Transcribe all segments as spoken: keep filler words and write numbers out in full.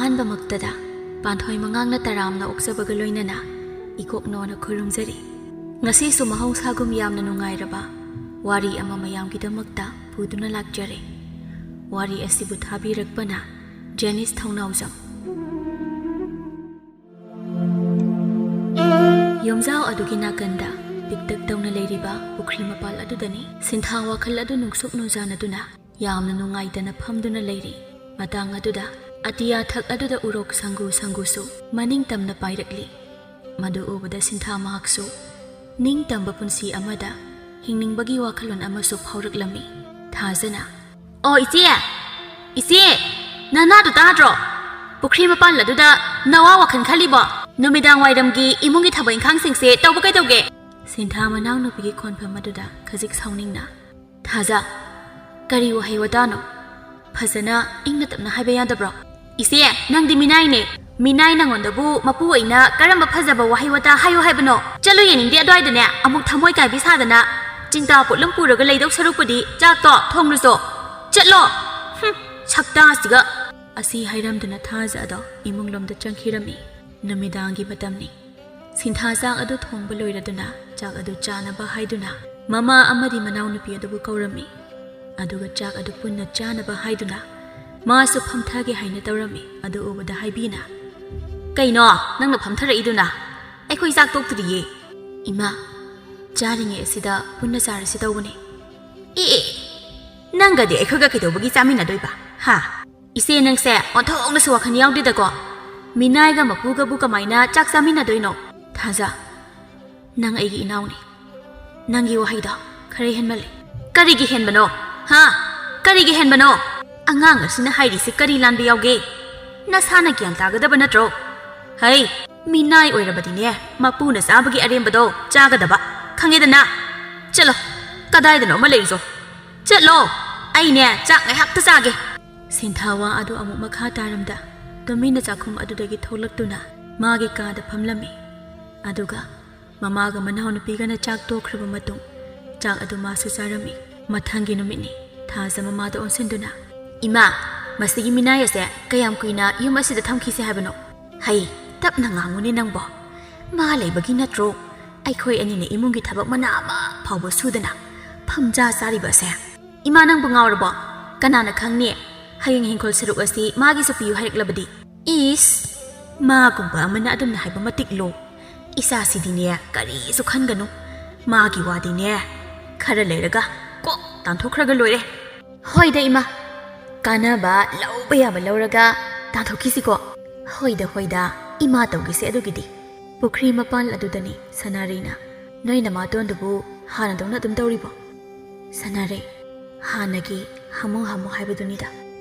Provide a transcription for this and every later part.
ꯑꯍꯥꯟꯕꯃꯛꯇꯗ ꯄꯥꯟꯊꯣꯏ ꯃꯉꯥꯡꯅ ꯇꯔꯥꯝꯅ ꯑꯣꯛꯆꯕꯒ ꯂꯣꯏꯅꯅ ꯏꯀꯣꯛꯅꯣꯅ ꯈꯨꯔꯨꯝꯖꯔꯤ꯫ ꯉꯁꯤꯁꯨ ꯃꯍꯧꯁꯥꯒꯨꯝ ꯌꯥꯝꯅ ꯅꯨꯡꯉꯥꯏꯔꯕ ꯋꯥꯔꯤ ꯑꯃ ꯃꯌꯥꯝꯒꯤꯗꯃꯛꯇ ꯄꯨꯗꯨꯅ ꯂꯥꯛꯆꯔꯦ꯫ ꯋꯥꯔꯤ ꯑꯁꯤꯕꯨ ꯊꯥꯕꯤꯔꯛꯄꯅ ꯖꯦꯅꯤꯁ ꯊꯧꯅꯥꯎꯖꯝ꯫ ꯌꯨꯝꯖꯥꯎ ꯑꯗꯨꯒꯤ ꯅꯥꯀꯟꯗ ꯄꯤꯛꯇꯛ ꯇꯧꯅ ꯂꯩꯔꯤꯕ ꯄꯨꯈ꯭ꯔꯤ ꯃꯄꯥꯜ ꯑꯗꯨꯗꯅꯤ ꯁꯤꯟꯊꯥ ꯋꯥꯈꯜ ꯑꯗꯨ ꯅꯨꯡꯁꯨꯛ ꯅꯨꯡꯖꯥꯅꯗꯨꯅ ꯌꯥꯝꯅ ꯅꯨꯡꯉꯥꯏꯇꯅ ꯐꯝꯗꯨꯅ ꯂꯩꯔꯤ꯫ ꯃꯇꯥꯡ ꯑꯗꯨꯗ ꯑꯇꯤꯌꯥ ꯊꯛ ꯑꯗꯨꯗ ꯎꯔꯣꯛ ꯁꯪꯒꯨ ꯁꯪꯒꯨꯁꯨ ꯃꯅꯤꯡ ꯇꯝꯅ ꯄꯥꯏꯔꯛꯂꯤ꯫ ꯃꯗꯨ ꯎꯕꯗ ꯁꯤꯟꯊꯥ ꯃꯍꯥꯛꯁꯨ ꯅꯤꯡꯇꯝꯕ ꯄꯨꯟꯁꯤ ꯑꯃꯗ ꯍꯤꯡꯅꯤꯡꯕꯒꯤ ꯋꯥꯈꯜꯂꯣꯟ ꯑꯃꯁꯨ ꯐꯥꯎꯔꯛꯂꯝꯃꯤ꯫ ꯊꯥꯖꯅ, "ꯑꯣ ꯏꯆꯦ, ꯏꯆꯦ, ꯅꯅꯥꯗꯨ ꯇꯥꯗ꯭ꯔꯣ? ꯄꯨꯈ꯭ꯔꯤ ꯃꯄꯥꯜ ꯑꯗꯨꯗ ꯅꯋꯥ ꯋꯥꯈꯜ ꯈꯜꯂꯤꯕꯣ? ꯅꯨꯃꯤꯗꯥꯡ ꯋꯥꯏꯔꯝꯒꯤ ꯏꯃꯨꯡꯒꯤ ꯊꯕꯛ ꯏꯪꯈꯥꯡꯁꯤꯡꯁꯦ ꯇꯧꯕ ꯀꯩꯗꯧꯒꯦ?" ꯁꯤꯟꯊꯥ ꯃꯅꯥꯎꯅꯨꯄꯤꯒꯤ ꯈꯣꯟꯐꯝ ꯑꯗꯨꯗ ꯈꯖꯤꯛ ꯁꯥꯎꯅꯤꯡꯅ, "ꯊꯥꯖ, ꯀꯔꯤ ꯋꯥꯍꯩ ꯋꯥꯇꯥꯅꯣ? ꯐꯖꯅ ꯏꯪꯅ ꯇꯞꯅ ꯍꯥꯏꯕ ꯌꯥꯗꯕ꯭ꯔꯣ?" "ꯏꯆꯦ, ꯅꯪꯗꯤ ꯃꯤꯅꯥꯏꯅꯦ꯫ ꯃꯤꯅꯥꯏ ꯅꯪꯉꯣꯟꯗꯕꯨ ꯃꯄꯨ ꯑꯣꯏꯅ ꯀꯔꯝꯕ ꯐꯖꯕ ꯋꯥꯍꯩ ꯋꯥꯇꯥ ꯍꯥꯏꯌꯨ ꯍꯥꯏꯕꯅꯣ? ꯆꯠꯂꯨ, ꯌꯦꯡꯅꯤꯡꯗꯦ ꯑꯗꯨꯋꯥꯏꯗꯅꯦ꯫ ꯑꯃꯨꯛ ꯊꯃꯣꯏ ꯀꯥꯏꯕꯤ ꯁꯥꯗꯅ ꯆꯤꯡꯇꯥ ꯄꯣꯠꯂꯨꯝ ꯄꯨꯔꯒ ꯂꯩꯗꯧ ꯁꯔꯨꯛꯄꯨꯗꯤ ꯆꯥꯛꯇꯣ ꯊꯣꯡꯂꯨꯆꯣ꯫ ꯆꯠꯂꯣ꯫ ꯍꯨꯝ, ꯁꯛꯇꯥꯁꯤꯒ!" ꯑꯁꯤ ꯍꯥꯏꯔꯝꯗꯨꯅ ꯊꯥꯖ ꯑꯗꯣ ꯏꯃꯨꯡꯂꯣꯝꯗ ꯆꯪꯈꯤꯔꯝꯃꯤ꯫ ꯅꯨꯃꯤꯗꯥꯡꯒꯤ ꯃꯇꯝꯅꯤ꯫ ꯁꯤꯟꯊꯥ ꯆꯥꯛ ꯑꯗꯨ ꯊꯣꯡꯕ ꯂꯣꯏꯔꯗꯨꯅ ꯆꯥꯛ ꯑꯗꯨ ꯆꯥꯅꯕ ꯍꯥꯏꯗꯨꯅ ꯃꯃꯥ ꯑꯃꯗꯤ ꯃꯅꯥꯎꯅꯨꯄꯤ ꯑꯗꯨꯕꯨ ꯀꯧꯔꯝꯃꯤ꯫ ꯑꯗꯨꯒ ꯆꯥꯛ ꯑꯗꯨ ꯄꯨꯟꯅ ꯆꯥꯅꯕ ꯍꯥꯏꯗꯨꯅ ꯃꯥꯁꯨ ꯐꯝꯊꯒꯦ ꯍꯥꯏꯅ ꯇꯧꯔꯝꯃꯤ꯫ ꯑꯗꯨ ꯎꯕꯗ ꯍꯥꯏꯕꯤꯅ, "ꯀꯩꯅꯣ ꯅꯪꯅ ꯐꯝꯊꯔꯛꯏꯗꯨꯅ? ꯑꯩꯈꯣꯏ ꯆꯥꯛ ꯇꯣꯛꯇ꯭ꯔꯤꯌꯦ꯫" "ꯏꯃꯥ, ꯆꯥꯔꯤꯉꯩ ꯑꯁꯤꯗ ꯄꯨꯟꯅ ꯆꯥꯔꯁꯤ ꯇꯧꯕꯅꯦ꯫" "ꯑꯦ, ꯑꯦ, ꯅꯪꯒꯗꯤ ꯑꯩꯈꯣꯏꯒ ꯀꯩꯗꯧꯕꯒꯤ ꯆꯥꯃꯤꯟꯅꯗꯣꯏꯕ? ꯍꯥ? ꯏꯆꯦ, ꯅꯪꯁꯦ ꯑꯣꯟꯊꯣꯛꯅꯁꯨ ꯋꯥꯈꯜ ꯌꯥꯎꯗꯦꯗꯀꯣ꯫ ꯃꯤꯅꯥꯏꯒ ꯃꯄꯨꯒꯕꯨ ꯀꯃꯥꯏꯅ ꯆꯥꯛ ꯆꯥꯃꯤꯟꯅꯗꯣꯏꯅꯣ?" "ꯊꯥꯖ, ꯅꯪ ꯑꯩꯒꯤ ꯏꯅꯥꯎꯅꯤ꯫ ꯅꯪꯒꯤ ꯋꯥꯍꯩꯗꯣ ꯈꯔ ꯍꯦꯟꯃꯜꯂꯦ꯫" "ꯀꯔꯤꯒꯤ ꯍꯦꯟꯕꯅꯣ? ꯍꯥ? ꯀꯔꯤꯒꯤ ꯍꯦꯟꯕꯅꯣ? ꯑꯉꯥꯡ ꯑꯁꯤꯅ ꯍꯥꯏꯔꯤꯁꯤ ꯀꯔꯤ ꯂꯥꯟꯕ ꯌꯥꯎꯒꯦ? ꯅꯁꯥꯅ ꯒ꯭ꯌꯥꯟ ꯇꯥꯒꯗꯕ ꯅꯠꯇ꯭ꯔꯣ? ꯍꯩ, ꯃꯤꯅꯥꯏ ꯑꯣꯏꯔꯕꯗꯤꯅꯦ, ꯃꯄꯨꯅ ꯆꯥꯕꯒꯤ ꯑꯔꯦꯝꯕꯗꯣ ꯆꯥꯒꯗꯕ, ꯈꯪꯉꯦꯗꯅ? ꯆꯠꯂꯣ, ꯀꯗꯥꯏꯗꯅꯣ ꯑꯃ ꯂꯩꯔꯨꯆꯣ꯫ ꯆꯠꯂꯣ, ꯑꯩꯅꯦ ꯆꯥꯛ ꯉꯥꯏꯍꯥꯛꯇ ꯆꯥꯒꯦ꯫" ꯁꯤꯟꯊꯥ ꯋꯥ ꯑꯗꯨ ꯑꯃꯨꯛ ꯃꯈꯥ ꯇꯥꯔꯝꯗ ꯇꯨꯃꯤꯟꯅ ꯆꯥꯛꯈꯨꯝ ꯑꯗꯨꯗꯒꯤ ꯊꯣꯛꯂꯛꯇꯨꯅ ꯃꯥꯒꯤ ꯀꯥꯗ ꯐꯝꯂꯝꯃꯤ꯫ ꯑꯗꯨꯒ ꯃꯃꯥꯒ ꯃꯅꯥꯎꯅꯨꯄꯤꯒꯅ ꯆꯥꯛ ꯇꯣꯛꯈ꯭ꯔꯕ ꯃꯇꯨꯡ ꯆꯥꯛ ꯑꯗꯨ ꯃꯥꯁꯨ ꯆꯥꯔꯝꯃꯤ꯫ ꯃꯊꯪꯒꯤ ꯅꯨꯃꯤꯠꯅꯤ꯫ ꯊꯥꯖ ꯃꯃꯥꯗ ꯑꯣꯟꯁꯤꯟꯗꯨꯅ, "ꯏꯃꯥ, ꯃꯁꯤꯒꯤ ꯃꯤꯅꯥꯏ ꯑꯁꯦ ꯀꯌꯥꯝ ꯀꯨꯏꯅ ꯌꯨꯝ ꯑꯁꯤꯗ ꯊꯝꯈꯤꯁꯦ ꯍꯥꯏꯕꯅꯣ? ꯍꯩ, ꯇꯞꯅ ꯉꯥꯡꯉꯨꯅꯦ ꯅꯪꯕꯣ꯫ ꯃꯥ ꯂꯩꯕꯒꯤ ꯅꯠꯇ꯭ꯔꯣ ꯑꯩꯈꯣꯏ ꯑꯅꯤꯅ ꯏꯃꯨꯡꯒꯤ ꯊꯕꯛ ꯃꯅꯥ ꯑꯃ ꯐꯥꯎꯕ ꯁꯨꯗꯅ ꯐꯝꯖꯥ ꯆꯥꯔꯤꯕ ꯑꯁꯦ? ꯏꯃꯥ, ꯅꯪꯕꯨ ꯉꯥꯎꯔꯕꯣ? ꯀꯅꯥꯅ ꯈꯪꯅꯤ, ꯍꯌꯦꯡ ꯍꯤꯡꯈꯣꯜ ꯁꯔꯨꯛ ꯑꯁꯤ ꯃꯥꯒꯤꯁꯨ ꯄꯤꯌꯨ ꯍꯥꯏꯔꯛꯂꯕꯗꯤ? ꯏꯁ, ꯃꯥꯒꯨꯝꯕ ꯑꯃꯅ ꯑꯗꯨꯝꯅ ꯍꯥꯏꯕ ꯃꯇꯤꯛꯂꯣ? ꯏꯆꯥꯁꯤꯗꯤꯅꯦ, ꯀꯔꯤꯁꯨ ꯈꯟꯒꯅꯨ꯫ ꯃꯥꯒꯤ ꯋꯥꯗꯤꯅꯦ, ꯈꯔ ꯂꯩꯔꯒ ꯀꯣꯛ ꯇꯥꯟꯊꯣꯛꯈ꯭ꯔꯒ ꯂꯣꯏꯔꯦ꯫ ꯍꯣꯏꯗ ꯏꯃꯥ, ꯀꯥꯟꯅꯕ ꯂꯧꯕ ꯌꯥꯕ ꯂꯧꯔꯒ ꯇꯥꯟꯊꯣꯛꯈꯤꯁꯤꯀꯣ꯫ ꯍꯣꯏꯗ, ꯍꯣꯏꯗ, ꯏꯃꯥ ꯇꯧꯒꯤꯁꯦ ꯑꯗꯨꯒꯤꯗꯤ꯫ ꯄꯨꯈ꯭ꯔꯤ ꯃꯄꯥꯟ ꯑꯗꯨꯗꯅꯤ ꯁꯅꯥꯔꯩꯅ, ꯅꯣꯏ ꯅꯃꯥꯇꯣꯟꯗꯨꯕꯨ ꯍꯥꯟꯅꯗꯧꯅ ꯑꯗꯨꯝ ꯇꯧꯔꯤꯕꯣ? ꯁꯅꯥꯔꯩ, ꯍꯥꯟꯅꯒꯤ ꯍꯥꯃꯨ ꯍꯥꯃꯨ ꯍꯥꯏꯕꯗꯨꯅꯤꯗ꯫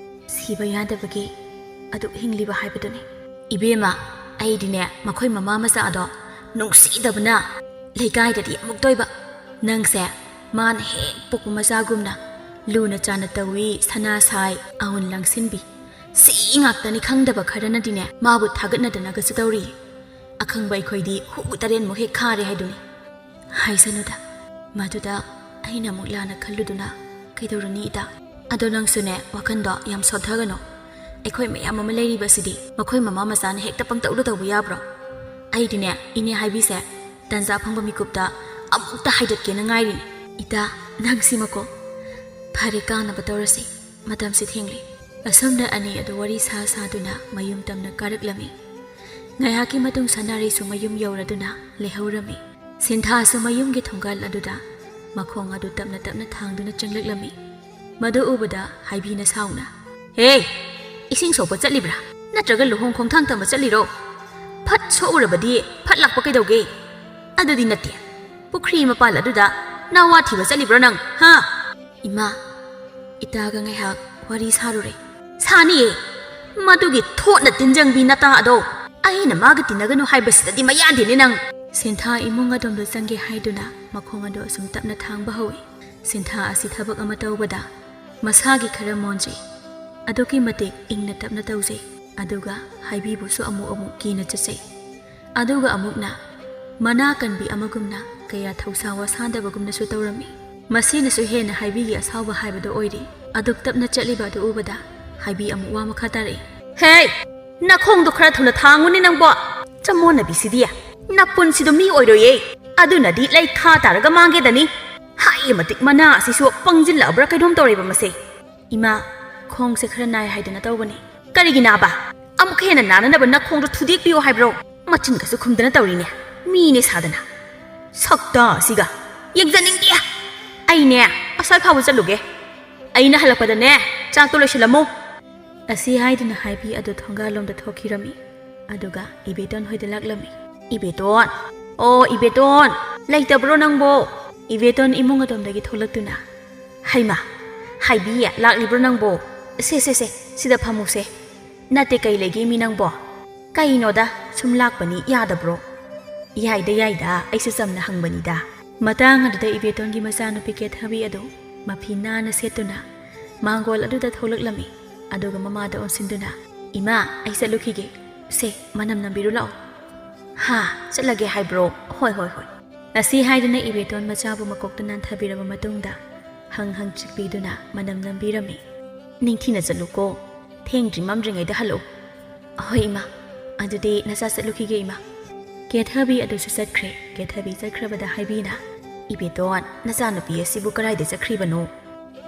ꯁꯤꯕ ꯌꯥꯗꯕꯒꯤ ꯑꯗꯨꯛ ꯍꯤꯡꯂꯤꯕ ꯍꯥꯏꯕꯗꯨꯅꯤ꯫ ꯏꯕꯦꯝꯃ, ꯑꯩꯗꯤꯅꯦ, ꯃꯈꯣꯏ ꯃꯃꯥ ꯃꯆꯥꯗꯣ ꯅꯨꯡꯁꯤꯗꯕꯅ ꯂꯩꯀꯥꯏꯗꯗꯤ ꯑꯃꯨꯛꯇꯣꯏꯕ꯫ ꯅꯪꯁꯦ ꯃꯥꯅ ꯍꯦꯛ ꯄꯣꯛꯄ ꯃꯆꯥꯒꯨꯝꯅ ꯂꯨꯅ ꯆꯥꯅ ꯇꯧꯏ, ꯁꯅꯥ ꯁꯥꯏ, ꯑꯎꯟ ꯂꯪꯁꯤꯟꯕꯤ꯫ ꯁꯤ ꯉꯥꯛꯇꯅꯤ ꯈꯪꯗꯕ ꯈꯔꯅꯗꯤꯅꯦ, ꯃꯥꯕꯨ ꯊꯥꯒꯠꯅꯗꯅꯒꯁꯨ ꯇꯧꯔꯤ꯫ ꯑꯈꯪꯕ ꯑꯩꯈꯣꯏꯗꯤ ꯍꯨ ꯇꯔꯦꯟꯃꯨꯛ ꯍꯦꯛ ꯈꯥꯔꯦ ꯍꯥꯏꯗꯨꯅꯤ꯫ ꯍꯥꯏꯁꯅꯨꯗ, ꯃꯗꯨꯗ ꯑꯩꯅ ꯑꯃꯨꯛ ꯂꯥꯟꯅ ꯈꯜꯂꯨꯗꯨꯅ ꯀꯩꯗꯧꯔꯨꯅꯤ ꯏꯇꯥ? ꯑꯗꯣ ꯅꯪꯁꯨꯅꯦ, ꯋꯥꯈꯟꯗꯣ ꯌꯥꯝ ꯁꯣꯟꯊꯒꯅꯨ꯫ ꯑꯩꯈꯣꯏ ꯃꯌꯥꯝ ꯑꯃ ꯂꯩꯔꯤꯕꯁꯤꯗꯤ ꯃꯈꯣꯏ ꯃꯃꯥ ꯃꯆꯥꯅ ꯍꯦꯛꯇ ꯄꯪꯇꯧꯗ ꯇꯧꯕ ꯌꯥꯕ꯭ꯔꯣ? ꯑꯩꯗꯤꯅꯦ, ꯏꯅꯦ ꯍꯥꯏꯕꯤꯁꯦ, ꯇꯟꯖꯥ ꯐꯪꯕ ꯃꯤꯀꯨꯞꯇ ꯑꯃꯨꯛꯇ ꯍꯥꯏꯗꯠꯀꯦꯅ ꯉꯥꯏꯔꯤꯅꯤ꯫ ꯏꯇꯥ, ꯅꯪꯁꯤꯃꯀꯣ꯫ ꯐꯔꯦ, ꯀꯥꯅꯕ ꯇꯧꯔꯁꯤ꯫ ꯃꯇꯝꯁꯤ ꯊꯦꯡꯂꯦ꯫ ꯑꯁꯨꯝꯅ ꯑꯅꯤ ꯑꯗꯨ ꯋꯥꯔꯤ ꯁꯥ ꯁꯥꯗꯨꯅ ꯃꯌꯨꯝ ꯇꯝꯅ ꯀꯥꯔꯛꯂꯝꯃꯤ꯫ ꯉꯥꯏꯍꯥꯛꯀꯤ ꯃꯇꯨꯡ ꯁꯅꯥꯔꯩꯁꯨ ꯃꯌꯨꯝ ꯌꯧꯔꯗꯨꯅ ꯂꯩꯍꯧꯔꯝꯃꯤ꯫ ꯁꯤꯟꯊꯥꯁꯨ ꯃꯌꯨꯝꯒꯤ ꯊꯣꯡꯒꯥꯜ ꯑꯗꯨꯗ ꯃꯈꯣꯡ ꯑꯗꯨ ꯇꯞꯅ ꯇꯞꯅ ꯊꯥꯡꯗꯨꯅ ꯆꯪꯂꯛꯂꯝꯃꯤ꯫ ꯃꯗꯨ ꯎꯕꯗ ꯍꯥꯏꯕꯤꯅ ꯁꯥꯎꯅ, "ꯍꯦ! ꯏꯁꯤꯡ ꯁꯣꯛꯄ ꯆꯠꯂꯤꯕ꯭ꯔꯥ? ꯅꯠꯇ꯭ꯔꯒ ꯂꯨꯍꯣꯡ ꯈꯣꯡꯊꯥꯡ ꯇꯝꯕ ꯆꯠꯂꯤꯔꯣ? ꯐꯠ ꯁꯣꯛꯎꯔꯕꯗꯤ ꯐꯠ ꯂꯥꯛꯄ ꯀꯩꯗꯧꯒꯦ? ꯑꯗꯨꯗꯤ ꯅꯠꯇꯦ꯫ ꯄꯨꯈ꯭ꯔꯤ ꯃꯄꯥꯜ ꯑꯗꯨꯗ ꯅꯋꯥ ꯊꯤꯕ ꯆꯠꯂꯤꯕ꯭ꯔꯣ ꯅꯪ, ꯍꯥ?" ꯏꯃꯥ, ꯏꯇꯥꯒ ꯉꯥꯏꯍꯥꯛ ꯋꯥꯔꯤ ꯁꯥꯔꯨꯔꯦ꯫ "ꯁꯥꯅꯤꯌꯦ, ꯃꯗꯨꯒꯤ ꯊꯣꯠꯅ ꯇꯤꯟꯖꯪꯕꯤ ꯅꯇꯥ ꯑꯗꯣ꯫ ꯑꯩꯅ ꯃꯥꯒ ꯇꯤꯟꯅꯒꯅꯨ ꯍꯥꯏꯕꯁꯤꯗꯗꯤ ꯃꯌꯥꯗꯦꯅꯦ ꯅꯪ!" ꯁꯤꯟꯊꯥ ꯏꯃꯨꯡ ꯑꯗꯣꯝꯗ ꯆꯪꯒꯦ ꯍꯥꯏꯗꯨꯅ ꯃꯈꯣꯡ ꯑꯗꯨ ꯑꯁꯨꯝ ꯇꯞꯅ ꯊꯥꯡꯕ ꯍꯧꯏ꯫ ꯁꯤꯟꯊꯥ ꯑꯁꯤ ꯊꯕꯛ ꯑꯃ ꯇꯧꯕꯗ ꯃꯁꯥꯒꯤ ꯈꯔ ꯃꯣꯟꯖꯩ꯫ ꯑꯗꯨꯛꯀꯤ ꯃꯇꯤꯛ ꯏꯪꯅ ꯇꯞꯅ ꯇꯧꯖꯩ꯫ ꯑꯗꯨꯒ ꯍꯥꯏꯕꯤꯕꯨꯁꯨ ꯑꯃꯨꯛ ꯑꯃꯨꯛ ꯀꯤꯅ ꯆꯠꯆꯩ꯫ ꯑꯗꯨꯒ ꯑꯃꯨꯛꯅ ꯃꯅꯥ ꯀꯟꯕꯤ ꯑꯃꯒꯨꯝꯅ ꯀꯌꯥ ꯊꯧꯁꯥ ꯋꯥꯁꯥꯗꯕꯒꯨꯝꯅꯁꯨ ꯇꯧꯔꯝꯃꯤ꯫ ꯃꯁꯤꯅꯁꯨ ꯍꯦꯟꯅ ꯍꯥꯏꯕꯤꯒꯤ ꯑꯁꯥꯎꯕ ꯍꯥꯏꯕꯗꯨ ꯑꯣꯏꯔꯤ꯫ ꯑꯗꯨꯛ ꯇꯞꯅ ꯆꯠꯂꯤꯕ ꯑꯗꯨ ꯎꯕꯗ ꯍꯥꯏꯕꯤ ꯑꯃꯨꯛ ꯋꯥ ꯃꯈꯥ ꯇꯥꯔꯛꯏ꯫ "ꯍꯦ! ꯅꯈꯣꯡꯗꯣ ꯈꯔ ꯊꯨꯅ ꯊꯥꯡꯉꯨꯅꯦ ꯅꯪꯕꯣ! ꯆꯃꯣꯠꯅꯕꯤꯁꯤꯗꯤ! ꯅꯄꯨꯟꯁꯤꯗꯣ ꯃꯤ ꯑꯣꯏꯔꯣꯏꯌꯦ! ꯑꯗꯨꯅꯗꯤ ꯂꯩꯈꯥ ꯇꯥꯔꯒ ꯃꯥꯡꯒꯦꯗꯅꯤ! ꯍꯥꯏ ꯃꯇꯤꯛ ꯃꯅꯥ ꯑꯁꯤꯁꯨ ꯄꯪꯁꯤꯜꯂꯛꯑꯕ꯭ꯔꯥ ꯀꯩꯅꯣꯝ ꯇꯧꯔꯦꯕ ꯃꯁꯦ!" "ꯏꯃꯥ, ꯈꯣꯡꯁꯦ ꯈꯔ ꯅꯥꯏ ꯍꯥꯏꯗꯅ ꯇꯧꯕꯅꯦ꯫" "ꯀꯔꯤꯒꯤ ꯅꯥꯕ? ꯑꯃꯨꯛꯀ ꯍꯦꯟꯅ ꯅꯥꯅꯅꯕ ꯅꯈꯣꯡꯗꯣ ꯊꯨꯗꯦꯛꯄꯤꯌꯣ ꯍꯥꯏꯕ꯭ꯔꯣ? ꯃꯆꯤꯟꯒꯁꯨ ꯈꯨꯝꯗꯅ ꯇꯧꯔꯤꯅꯦ꯫ ꯃꯤꯅꯦ ꯁꯥꯗꯅ꯫ ꯁꯛꯇ ꯑꯁꯤꯒ! ꯌꯦꯡꯖꯅꯤꯡꯗꯦ! ꯑꯩꯅꯦ, ꯑꯁ꯭ꯋꯥꯏ ꯐꯥꯎꯕ ꯆꯠꯂꯨꯒꯦ꯫ ꯑꯩꯅ ꯍꯜꯂꯛꯄꯗꯅꯦ, ꯆꯥꯛꯇꯣ ꯂꯣꯏꯁꯤꯜꯂꯝꯃꯣ꯫" ꯑꯁꯤ ꯍꯥꯏꯗꯨꯅ ꯍꯥꯏꯕꯤ ꯑꯗꯨ ꯊꯣꯡꯒꯥꯜꯂꯣꯝꯗ ꯊꯣꯛꯈꯤꯔꯝꯃꯤ꯫ ꯑꯗꯨꯒ ꯏꯕꯦꯇꯣꯟ ꯍꯣꯏꯗ ꯂꯥꯛꯂꯝꯃꯤ꯫ "ꯏꯕꯦꯇꯣꯟ! ꯑꯣ, ꯏꯕꯦꯇꯣꯟ! ꯂꯩꯇꯕ꯭ꯔꯣ ꯅꯪꯕꯣ?" ꯏꯕꯦꯇꯣꯟ ꯏꯃꯨꯡ ꯑꯗꯣꯝꯗꯒꯤ ꯊꯣꯛꯂꯛꯇꯨꯅ, "ꯍꯩꯃꯥ! ꯍꯥꯏꯕꯤ, ꯂꯥꯛꯂꯤꯕ꯭ꯔꯣ ꯅꯪꯕꯣ? ꯁꯦ, ꯁꯦ, ꯁꯦ, ꯁꯤꯗ ꯐꯝꯃꯨꯁꯦ꯫ ꯅꯠꯇꯦ, ꯀꯩ ꯂꯩꯒꯦ ꯃꯤ ꯅꯪꯕꯣ?" "ꯀꯩꯅꯣꯗ, ꯁꯨꯝ ꯂꯥꯛꯄꯅꯤ, ꯌꯥꯗꯕ꯭ꯔꯣ?" "ꯌꯥꯏꯗ, ꯌꯥꯏꯗ, ꯑꯩꯁꯨ ꯆꯝꯅ ꯍꯪꯕꯅꯤꯗ꯫" ꯃꯇꯥꯡ ꯑꯗꯨꯗ ꯏꯕꯦꯇꯣꯟꯒꯤ ꯃꯆꯥꯅꯨꯄꯤ ꯀꯦꯊꯕꯤ ꯑꯗꯨ ꯃꯐꯤ ꯅꯥꯟꯅ ꯁꯦꯠꯇꯨꯅ ꯃꯥꯡꯒꯣꯜ ꯑꯗꯨꯗ ꯊꯣꯛꯂꯛꯂꯝꯃꯤ꯫ ꯑꯗꯨꯒ ꯃꯃꯥꯗ ꯑꯣꯟꯁꯤꯟꯗꯨꯅ, "ꯏꯃꯥ, ꯑꯩ ꯆꯠꯂꯨꯈꯤꯒꯦ꯫ ꯁꯦ, ꯃꯅꯝ ꯅꯝꯕꯤꯔꯨ ꯂꯥꯛꯑꯣ꯫" "ꯍꯥ, ꯆꯠꯂꯒꯦ ꯍꯥꯏꯕ꯭ꯔꯣ? ꯍꯣꯏ, ꯍꯣꯏ, ꯍꯣꯏ꯫" ꯑꯁꯤ ꯍꯥꯏꯗꯨꯅ ꯏꯕꯦꯇꯣꯟ ꯃꯆꯥꯕꯨ ꯃꯀꯣꯛꯇ ꯅꯥꯟꯊꯕꯤꯔꯕ ꯃꯇꯨꯡꯗ ꯍꯪ ꯍꯪ ꯆꯤꯛꯄꯤꯗꯨꯅ ꯃꯅꯝ ꯅꯝꯕꯤꯔꯝꯃꯤ꯫ "ꯅꯤꯡꯊꯤꯅ ꯆꯠꯂꯨꯀꯣ꯫ ꯊꯦꯡꯗ꯭ꯔꯤ ꯃꯝꯗ꯭ꯔꯤꯉꯩꯗ ꯍꯜꯂꯛꯎ꯫" "ꯍꯣꯏ ꯏꯃꯥ, ꯑꯗꯨꯗꯤ ꯅꯆꯥ ꯆꯠꯂꯨꯈꯤꯒꯦ ꯏꯃꯥ꯫" ꯀꯦꯊꯕꯤ ꯑꯗꯨꯁꯨ ꯆꯠꯈ꯭ꯔꯦ꯫ ꯀꯦꯊꯕꯤ ꯆꯠꯈ꯭ꯔꯕꯗ ꯍꯥꯏꯕꯤꯅ, "ꯏꯕꯦꯇꯣꯟ, ꯅꯆꯥꯅꯨꯄꯤ ꯑꯁꯤꯕꯨ ꯀꯗꯥꯏꯗ ꯆꯠꯈ꯭ꯔꯤꯕꯅꯣ?"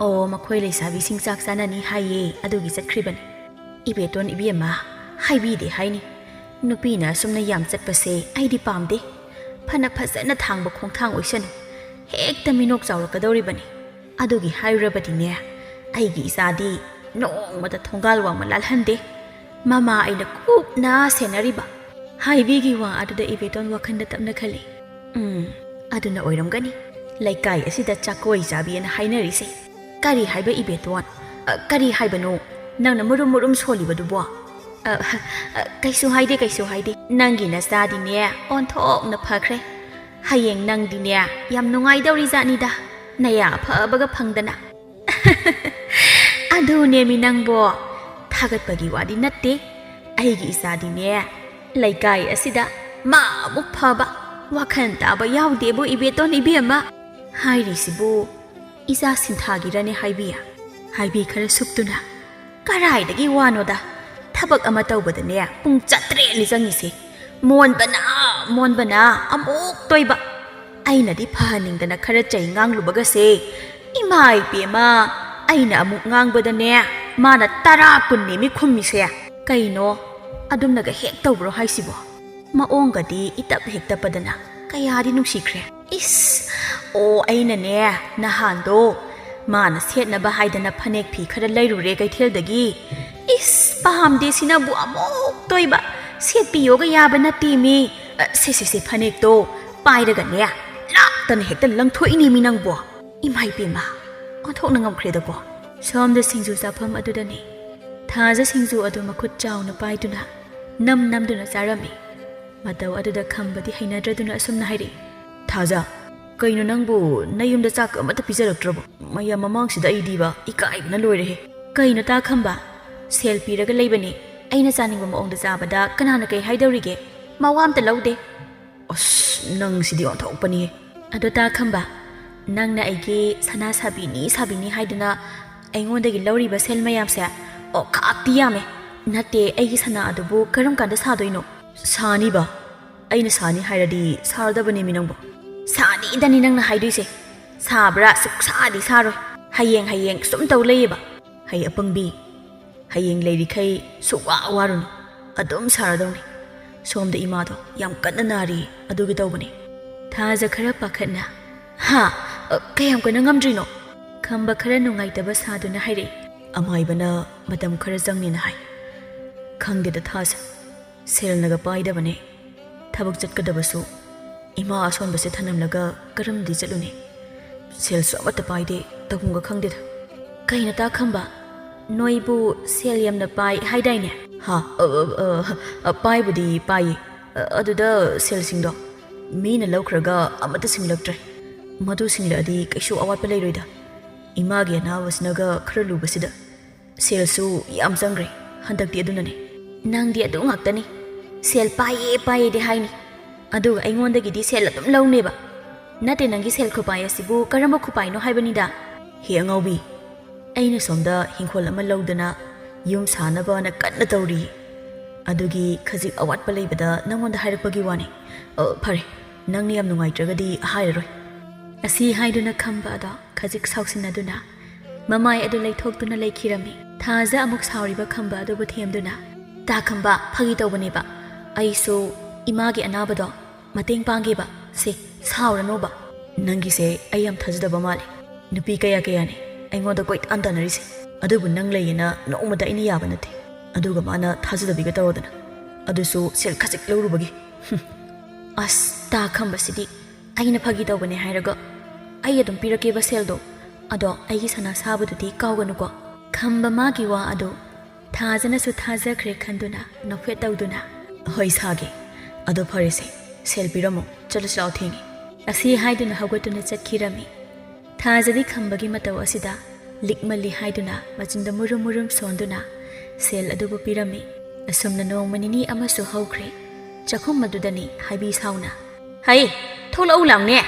"ꯑꯣ, ꯃꯈꯣꯏ ꯂꯩꯁꯥꯕꯤꯁꯤꯡ ꯆꯥꯛ ꯆꯥꯅꯅꯤ ꯍꯥꯏꯌꯦ, ꯑꯗꯨꯒꯤ ꯆꯠꯈ꯭ꯔꯤꯕꯅꯤ꯫" "ꯏꯕꯦꯇꯣꯟ ꯏꯕꯦꯝꯃ, ꯍꯥꯏꯕꯤꯗꯦ ꯍꯥꯏꯅꯤ꯫ ꯅꯨꯄꯤꯅ ꯑꯁꯨꯝꯅ ꯌꯥꯝ ꯆꯠꯄꯁꯦ ꯑꯩꯗꯤ ꯄꯥꯝꯗꯦ꯫ ꯐꯅ ꯐꯖꯅ ꯊꯥꯡꯕ ꯈꯣꯡꯊꯥꯡ ꯑꯣꯏꯁꯅꯨ, ꯍꯦꯛꯇ ꯃꯤꯅꯣꯛ ꯆꯥꯎꯔꯛꯀꯗꯧꯔꯤꯕꯅꯤ꯫ ꯑꯗꯨꯒꯤ ꯍꯥꯏꯔꯨꯔꯕꯗꯤꯅꯦ, ꯑꯩꯒꯤ ꯏꯆꯥꯗꯤ ꯅꯣꯡꯃꯇ ꯊꯣꯡꯒꯥꯜ ꯋꯥꯡꯃ ꯂꯥꯜꯍꯟꯗꯦ꯫ ꯃꯃꯥ ꯑꯩꯅ ꯀꯨꯞꯅ ꯁꯦꯟꯅꯔꯤꯕ꯫" ꯍꯥꯏꯕꯤꯒꯤ ꯋꯥ ꯑꯗꯨꯗ ꯏꯕꯦꯇꯣꯟ ꯋꯥꯈꯜꯗ ꯇꯞꯅ ꯈꯜꯂꯤ, "ꯎꯝ, ꯑꯗꯨꯅ ꯑꯣꯏꯔꯝꯒꯅꯤ ꯂꯩꯀꯥꯏ ꯑꯁꯤꯗ ꯆꯥꯀꯣꯏ ꯆꯥꯕꯤꯑꯅ ꯍꯥꯏꯅꯔꯤꯁꯦ꯫ ꯀꯔꯤ ꯍꯥꯏꯕ ꯏꯕꯦꯇꯣꯟ? ꯑ, ꯀꯔꯤ ꯍꯥꯏꯕꯅꯣ? ꯅꯪꯅ ꯃꯨꯔꯨꯝ ꯃꯨꯔꯨꯝ ꯁꯣꯜꯂꯤꯕꯗꯨꯕꯣ?" "ꯑ, ꯑ, ꯀꯩꯁꯨ ꯍꯥꯏꯗꯦ, ꯀꯩꯁꯨ ꯍꯥꯏꯗꯦ꯫ ꯅꯪꯒꯤ ꯅꯆꯥꯗꯤꯅꯦ ꯑꯣꯟꯊꯣꯛꯅ ꯐꯈ꯭ꯔꯦ꯫ ꯍꯌꯦꯡ ꯅꯪꯗꯤꯅꯦ ꯌꯥꯝ ꯅꯨꯡꯉꯥꯏꯗꯧꯔꯤ ꯖꯥꯠꯅꯤꯗ, ꯅꯌꯥ ꯑꯐꯕꯒ ꯐꯪꯗꯅ꯫" "ꯑꯗꯨꯅꯦꯃꯤ ꯅꯪꯕꯣ, ꯊꯥꯒꯠꯄꯒꯤ ꯋꯥꯗꯤ ꯅꯠꯇꯦ꯫ ꯑꯩꯒꯤ ꯏꯆꯥꯗꯤꯅꯦ ꯂꯩꯀꯥꯏ ꯑꯁꯤꯗ ꯃꯥ ꯑꯃꯨꯛ ꯐꯕ, ꯋꯥꯈꯜ ꯇꯥꯕ ꯌꯥꯎꯗꯦꯕꯨ ꯏꯕꯦꯇꯣꯟ ꯏꯕꯦꯝꯃ꯫" "ꯍꯥꯏꯔꯤꯁꯤꯕꯨ ꯏꯆꯥ ꯁꯤꯟꯊꯥꯒꯤꯔꯅꯦ ꯍꯥꯏꯕꯤ?" ꯍꯥꯏꯕꯤ ꯈꯔ ꯁꯨꯛꯇꯨꯅ, ꯀꯔꯥꯏꯗꯒꯤ ꯋꯥꯅꯣꯗ? ꯊꯕꯛ ꯑꯃ ꯇꯧꯕꯗꯅꯦ ꯄꯨꯡ ꯆꯥꯇ꯭ꯔꯦꯠꯅꯤ ꯆꯪꯉꯤꯁꯦ꯫ ꯃꯣꯟꯕꯅ, ꯃꯣꯟꯕꯅ ꯑꯃꯨꯛ ꯇꯣꯏꯕ꯫ ꯑꯩꯅꯗꯤ ꯐꯍꯟꯅꯤꯡꯗꯅ ꯈꯔ ꯆꯩ ꯉꯥꯡꯂꯨꯕꯒꯁꯦ, ꯏꯃꯥ ꯏꯕꯦꯝꯃ, ꯑꯩꯅ ꯑꯃꯨꯛ ꯉꯥꯡꯕꯗꯅꯦ ꯃꯥꯅ ꯇꯔꯥ ꯀꯨꯟꯅꯦꯃꯤ ꯈꯨꯝꯃꯤꯁꯦ꯫ ꯀꯩꯅꯣ, ꯑꯗꯨꯝꯅꯒ ꯍꯦꯛ ꯇꯧꯕ꯭ꯔꯣ ꯍꯥꯏꯁꯤꯕꯣ? ꯃꯑꯣꯡꯒꯗꯤ ꯏꯇꯞ ꯍꯦꯛ ꯇꯞꯄꯗꯅ꯫ ꯀꯌꯥꯗꯤ ꯅꯨꯡꯁꯤꯈ꯭ꯔꯦ꯫ ꯏꯁ, ꯑꯣ, ꯑꯩꯅꯅꯦ ꯅꯍꯥꯟꯗꯣ ꯃꯥꯅ ꯁꯦꯠꯅꯕ ꯍꯥꯏꯗꯅ ꯐꯅꯦꯛ ꯐꯤ ꯈꯔ ꯂꯩꯔꯨꯔꯦ ꯀꯩꯊꯦꯜꯗꯒꯤ꯫ ꯏꯁ, ꯄꯥꯝꯗꯦ ꯁꯤꯅꯕꯨ ꯑꯃꯨꯛ ꯇꯣꯏꯕ꯫ ꯁꯦꯠꯄꯤꯌꯣꯒ ꯌꯥꯕ ꯅꯠꯇꯦꯃꯤ꯫ ꯑ, ꯁꯦ, ꯁꯦ, ꯁꯦ, ꯐꯅꯦꯛꯇꯣ ꯄꯥꯏꯔꯒꯅꯦ ꯂꯥꯛꯇꯅ ꯍꯦꯛꯇ ꯂꯪꯊꯣꯛꯏꯅꯦꯃꯤ ꯅꯪꯕꯣ꯫ ꯏꯃꯥ ꯏꯕꯦꯝꯃ, ꯑꯣꯟꯊꯣꯛꯅ ꯉꯝꯈ꯭ꯔꯦꯗꯀꯣ꯫ ꯁꯣꯝꯗ ꯁꯤꯡꯖꯨ ꯆꯥꯐꯝ ꯑꯗꯨꯗꯅꯤ꯫ ꯊꯥꯖ ꯁꯤꯡꯖꯨ ꯑꯗꯨ ꯃꯈꯨꯠ ꯆꯥꯎꯅ ꯄꯥꯏꯗꯨꯅ ꯅꯝ ꯅꯝꯗꯨꯅ ꯆꯥꯔꯝꯃꯤ꯫ ꯃꯇꯧ ꯑꯗꯨꯗ ꯈꯝꯕꯗꯤ ꯍꯩꯅꯗ꯭ꯔꯗꯨꯅ ꯑꯁꯨꯝꯅ ꯍꯥꯏꯔꯛꯏ, "ꯊꯥꯖ, ꯀꯩꯅꯣ ꯅꯪꯕꯨ ꯅꯌꯨꯝꯗ ꯆꯥꯛ ꯑꯃꯠꯇ ꯄꯤꯖꯔꯛꯇ꯭ꯔꯕꯣ? ꯃꯌꯥꯝ ꯃꯃꯥꯡꯁꯤꯗ ꯑꯩꯗꯤꯕ ꯏꯀꯥꯏꯕꯅ ꯂꯣꯏꯔꯦꯍꯦ꯫" "ꯀꯩꯅꯣ ꯇꯥ ꯈꯝꯕ? ꯁꯦꯜ ꯄꯤꯔꯒ ꯂꯩꯕꯅꯦ꯫ ꯑꯩꯅ ꯆꯥꯅꯤꯡꯕ ꯃꯑꯣꯡꯗ ꯆꯥꯕꯗ ꯀꯅꯥꯅ ꯀꯩ ꯍꯥꯏꯗꯧꯔꯤꯒꯦ? ꯃꯋꯥ ꯑꯝꯇ ꯂꯧꯗꯦ꯫" "ꯑꯁ, ꯅꯪꯁꯤꯗꯤ ꯑꯣꯟꯊꯣꯛꯄꯅꯤꯍꯦ꯫" "ꯑꯗꯣ ꯇꯥ ꯈꯝꯕ, ꯅꯪꯅ ꯑꯩꯒꯤ ꯁꯅꯥ ꯁꯥꯕꯤꯅꯤ, ꯁꯥꯕꯤꯅꯤ ꯍꯥꯏꯗꯨꯅ ꯑꯩꯉꯣꯟꯗꯒꯤ ꯂꯧꯔꯤꯕ ꯁꯦꯜ ꯃꯌꯥꯝꯁꯦ ꯑꯣꯈꯥꯛꯇꯤ ꯌꯥꯝꯃꯦ꯫ ꯅꯠꯇꯦ, ꯑꯩꯒꯤ ꯁꯅꯥ ꯑꯗꯨꯕꯨ ꯀꯔꯝ ꯀꯥꯟꯗ ꯁꯥꯗꯣꯏꯅꯣ?" "ꯁꯥꯅꯤꯕ꯫ ꯑꯩꯅ ꯁꯥꯅꯤ ꯍꯥꯏꯔꯗꯤ ꯁꯥꯔꯗꯕꯅꯦꯃꯤ ꯅꯪꯕꯣ꯫" "ꯁꯥꯅꯤꯗꯅꯤ ꯅꯪꯅ ꯍꯥꯏꯗꯣꯏꯁꯦ꯫ ꯁꯥꯕ꯭ꯔꯥ? ꯁꯨꯛꯁꯥꯗꯤ ꯁꯥꯔꯣꯏ꯫ ꯍꯌꯦꯡ, ꯍꯌꯦꯡ ꯁꯨꯝ ꯇꯧ ꯂꯩꯌꯦꯕ꯫ ꯍꯩ ꯑꯄꯪꯕꯤ, ꯍꯌꯦꯡ ꯂꯩꯔꯤꯈꯩ ꯁꯨꯛꯋꯥ ꯋꯥꯔꯨꯅꯨ꯫ ꯑꯗꯨꯝ ꯁꯥꯔꯗꯧꯅꯤ꯫ ꯁꯣꯝꯗ ꯏꯃꯥꯗꯣ ꯌꯥꯝ ꯀꯟꯅ ꯅꯥꯔꯤ, ꯑꯗꯨꯒꯤ ꯇꯧꯕꯅꯤ꯫" ꯊꯥꯖ ꯈꯔ ꯄꯥꯈꯠꯅ, "ꯍꯥ? ꯑ, ꯀꯌꯥꯝ ꯀꯟꯅ ꯉꯝꯗ꯭ꯔꯤꯅꯣ?" ꯈꯝꯕ ꯈꯔ ꯅꯨꯡꯉꯥꯏꯇꯕ ꯁꯥꯗꯨꯅ ꯍꯥꯏꯔꯛꯏ, "ꯑꯃꯥꯏꯕꯅ ꯃꯇꯝ ꯈꯔ ꯆꯪꯅꯤꯅ ꯍꯥꯏ꯫" "ꯈꯪꯗꯦꯗ ꯊꯥꯖ, ꯁꯦꯜꯅꯒ ꯄꯥꯏꯗꯕꯅꯦ꯫ ꯊꯕꯛ ꯆꯠꯀꯗꯕꯁꯨ ꯏꯃꯥ ꯑꯁꯣꯟꯕꯁꯦ ꯊꯅꯝꯂꯒ ꯀꯔꯝꯗꯤ ꯆꯠꯂꯨꯅꯤ? ꯁꯦꯜꯁꯨ ꯑꯃꯠꯇ ꯄꯥꯏꯗꯦ, ꯇꯧꯐꯝꯒ ꯈꯪꯗꯦꯗ꯫" "ꯀꯩꯅꯣ ꯇꯥ ꯈꯝꯕ, ꯅꯣꯏꯕꯨ ꯁꯦꯜ ꯌꯥꯝꯅ ꯄꯥꯏ ꯍꯥꯏꯗꯥꯏꯅꯦ?" "ꯍꯥ? ꯑ, ꯑ, ꯑ, ꯑ, ꯄꯥꯏꯕꯨꯗꯤ ꯄꯥꯏꯌꯦ꯫ ꯑ, ꯑꯗꯨꯗ ꯁꯦꯜꯁꯤꯡꯗꯣ ꯃꯤꯅ ꯂꯧꯈ꯭ꯔꯒ ꯑꯃꯠꯇ ꯁꯤꯡꯂꯛꯇ꯭ꯔꯦ꯫ ꯃꯗꯨ ꯁꯤꯡꯂꯛꯑꯗꯤ ꯀꯩꯁꯨ ꯑꯋꯥꯠꯄ ꯂꯩꯔꯣꯏꯗ꯫ ꯏꯃꯥꯒꯤ ꯑꯅꯥꯕꯁꯤꯅꯒ ꯈꯔ ꯂꯨꯕꯁꯤꯗ꯫ ꯁꯦꯜꯁꯨ ꯌꯥꯝ ꯆꯪꯈ꯭ꯔꯦ ꯍꯟꯗꯛꯇꯤ, ꯑꯗꯨꯅꯅꯦ꯫" "ꯅꯪꯗꯤ ꯑꯗꯨ ꯉꯥꯛꯇꯅꯤ꯫ ꯁꯦꯜ ꯄꯥꯏꯌꯦ, ꯄꯥꯏꯌꯦꯗꯤ ꯍꯥꯏꯅꯤ, ꯑꯗꯨꯒ ꯑꯩꯉꯣꯟꯗꯒꯤꯗꯤ ꯁꯦꯜ ꯑꯗꯨꯝ ꯂꯧꯅꯦꯕ꯫ ꯅꯠꯇꯦ, ꯅꯪꯒꯤ ꯁꯦꯜ ꯈꯨꯄꯥꯏ ꯑꯁꯤꯕꯨ ꯀꯔꯝꯕ ꯈꯨꯄꯥꯏꯅꯣ ꯍꯥꯏꯕꯅꯤꯗ?" "ꯍꯦ ꯑꯉꯥꯎꯕꯤ, ꯑꯩꯅ ꯁꯣꯝꯗ ꯍꯤꯡꯈꯣꯜ ꯑꯃ ꯂꯧꯗꯅ ꯌꯨꯝ ꯁꯥꯅꯕꯅ ꯀꯟꯅ ꯇꯧꯔꯤ꯫ ꯑꯗꯨꯒꯤ ꯈꯖꯤꯛ ꯑꯋꯥꯠꯄ ꯂꯩꯕꯗ ꯅꯪꯉꯣꯟꯗ ꯍꯥꯏꯔꯛꯄꯒꯤ ꯋꯥꯅꯤ꯫ ꯑ, ꯐꯔꯦ, ꯅꯪꯅ ꯌꯥꯝ ꯅꯨꯡꯉꯥꯏꯇ꯭ꯔꯒꯗꯤ ꯍꯥꯏꯔꯔꯣꯏ꯫ ꯑꯁꯤ ꯍꯥꯏꯗꯨꯅ ꯈꯝꯕ ꯑꯗꯣ ꯈꯖꯤꯛ ꯁꯥꯎꯁꯤꯟꯅꯗꯨꯅ ꯃꯃꯥꯏ ꯑꯗꯨ ꯂꯩꯊꯣꯛꯇꯨꯅ ꯂꯩꯈꯤꯔꯝꯃꯤ꯫ ꯊꯥꯖ ꯑꯃꯨꯛ ꯁꯥꯎꯔꯤꯕ ꯈꯝꯕ ꯑꯗꯨꯕꯨ ꯊꯦꯝꯗꯨꯅ, "ꯇꯥ ꯈꯝꯕ, ꯐꯥꯒꯤ ꯇꯧꯕꯅꯦꯕ꯫ ꯑꯩꯁꯨ ꯏꯃꯥꯒꯤ ꯑꯅꯥꯕꯗꯣ ꯃꯇꯦꯡ ꯄꯥꯡꯒꯦꯕ꯫ ꯁꯦ, ꯁꯥꯎꯔꯅꯣꯕ꯫ ꯅꯪꯒꯤꯁꯦ ꯑꯩ ꯌꯥꯝ ꯊꯥꯖꯗꯕ ꯃꯥꯜꯂꯦ꯫ ꯅꯨꯄꯤ ꯀꯌꯥ ꯀꯌꯥꯅꯦ ꯑꯩꯉꯣꯟꯗ ꯀꯣꯏꯇꯥꯟ ꯇꯥꯟꯅꯔꯤꯁꯦ꯫ ꯑꯗꯨꯕꯨ ꯅꯪ ꯂꯩꯌꯦꯅ ꯅꯣꯡꯃꯇ ꯑꯩꯅ ꯌꯥꯕ ꯅꯠꯇꯦ꯫ ꯑꯗꯨꯒ ꯃꯥꯅ ꯊꯥꯖꯗꯕꯤꯒ ꯇꯧꯔꯗꯅ꯫ ꯑꯗꯨꯁꯨ ꯁꯦꯜ ꯈꯖꯤꯛ ꯂꯧꯔꯨꯕꯒꯤ꯫ ꯍꯨꯝ꯫ ꯑꯁ, ꯇꯥ ꯈꯝꯕꯁꯤꯗꯤ꯫ ꯑꯩꯅ ꯐꯥꯒꯤ ꯇꯧꯕꯅꯦ ꯍꯥꯏꯔꯒ ꯑꯩ ꯑꯗꯨꯝ ꯄꯤꯔꯛꯀꯦꯕ ꯁꯦꯜꯗꯣ꯫ ꯑꯗꯣ ꯑꯩꯒꯤ ꯁꯅꯥ ꯁꯥꯕꯗꯨꯗꯤ ꯀꯥꯎꯒꯅꯨꯀꯣ꯫" ꯈꯝꯕ ꯃꯥꯒꯤ ꯋꯥ ꯑꯗꯨ ꯊꯥꯖꯅꯁꯨ ꯊꯥꯖꯈ꯭ꯔꯦ ꯈꯟꯗꯨꯅ ꯅꯣꯛꯐꯦꯠ ꯇꯧꯗꯨꯅ, "ꯍꯣꯏ, ꯁꯥꯒꯦ꯫ ꯑꯗꯣ ꯐꯔꯦꯁꯦ, ꯁꯦꯜ ꯄꯤꯔꯝꯃꯣ, ꯆꯠꯂꯁꯤ ꯂꯥꯛꯑꯣ, ꯊꯦꯡꯉꯦ꯫" ꯑꯁꯤ ꯍꯥꯏꯗꯨꯅ ꯍꯧꯒꯠꯇꯨꯅ ꯆꯠꯈꯤꯔꯝꯃꯤ꯫ ꯊꯥꯖꯗꯤ ꯈꯝꯕꯒꯤ ꯃꯇꯧ ꯑꯁꯤꯗ ꯂꯤꯛꯃꯜꯂꯤ ꯍꯥꯏꯗꯨꯅ ꯃꯆꯤꯟꯗ ꯃꯨꯔꯨꯝ ꯃꯨꯔꯨꯝ ꯁꯣꯟꯗꯨꯅ ꯁꯦꯜ ꯑꯗꯨꯕꯨ ꯄꯤꯔꯝꯃꯤ꯫ ꯑꯁꯨꯝꯅ ꯅꯣꯡꯃ ꯅꯤꯅꯤ ꯑꯃꯁꯨ ꯍꯧꯈ꯭ꯔꯦ꯫ ꯆꯥꯛꯈꯨꯝ ꯑꯗꯨꯗꯅꯤ ꯍꯥꯏꯕꯤ ꯁꯥꯎꯅ, "ꯍꯩ, ꯊꯣꯛꯂꯛꯎ ꯂꯥꯎꯅꯦ꯫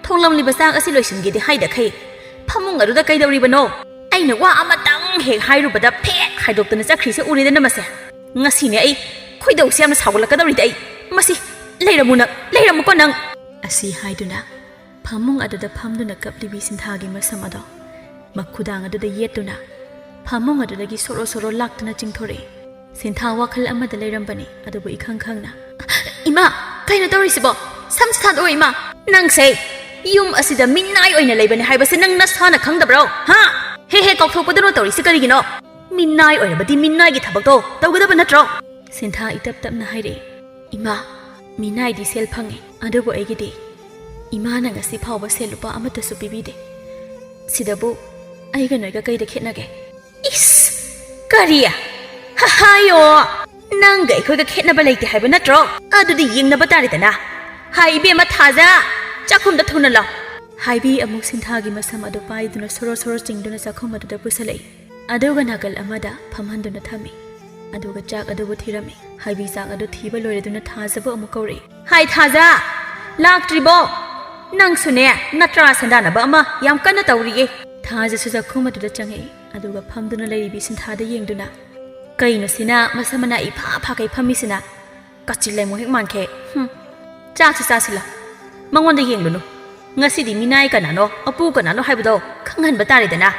ꯊꯣꯡꯂꯝꯂꯤꯕ ꯆꯥꯛ ꯑꯁꯤ ꯂꯣꯏꯁꯤꯟꯒꯦꯗꯤ ꯍꯥꯏꯗꯈꯩ ꯐꯃꯨꯡ ꯑꯗꯨꯗ ꯀꯩꯗꯧꯔꯤꯕꯅꯣ? ꯑꯩꯅ ꯋꯥ ꯑꯃꯇꯪ ꯍꯦꯛ ꯍꯥꯏꯔꯨꯕꯗ ꯐꯦꯛ ꯍꯥꯏꯗꯣꯛꯇꯅ ꯆꯠꯈ꯭ꯔꯤꯁꯦ ꯎꯔꯦꯗꯅ ꯃꯁꯦ꯫ ꯉꯁꯤꯅꯦ ꯑꯩ ꯈꯣꯏꯗꯧꯁꯦ ꯌꯥꯝꯅ ꯁꯥꯎꯒꯠꯂꯛꯀꯗꯧꯔꯤꯗ ꯑꯩ꯫ ꯃꯁꯤ, ꯂꯩꯔꯝꯃꯨ ꯅꯪ, ꯂꯩꯔꯝꯃꯨꯀꯣ ꯅꯪ꯫" ꯑꯁꯤ ꯍꯥꯏꯗꯨꯅ ꯐꯃꯨꯡ ꯑꯗꯨꯗ ꯐꯝꯗꯨꯅ ꯀꯞꯂꯤꯕꯤ ꯁꯤꯟꯊꯥꯒꯤ ꯃꯁꯝ ꯑꯗꯣ ꯃꯈꯨꯗꯥꯡ ꯑꯗꯨꯗ ꯌꯦꯠꯇꯨꯅ ꯐꯃꯨꯡ ꯑꯗꯨꯗꯒꯤ ꯁꯣꯔꯣ ꯁꯣꯔꯣ ꯂꯥꯛꯇꯨꯅ ꯆꯤꯡꯊꯣꯔꯛꯏ꯫ ꯁꯤꯟꯊꯥ ꯋꯥꯈꯜ ꯑꯃꯗ ꯂꯩꯔꯝꯕꯅꯤ, ꯑꯗꯨꯕꯨ ꯏꯈꯪ ꯈꯪꯅ, "ꯏꯃꯥ, ꯀꯩꯅꯣ ꯇꯧꯔꯤꯁꯤꯕꯣ? ꯁꯝꯁꯦ ꯊꯥꯗꯣꯛꯑꯣ, ꯏꯃꯥ!" "ꯅꯪꯁꯦ ꯌꯨꯝ ꯑꯁꯤꯗ ꯃꯤꯅꯥꯏ ꯑꯣꯏꯅ ꯂꯩꯕꯅꯦ ꯍꯥꯏꯕꯁꯦ ꯅꯪ ꯅꯁꯥꯅ ꯈꯪꯗꯕ꯭ꯔꯣ? ꯍꯥ? ꯍꯦ ꯍꯦ ꯀꯥꯎꯊꯣꯛꯄꯗꯨꯅ ꯇꯧꯔꯤꯁꯤ ꯀꯔꯤꯒꯤꯅꯣ? ꯃꯤꯅꯥꯏ ꯑꯣꯏꯔꯕꯗꯤ ꯃꯤꯅꯥꯏꯒꯤ ꯊꯕꯛꯇꯣ ꯇꯧꯒꯗꯕ ꯅꯠꯇ꯭ꯔꯣ?" ꯁꯤꯟꯊꯥ ꯏꯇꯞ ꯇꯞꯅ ꯍꯥꯏꯔꯛꯏ꯫ "ꯏꯃꯥ, ꯃꯤꯅꯥꯏꯗꯤ ꯁꯦꯜ ꯐꯪꯉꯦ, ꯑꯗꯨꯕꯨ ꯑꯩꯒꯤꯗꯤ ꯏꯃꯥꯅ ꯉꯁꯤ ꯐꯥꯎꯕ ꯁꯦꯜ ꯂꯨꯄꯥ ꯑꯃꯠꯇꯁꯨ ꯄꯤꯕꯤꯗꯦ꯫ ꯁꯤꯗꯕꯨ ꯑꯩꯒ ꯅꯣꯏꯒ ꯀꯩꯗ ꯈꯦꯠꯅꯒꯦ?" "ꯏꯁ! ꯀꯔꯤ? ꯍ, ꯍꯥꯏꯌꯣ! ꯅꯪꯒ ꯑꯩꯈꯣꯏꯒ ꯈꯦꯠꯅꯕ ꯂꯩꯇꯦ ꯍꯥꯏꯕ ꯅꯠꯇ꯭ꯔꯣ? ꯑꯗꯨꯗꯤ ꯌꯦꯡꯅꯕ ꯇꯥꯔꯦꯗꯅ꯫ ꯍꯥꯏ ꯏꯕꯦꯝꯃ ꯊꯥꯖ, ꯆꯥꯛꯈꯨꯝꯗ ꯊꯨꯅ ꯂꯥꯎ꯫" ꯍꯥꯏꯕꯤ ꯑꯃꯨꯛ ꯁꯤꯟꯊꯥꯒꯤ ꯃꯁꯝ ꯑꯗꯨ ꯄꯥꯏꯗꯨꯅ ꯁꯣꯔꯣ ꯁꯣꯔꯣ ꯆꯤꯡꯗꯨꯅ ꯆꯥꯛꯈꯨꯝ ꯑꯗꯨꯗ ꯄꯨꯁꯜꯂꯛꯏ꯫ ꯑꯗꯨꯒ ꯅꯥꯀꯜ ꯑꯃꯗ ꯐꯝꯍꯟꯗꯨꯅ ꯊꯝꯃꯤ꯫ ꯑꯗꯨꯒ ꯆꯥꯛ ꯑꯗꯨꯕꯨ ꯊꯤꯔꯝꯃꯤ꯫ ꯍꯥꯏꯕꯤ ꯆꯥꯛ ꯑꯗꯨ ꯊꯤꯕ ꯂꯣꯏꯔꯗꯨꯅ ꯊꯥꯖꯕꯨ ꯑꯃꯨꯛ ꯀꯧꯔꯛꯏ꯫ "ꯍꯥꯏ ꯊꯥꯖ! ꯂꯥꯛꯇ꯭ꯔꯤꯕꯣ? ꯅꯪꯁꯨꯅꯦ, ꯅꯇ꯭ꯔꯥ ꯁꯟꯗꯥꯅꯕ ꯑꯃ ꯌꯥꯝ ꯀꯟꯅ ꯇꯧꯔꯤꯌꯦ꯫ ꯊꯥꯖꯁꯨ ꯆꯥꯛꯈꯨꯝ ꯑꯗꯨꯗ ꯆꯪꯉꯛꯏ, ꯑꯗꯨꯒ ꯐꯝꯗꯨꯅ ꯂꯩꯔꯤꯕꯤ ꯁꯤꯟꯊꯥꯗ ꯌꯦꯡꯗꯨꯅ, "ꯀꯩꯅꯣ ꯁꯤꯅ ꯃꯁꯝ ꯃꯅꯥ ꯏꯐꯥ ꯐꯥꯈꯩ ꯐꯝꯃꯤꯁꯤꯅ? ꯀꯥꯆꯤꯟ ꯂꯩꯃꯣ ꯍꯦꯛ ꯃꯥꯟꯈꯦ꯫ ꯍꯨꯝ, ꯆꯥꯛꯁꯤ ꯆꯥꯁꯤꯜꯂ꯫ ꯃꯉꯣꯟꯗ ꯌꯦꯡꯂꯨꯅꯨ꯫ ꯉꯁꯤꯗꯤ ꯃꯤꯅꯥꯏ ꯀꯅꯥꯅꯣ, ꯑꯄꯨ ꯀꯅꯥꯅꯣ ꯍꯥꯏꯕꯗꯣ ꯈꯪꯍꯟꯕ ꯇꯥꯔꯦꯗꯅ"꯫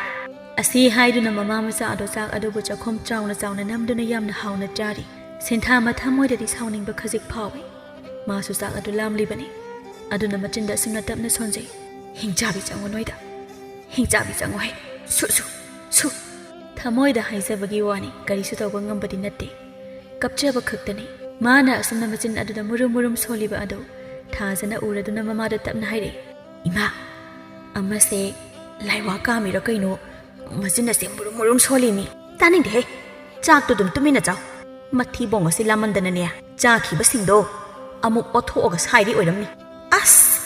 ꯑꯁꯤ ꯍꯥꯏꯗꯨꯅ ꯃꯃꯥ ꯃꯆꯥ ꯑꯗꯣ ꯆꯥꯛ ꯑꯗꯨꯕꯨ ꯆꯥꯛꯈꯨꯝ ꯆꯥꯎꯅ ꯆꯥꯎꯅ ꯅꯝꯗꯨꯅ ꯌꯥꯝꯅ ꯍꯥꯎꯅ ꯆꯥꯔꯤ꯫ ꯁꯤꯟꯊꯥ ꯃꯊꯃꯣꯏꯗꯗꯤ ꯁꯥꯎꯅꯤꯡꯕ ꯈꯖꯤꯛ ꯐꯥꯎꯏ꯫ ꯃꯥꯁꯨ ꯆꯥꯛ ꯑꯗꯨ ꯂꯥꯝꯂꯤꯕꯅꯤ꯫ ꯑꯗꯨꯅ ꯃꯆꯤꯟꯗ ꯑꯁꯨꯝꯅ ꯇꯞꯅ ꯁꯣꯟꯖꯩ, "ꯍꯤꯡꯆꯥꯕꯤ ꯆꯪꯉꯣ ꯅꯣꯏꯗ, ꯍꯤꯡꯆꯥꯕꯤ ꯆꯪꯉꯣ ꯍꯦ, ꯁꯨ, ꯁꯨ, ꯁꯨ"꯫ ꯊꯃꯣꯏꯗ ꯍꯥꯏꯖꯕꯒꯤ ꯋꯥꯅꯤ, ꯀꯔꯤꯁꯨ ꯇꯧꯕ ꯉꯝꯕꯗꯤ ꯅꯠꯇꯦ꯫ ꯀꯞꯆꯕ ꯈꯛꯇꯅꯤ꯫ ꯃꯥꯅ ꯑꯁꯨꯝꯅ ꯃꯆꯤꯟ ꯑꯗꯨꯗ ꯃꯨꯔꯨꯝ ꯃꯨꯔꯨꯝ ꯁꯣꯜꯂꯤꯕ ꯑꯗꯨ ꯊꯥꯖꯅ ꯎꯔꯗꯨꯅ ꯃꯃꯥꯗ ꯇꯞꯅ ꯍꯥꯏꯔꯛꯏ, "ꯏꯃꯥ, ꯑꯃꯁꯦ ꯂꯥꯏꯋꯥ ꯀꯥꯝꯃꯤꯔ ꯀꯩꯅꯣ, ꯃꯆꯤꯟ ꯑꯁꯦ ꯃꯨꯔꯨꯝ ꯃꯨꯔꯨꯝ ꯁꯣꯜꯂꯤꯃꯤ꯫ ꯇꯥꯅꯤꯡꯗꯦꯍꯦ, ꯆꯥꯛꯇꯨ ꯑꯗꯨꯝ ꯇꯨꯃꯤꯟꯅ ꯆꯥꯎ꯫ ꯃꯊꯤꯕꯣꯡ ꯑꯁꯤ ꯂꯥꯃꯟꯗꯅꯅꯦ, ꯆꯥꯈꯤꯕꯁꯤꯡꯗꯣ ꯑꯃꯨꯛ ꯑꯣꯠꯊꯣꯛꯑꯒ ꯁꯥꯏꯔꯤ ꯑꯣꯏꯔꯝꯅꯤ꯫ ꯑꯁ,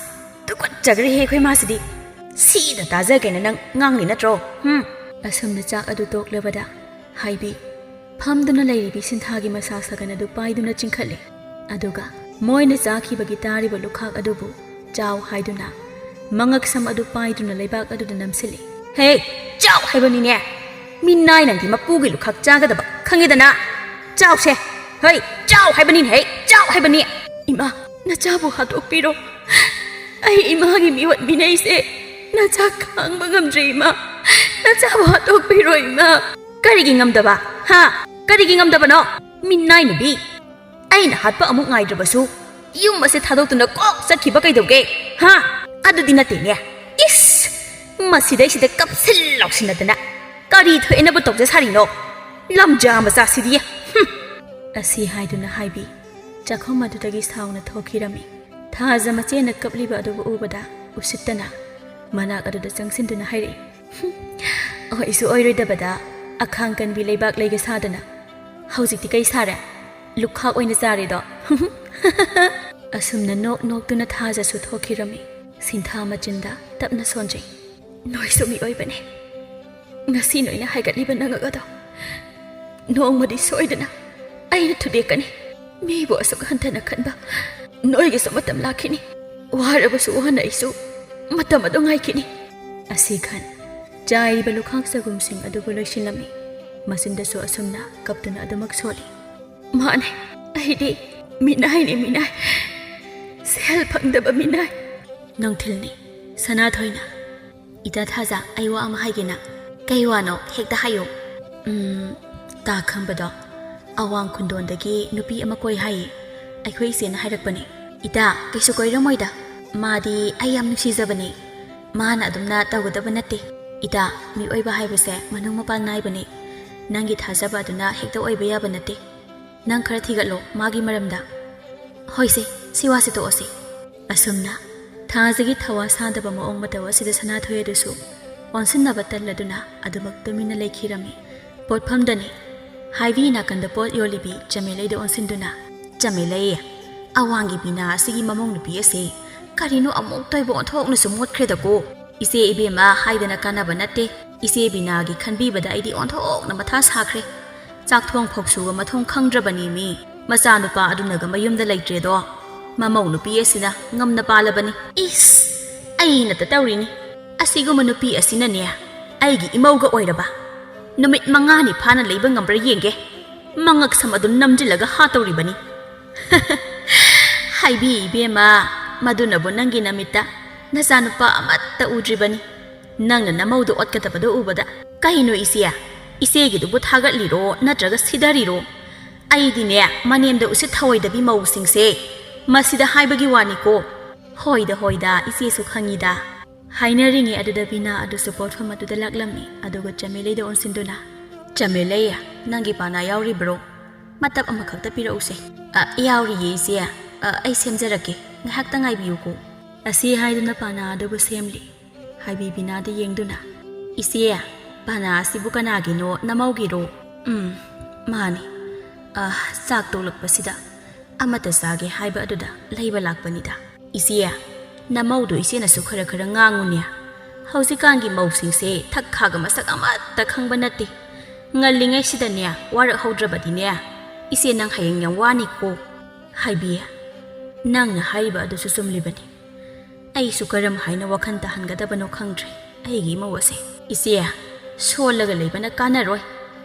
ꯇꯨꯀꯠꯆꯈ꯭ꯔꯦꯍꯦ ꯑꯩꯈꯣꯏ ꯃꯥꯁꯤꯗꯤ꯫ ꯁꯤꯗ ꯇꯥꯖꯒꯦꯅ ꯅꯪ ꯉꯥꯡꯂꯤ ꯅꯠꯇ꯭ꯔꯣ? ꯍꯨꯝ"꯫ ꯑꯁꯨꯝꯅ ꯆꯥꯛ ꯑꯗꯨ ꯇꯣꯛꯂꯕꯗ ꯍꯥꯏꯕꯤ ꯐꯝꯗꯨꯅ ꯂꯩꯔꯤꯕꯤ ꯁꯤꯟꯊꯥꯒꯤ ꯃꯁꯥ ꯁꯥꯒꯟ ꯑꯗꯨ ꯄꯥꯏꯗꯨꯅ ꯆꯤꯡꯈꯠꯂꯦ꯫ ꯑꯗꯨꯒ ꯃꯣꯏꯅ ꯆꯥꯈꯤꯕꯒꯤ ꯇꯥꯔꯤꯕ ꯂꯨꯈꯥꯛ ꯑꯗꯨꯕꯨ "ꯆꯥꯎ" ꯍꯥꯏꯗꯨꯅ ꯃꯉꯛꯁꯝ ꯑꯗꯨ ꯄꯥꯏꯗꯨꯅ ꯂꯩꯕꯥꯛ ꯑꯗꯨꯗ ꯅꯝꯁꯤꯜꯂꯤ꯫ "ꯍꯦ, ꯆꯥꯎ ꯍꯥꯏꯕꯅꯤꯅꯦ! ꯃꯤꯅꯥꯏ ꯅꯪꯗꯤ ꯃꯄꯨꯒꯤ ꯂꯨꯈꯥꯛ ꯆꯥꯒꯗꯕ ꯈꯪꯉꯤꯗꯅ? ꯆꯥꯎꯁꯦ! ꯍꯩ, ꯆꯥꯎ ꯍꯥꯏꯕꯅꯤꯅꯦ! ꯍꯩ, ꯆꯥꯎ ꯍꯥꯏꯕꯅꯤ!" "ꯏꯃꯥ, ꯅꯆꯥꯕꯨ ꯍꯥꯠꯇꯣꯛꯄꯤꯔꯣ꯫ ꯑꯩ ꯏꯃꯥꯒꯤ ꯃꯤꯑꯣꯠ ꯃꯤꯅꯩꯁꯦ ꯅꯆꯥ ꯈꯥꯡꯕ ꯉꯝꯗ꯭ꯔꯦ ꯏꯃꯥ꯫ ꯅꯆꯥꯕꯨ ꯍꯥꯠꯇꯣꯛꯄꯤꯔꯣ ꯏꯃꯥ"꯫ "ꯀꯔꯤꯒꯤ ꯉꯝꯗꯕ? ꯍꯥ? ꯀꯔꯤꯒꯤ ꯉꯝꯗꯕꯅꯣ? ꯃꯤꯅꯥꯏ ꯅꯨꯄꯤ! ꯑꯩꯅ ꯍꯥꯠꯄ ꯑꯃꯨꯛ ꯉꯥꯏꯗ꯭ꯔꯕꯁꯨ ꯌꯨꯝ ꯑꯁꯤ ꯊꯥꯗꯣꯛꯇꯨꯅ ꯀꯣꯛ ꯆꯠꯈꯤꯕ ꯀꯩꯗꯧꯒꯦ? ꯍꯥ? ꯑꯗꯨꯗꯤ ꯅꯠꯇꯦꯅꯦ꯫ ꯏꯁ! ꯃꯁꯤꯗꯩꯁꯤꯗ ꯀꯞꯁꯤꯟ ꯂꯥꯎꯁꯤꯟꯅꯗꯅ ꯀꯔꯤ ꯊꯣꯛꯑꯦꯅꯕꯨ ꯇꯧꯖ ꯁꯥꯔꯤꯅꯣ? ꯂꯝꯖꯥ ꯃꯆꯥꯁꯤꯗꯤ! ꯍꯨꯝ!" ꯑꯁꯤ ꯍꯥꯏꯗꯨꯅ ꯍꯥꯏꯕꯤ ꯆꯥꯛꯈꯨꯝ ꯑꯗꯨꯗꯒꯤ ꯁꯥꯎꯅ ꯊꯣꯛꯈꯤꯔꯝꯃꯤ꯫ ꯊꯥꯖ ꯃꯆꯦꯅ ꯀꯞꯂꯤꯕ ꯑꯗꯨꯕꯨ ꯎꯕꯗ ꯎꯁꯤꯠꯇꯅ ꯃꯅꯥꯛ ꯑꯗꯨꯗ ꯆꯪꯁꯤꯟꯗꯨꯅ ꯍꯥꯏꯔꯛꯏ, "ꯍꯨꯝ, ꯑꯣꯏꯁꯨ ꯑꯣꯏꯔꯣꯏꯗꯕꯗ ꯑꯈꯥꯡ ꯀꯟꯕꯤ ꯂꯩꯕꯥꯛ ꯂꯩꯒ ꯁꯥꯗꯅ ꯍꯧꯖꯤꯛꯇꯤ ꯀꯩ ꯁꯥꯔꯦ? ꯂꯨꯈꯥꯛ ꯑꯣꯏꯅ ꯆꯥꯔꯦꯗꯣ"꯫ ꯑꯁꯨꯝꯅ ꯅꯣꯛ ꯅꯣꯛꯇꯨꯅ ꯊꯥꯖꯁꯨ ꯊꯣꯛꯈꯤꯔꯝꯃꯤ꯫ ꯁꯤꯟꯊꯥ ꯃꯆꯤꯟꯗ ꯇꯞꯅ ꯁꯣꯟꯖꯩ, "ꯅꯣꯏꯁꯨ ꯃꯤꯑꯣꯏꯕꯅꯦ꯫ ꯉꯁꯤ ꯅꯣꯏꯅ ꯍꯥꯏꯒꯠꯂꯤꯕ ꯅꯉꯛ ꯑꯗꯣ ꯅꯣꯡꯃꯗꯤ ꯁꯣꯏꯗꯅ ꯑꯩꯅ ꯊꯨꯗꯦꯛꯀꯅꯤ꯫ ꯃꯤꯕꯨ ꯑꯁꯨꯛ ꯍꯟꯊꯅ ꯈꯟꯕ ꯅꯣꯏꯒꯤꯁꯨ ꯃꯇꯝ ꯂꯥꯛꯈꯤꯅꯤ꯫ ꯋꯥꯔꯕꯁꯨ ꯋꯥꯅ ꯑꯩꯁꯨ ꯃꯇꯝ ꯑꯗꯨ ꯉꯥꯏꯈꯤꯅꯤ"꯫ ꯑꯁꯤ ꯈꯟ ꯆꯥꯏꯔꯤꯕ ꯂꯨꯈꯥꯛ ꯆꯒꯨꯝꯁꯤꯡ ꯑꯗꯨꯕꯨ ꯂꯣꯏꯁꯤꯜꯂꯝꯃꯤ꯫ ꯃꯆꯤꯟꯗꯁꯨ ꯑꯁꯨꯝꯅ ꯀꯞꯇꯨꯅ ꯑꯗꯨꯃꯛ ꯁꯣꯜꯂꯤ꯫ "ꯃꯥꯅꯦ, ꯑꯩꯗꯤ ꯃꯤꯅꯥꯏꯅꯦ, ꯃꯤꯅꯥꯏ꯫ ꯁꯦꯜ ꯐꯪꯗꯕ ꯃꯤꯅꯥꯏ"꯫ ꯅꯨꯡꯊꯤꯜꯅꯤ꯫ ꯁꯅꯥꯊꯣꯏꯅ, "ꯏꯇꯥ ꯊꯥꯖ, ꯑꯩ ꯋꯥ ꯑꯃ ꯍꯥꯏꯒꯦꯅ"꯫ "ꯀꯩ ꯋꯥꯅꯣ? ꯍꯦꯛꯇ ꯍꯥꯏꯌꯨ"꯫ "ꯎꯝ, ꯇꯥ ꯈꯪꯕꯗꯣ, ꯑꯋꯥꯡ ꯈꯨꯟꯗꯣꯟꯗꯒꯤ ꯅꯨꯄꯤ ꯑꯃ ꯀꯣꯏ ꯍꯥꯏꯌꯦ꯫ ꯑꯩꯈꯣꯏ ꯏꯆꯦꯅ ꯍꯥꯏꯔꯛꯄꯅꯦ"꯫ "ꯏꯇꯥ, ꯀꯩꯁꯨ ꯀꯣꯏꯔꯝꯃꯣꯏꯗ꯫ ꯃꯥꯗꯤ ꯑꯩ ꯌꯥꯝ ꯅꯨꯡꯁꯤꯖꯕꯅꯦ꯫ ꯃꯥꯅ ꯑꯗꯨꯝꯅ ꯇꯧꯒꯗꯕ ꯅꯠꯇꯦ꯫ ꯏꯇꯥ, ꯃꯤꯑꯣꯏꯕ ꯍꯥꯏꯕꯁꯦ ꯃꯅꯨꯡ ꯃꯄꯥꯟ ꯅꯥꯏꯕꯅꯦ꯫ ꯅꯪꯒꯤ ꯊꯥꯖꯕ ꯑꯗꯨꯅ ꯍꯦꯛꯇ ꯑꯣꯏꯕ ꯌꯥꯕ ꯅꯠꯇꯦ꯫ ꯅꯪ ꯈꯔ ꯊꯤꯒꯠꯂꯣ ꯃꯥꯒꯤ ꯃꯔꯝꯗ"꯫ "ꯍꯣꯏꯁꯦ, ꯁꯤ ꯋꯥꯁꯦ ꯇꯣꯛꯑꯁꯤ"꯫ ꯑꯁꯨꯝꯅ ꯊꯥꯖꯒꯤ ꯊꯋꯥ ꯁꯥꯗꯕ ꯃꯑꯣꯡ ꯃꯇꯧ ꯑꯁꯤꯗ ꯁꯅꯥꯊꯣꯏ ꯑꯗꯨꯁꯨ ꯑꯣꯟꯁꯤꯟꯅꯕ ꯇꯜꯂꯗꯨꯅ ꯑꯗꯨꯃꯛ ꯇꯨꯃꯤꯟꯅ ꯂꯩꯈꯤꯔꯝꯃꯤ꯫ ꯄꯣꯠꯐꯝꯗꯅꯤ꯫ ꯍꯥꯏꯕꯤ ꯅꯥꯀꯟꯗ ꯄꯣꯠ ꯌꯣꯜꯂꯤꯕꯤ ꯆꯃꯦꯂꯩꯗ ꯑꯣꯟꯁꯤꯟꯗꯨꯅ, "ꯆꯃꯦꯂꯩ, ꯑꯋꯥꯡꯒꯤ ꯕꯤꯅꯥ ꯑꯁꯤꯒꯤ ꯃꯃꯧ ꯅꯨꯄꯤ ꯑꯁꯤ ꯀꯔꯤꯅꯣ ꯑꯃꯨꯛꯇ ꯑꯣꯏꯕ ꯑꯣꯟꯊꯣꯛꯅꯁꯨ ꯃꯣꯠꯈ꯭ꯔꯦꯗꯀꯣ꯫ ꯏꯆꯦ ꯏꯕꯦꯝꯃ ꯍꯥꯏꯗꯅ ꯀꯥꯟꯅꯕ ꯅꯠꯇꯦ꯫ ꯏꯆꯦ ꯕꯤꯅꯥꯒꯤ ꯈꯟꯕꯤꯕꯗ ꯑꯩꯗꯤ ꯑꯣꯟꯊꯣꯛꯅ ꯃꯊꯥ ꯁꯥꯈ꯭ꯔꯦ꯫ ꯆꯥꯛ ꯊꯣꯡ ꯐꯥꯎꯁꯨꯕ ꯃꯊꯣꯡ ꯈꯪꯗ꯭ꯔꯕꯅꯤ ꯃꯤ꯫ ꯃꯆꯥꯅꯨꯄꯥ ꯑꯗꯨꯅꯒ ꯃꯌꯨꯝꯗ ꯂꯩꯇ꯭ꯔꯦꯗꯣ꯫ ꯃꯃꯧ ꯅꯨꯄꯤ ꯑꯁꯤꯅ ꯉꯝꯅ ꯄꯥꯜꯂꯕꯅꯤ꯫ ꯏꯁ! ꯑꯩꯅꯇ ꯇꯧꯔꯤꯅꯤ꯫ ꯑꯁꯤꯒꯨꯝꯕ ꯅꯨꯄꯤ ꯑꯁꯤꯅꯅꯦ ꯑꯩꯒꯤ ꯏꯃꯧꯒ ꯑꯣꯏꯔꯕ꯫ ꯅꯨꯃꯤꯠ ꯃꯉꯥꯅꯤ ꯐꯥꯅ ꯂꯩꯕ ꯉꯝꯕ꯭ꯔꯥ ꯌꯦꯡꯒꯦ꯫ ꯃꯉꯛ ꯁꯝ ꯑꯗꯨꯝ ꯅꯝꯖꯤꯜꯂꯒ ꯍꯥꯠꯇꯧꯔꯤꯕꯅꯤ"꯫ "ꯍꯥꯏꯕꯤ ꯏꯕꯦꯝꯃ, ꯃꯗꯨꯅꯕꯨ ꯅꯪꯒꯤ ꯅꯃꯤꯠꯇ ꯅꯆꯥꯅꯨꯄꯥ ꯑꯃꯠꯇ ꯎꯗ꯭ꯔꯤꯕꯅꯤ꯫ ꯅꯪꯅ ꯅꯃꯧꯗꯨ ꯑꯣꯠꯀꯗꯕꯗꯨ ꯎꯕꯗ"꯫ "ꯀꯩꯅꯣ ꯏꯆꯦ? ꯏꯆꯦꯒꯤꯗꯨꯕꯨ ꯊꯥꯒꯠꯂꯤꯔꯣ ꯅꯠꯇ꯭ꯔꯒ ꯁꯤꯙꯔꯤꯔꯣ? ꯑꯩꯗꯤꯅꯦ ꯃꯅꯦꯝꯗ ꯎꯁꯤꯠ ꯊꯑꯣꯏꯗꯕꯤ ꯃꯧꯁꯤꯡꯁꯦ ꯃꯁꯤꯗ ꯍꯥꯏꯕꯒꯤ ꯋꯥꯅꯤꯀꯣ"꯫ "ꯍꯣꯏꯗ, ꯍꯣꯏꯗ, ꯏꯆꯦꯁꯨ ꯈꯪꯉꯤꯗ"꯫ ꯍꯥꯏꯅꯔꯤꯉꯩ ꯑꯗꯨꯗ ꯕꯤꯅꯥ ꯑꯗꯨꯁꯨ ꯄꯣꯠꯐꯝ ꯑꯗꯨꯗ ꯂꯥꯛꯂꯝꯃꯤ꯫ ꯑꯗꯨꯒ ꯆꯃꯦꯂꯩꯗ ꯑꯣꯟꯁꯤꯟꯗꯨꯅ, "ꯆꯃꯦꯂꯩ, ꯅꯪꯒꯤ ꯄꯥꯅꯥ ꯌꯥꯎꯔꯤꯕ꯭ꯔꯣ? ꯃꯇꯞ ꯑꯃꯈꯛꯇ ꯄꯤꯔꯛꯎꯁꯦ"꯫ "ꯑ, ꯌꯥꯎꯔꯤꯌꯦ ꯏꯆꯦ꯫ ꯑ, ꯑꯩ ꯁꯦꯝꯖꯔꯛꯀꯦ꯫ ꯉꯥꯏꯍꯥꯛꯇ ꯉꯥꯏꯕꯤꯌꯨꯀꯣ"꯫ ꯑꯁꯤ ꯍꯥꯏꯗꯨꯅ ꯄꯥꯅꯥ ꯑꯗꯨꯕꯨ ꯁꯦꯝꯂꯤ꯫ ꯍꯥꯏꯕꯤ ꯕꯤꯅꯥꯗ ꯌꯦꯡꯗꯨꯅ, "ꯏꯆꯦ, ꯄꯥꯅꯥ ꯑꯁꯤꯕꯨ ꯀꯅꯥꯒꯤꯅꯣ? ꯅꯃꯧꯒꯤꯔꯣ?" "ꯎꯝ, ꯃꯥꯅꯤ꯫ ꯑ, ꯆꯥꯛ ꯇꯣꯛꯂꯛꯄꯁꯤꯗ ꯑꯃꯠꯇ ꯆꯥꯒꯦ ꯍꯥꯏꯕ ꯑꯗꯨꯗ ꯂꯩꯕ ꯂꯥꯛꯄꯅꯤꯗ"꯫ "ꯏꯆꯦ, ꯅꯃꯧꯗꯣ ꯏꯆꯦꯅꯁꯨ ꯈꯔ ꯈꯔ ꯉꯥꯡꯉꯨꯅꯦ꯫ ꯍꯧꯖꯤꯛꯀꯥꯟꯒꯤ ꯃꯧꯁꯤꯡꯁꯦ ꯊꯛ ꯈꯥꯒ ꯃꯁꯛ ꯑꯃꯠꯇ ꯈꯪꯕ ꯅꯠꯇꯦ꯫ ꯉꯜꯂꯤꯉꯩꯁꯤꯗꯅꯦ ꯋꯥꯔꯛꯍꯧꯗ꯭ꯔꯕꯗꯤꯅꯦ, ꯏꯆꯦ ꯅꯪ ꯍꯌꯦꯡ ꯌꯥꯝ ꯋꯥꯅꯤꯀꯣ"꯫ "ꯍꯥꯏꯕꯤ, ꯅꯪꯅ ꯍꯥꯏꯔꯤꯕ ꯑꯗꯨꯁꯨ ꯆꯨꯝꯂꯤꯕꯅꯤ꯫ ꯑꯩꯁꯨ ꯀꯔꯝ ꯍꯥꯏꯅ ꯋꯥꯈꯜ ꯇꯥꯍꯟꯒꯗꯕꯅꯣ ꯈꯪꯗ꯭ꯔꯦ ꯑꯩꯒꯤ ꯏꯃꯧ ꯑꯁꯦ"꯫ "ꯏꯆꯦ, ꯁꯣꯜꯂꯒ ꯂꯩꯕꯅ ꯀꯥꯟꯅꯔꯣꯏ꯫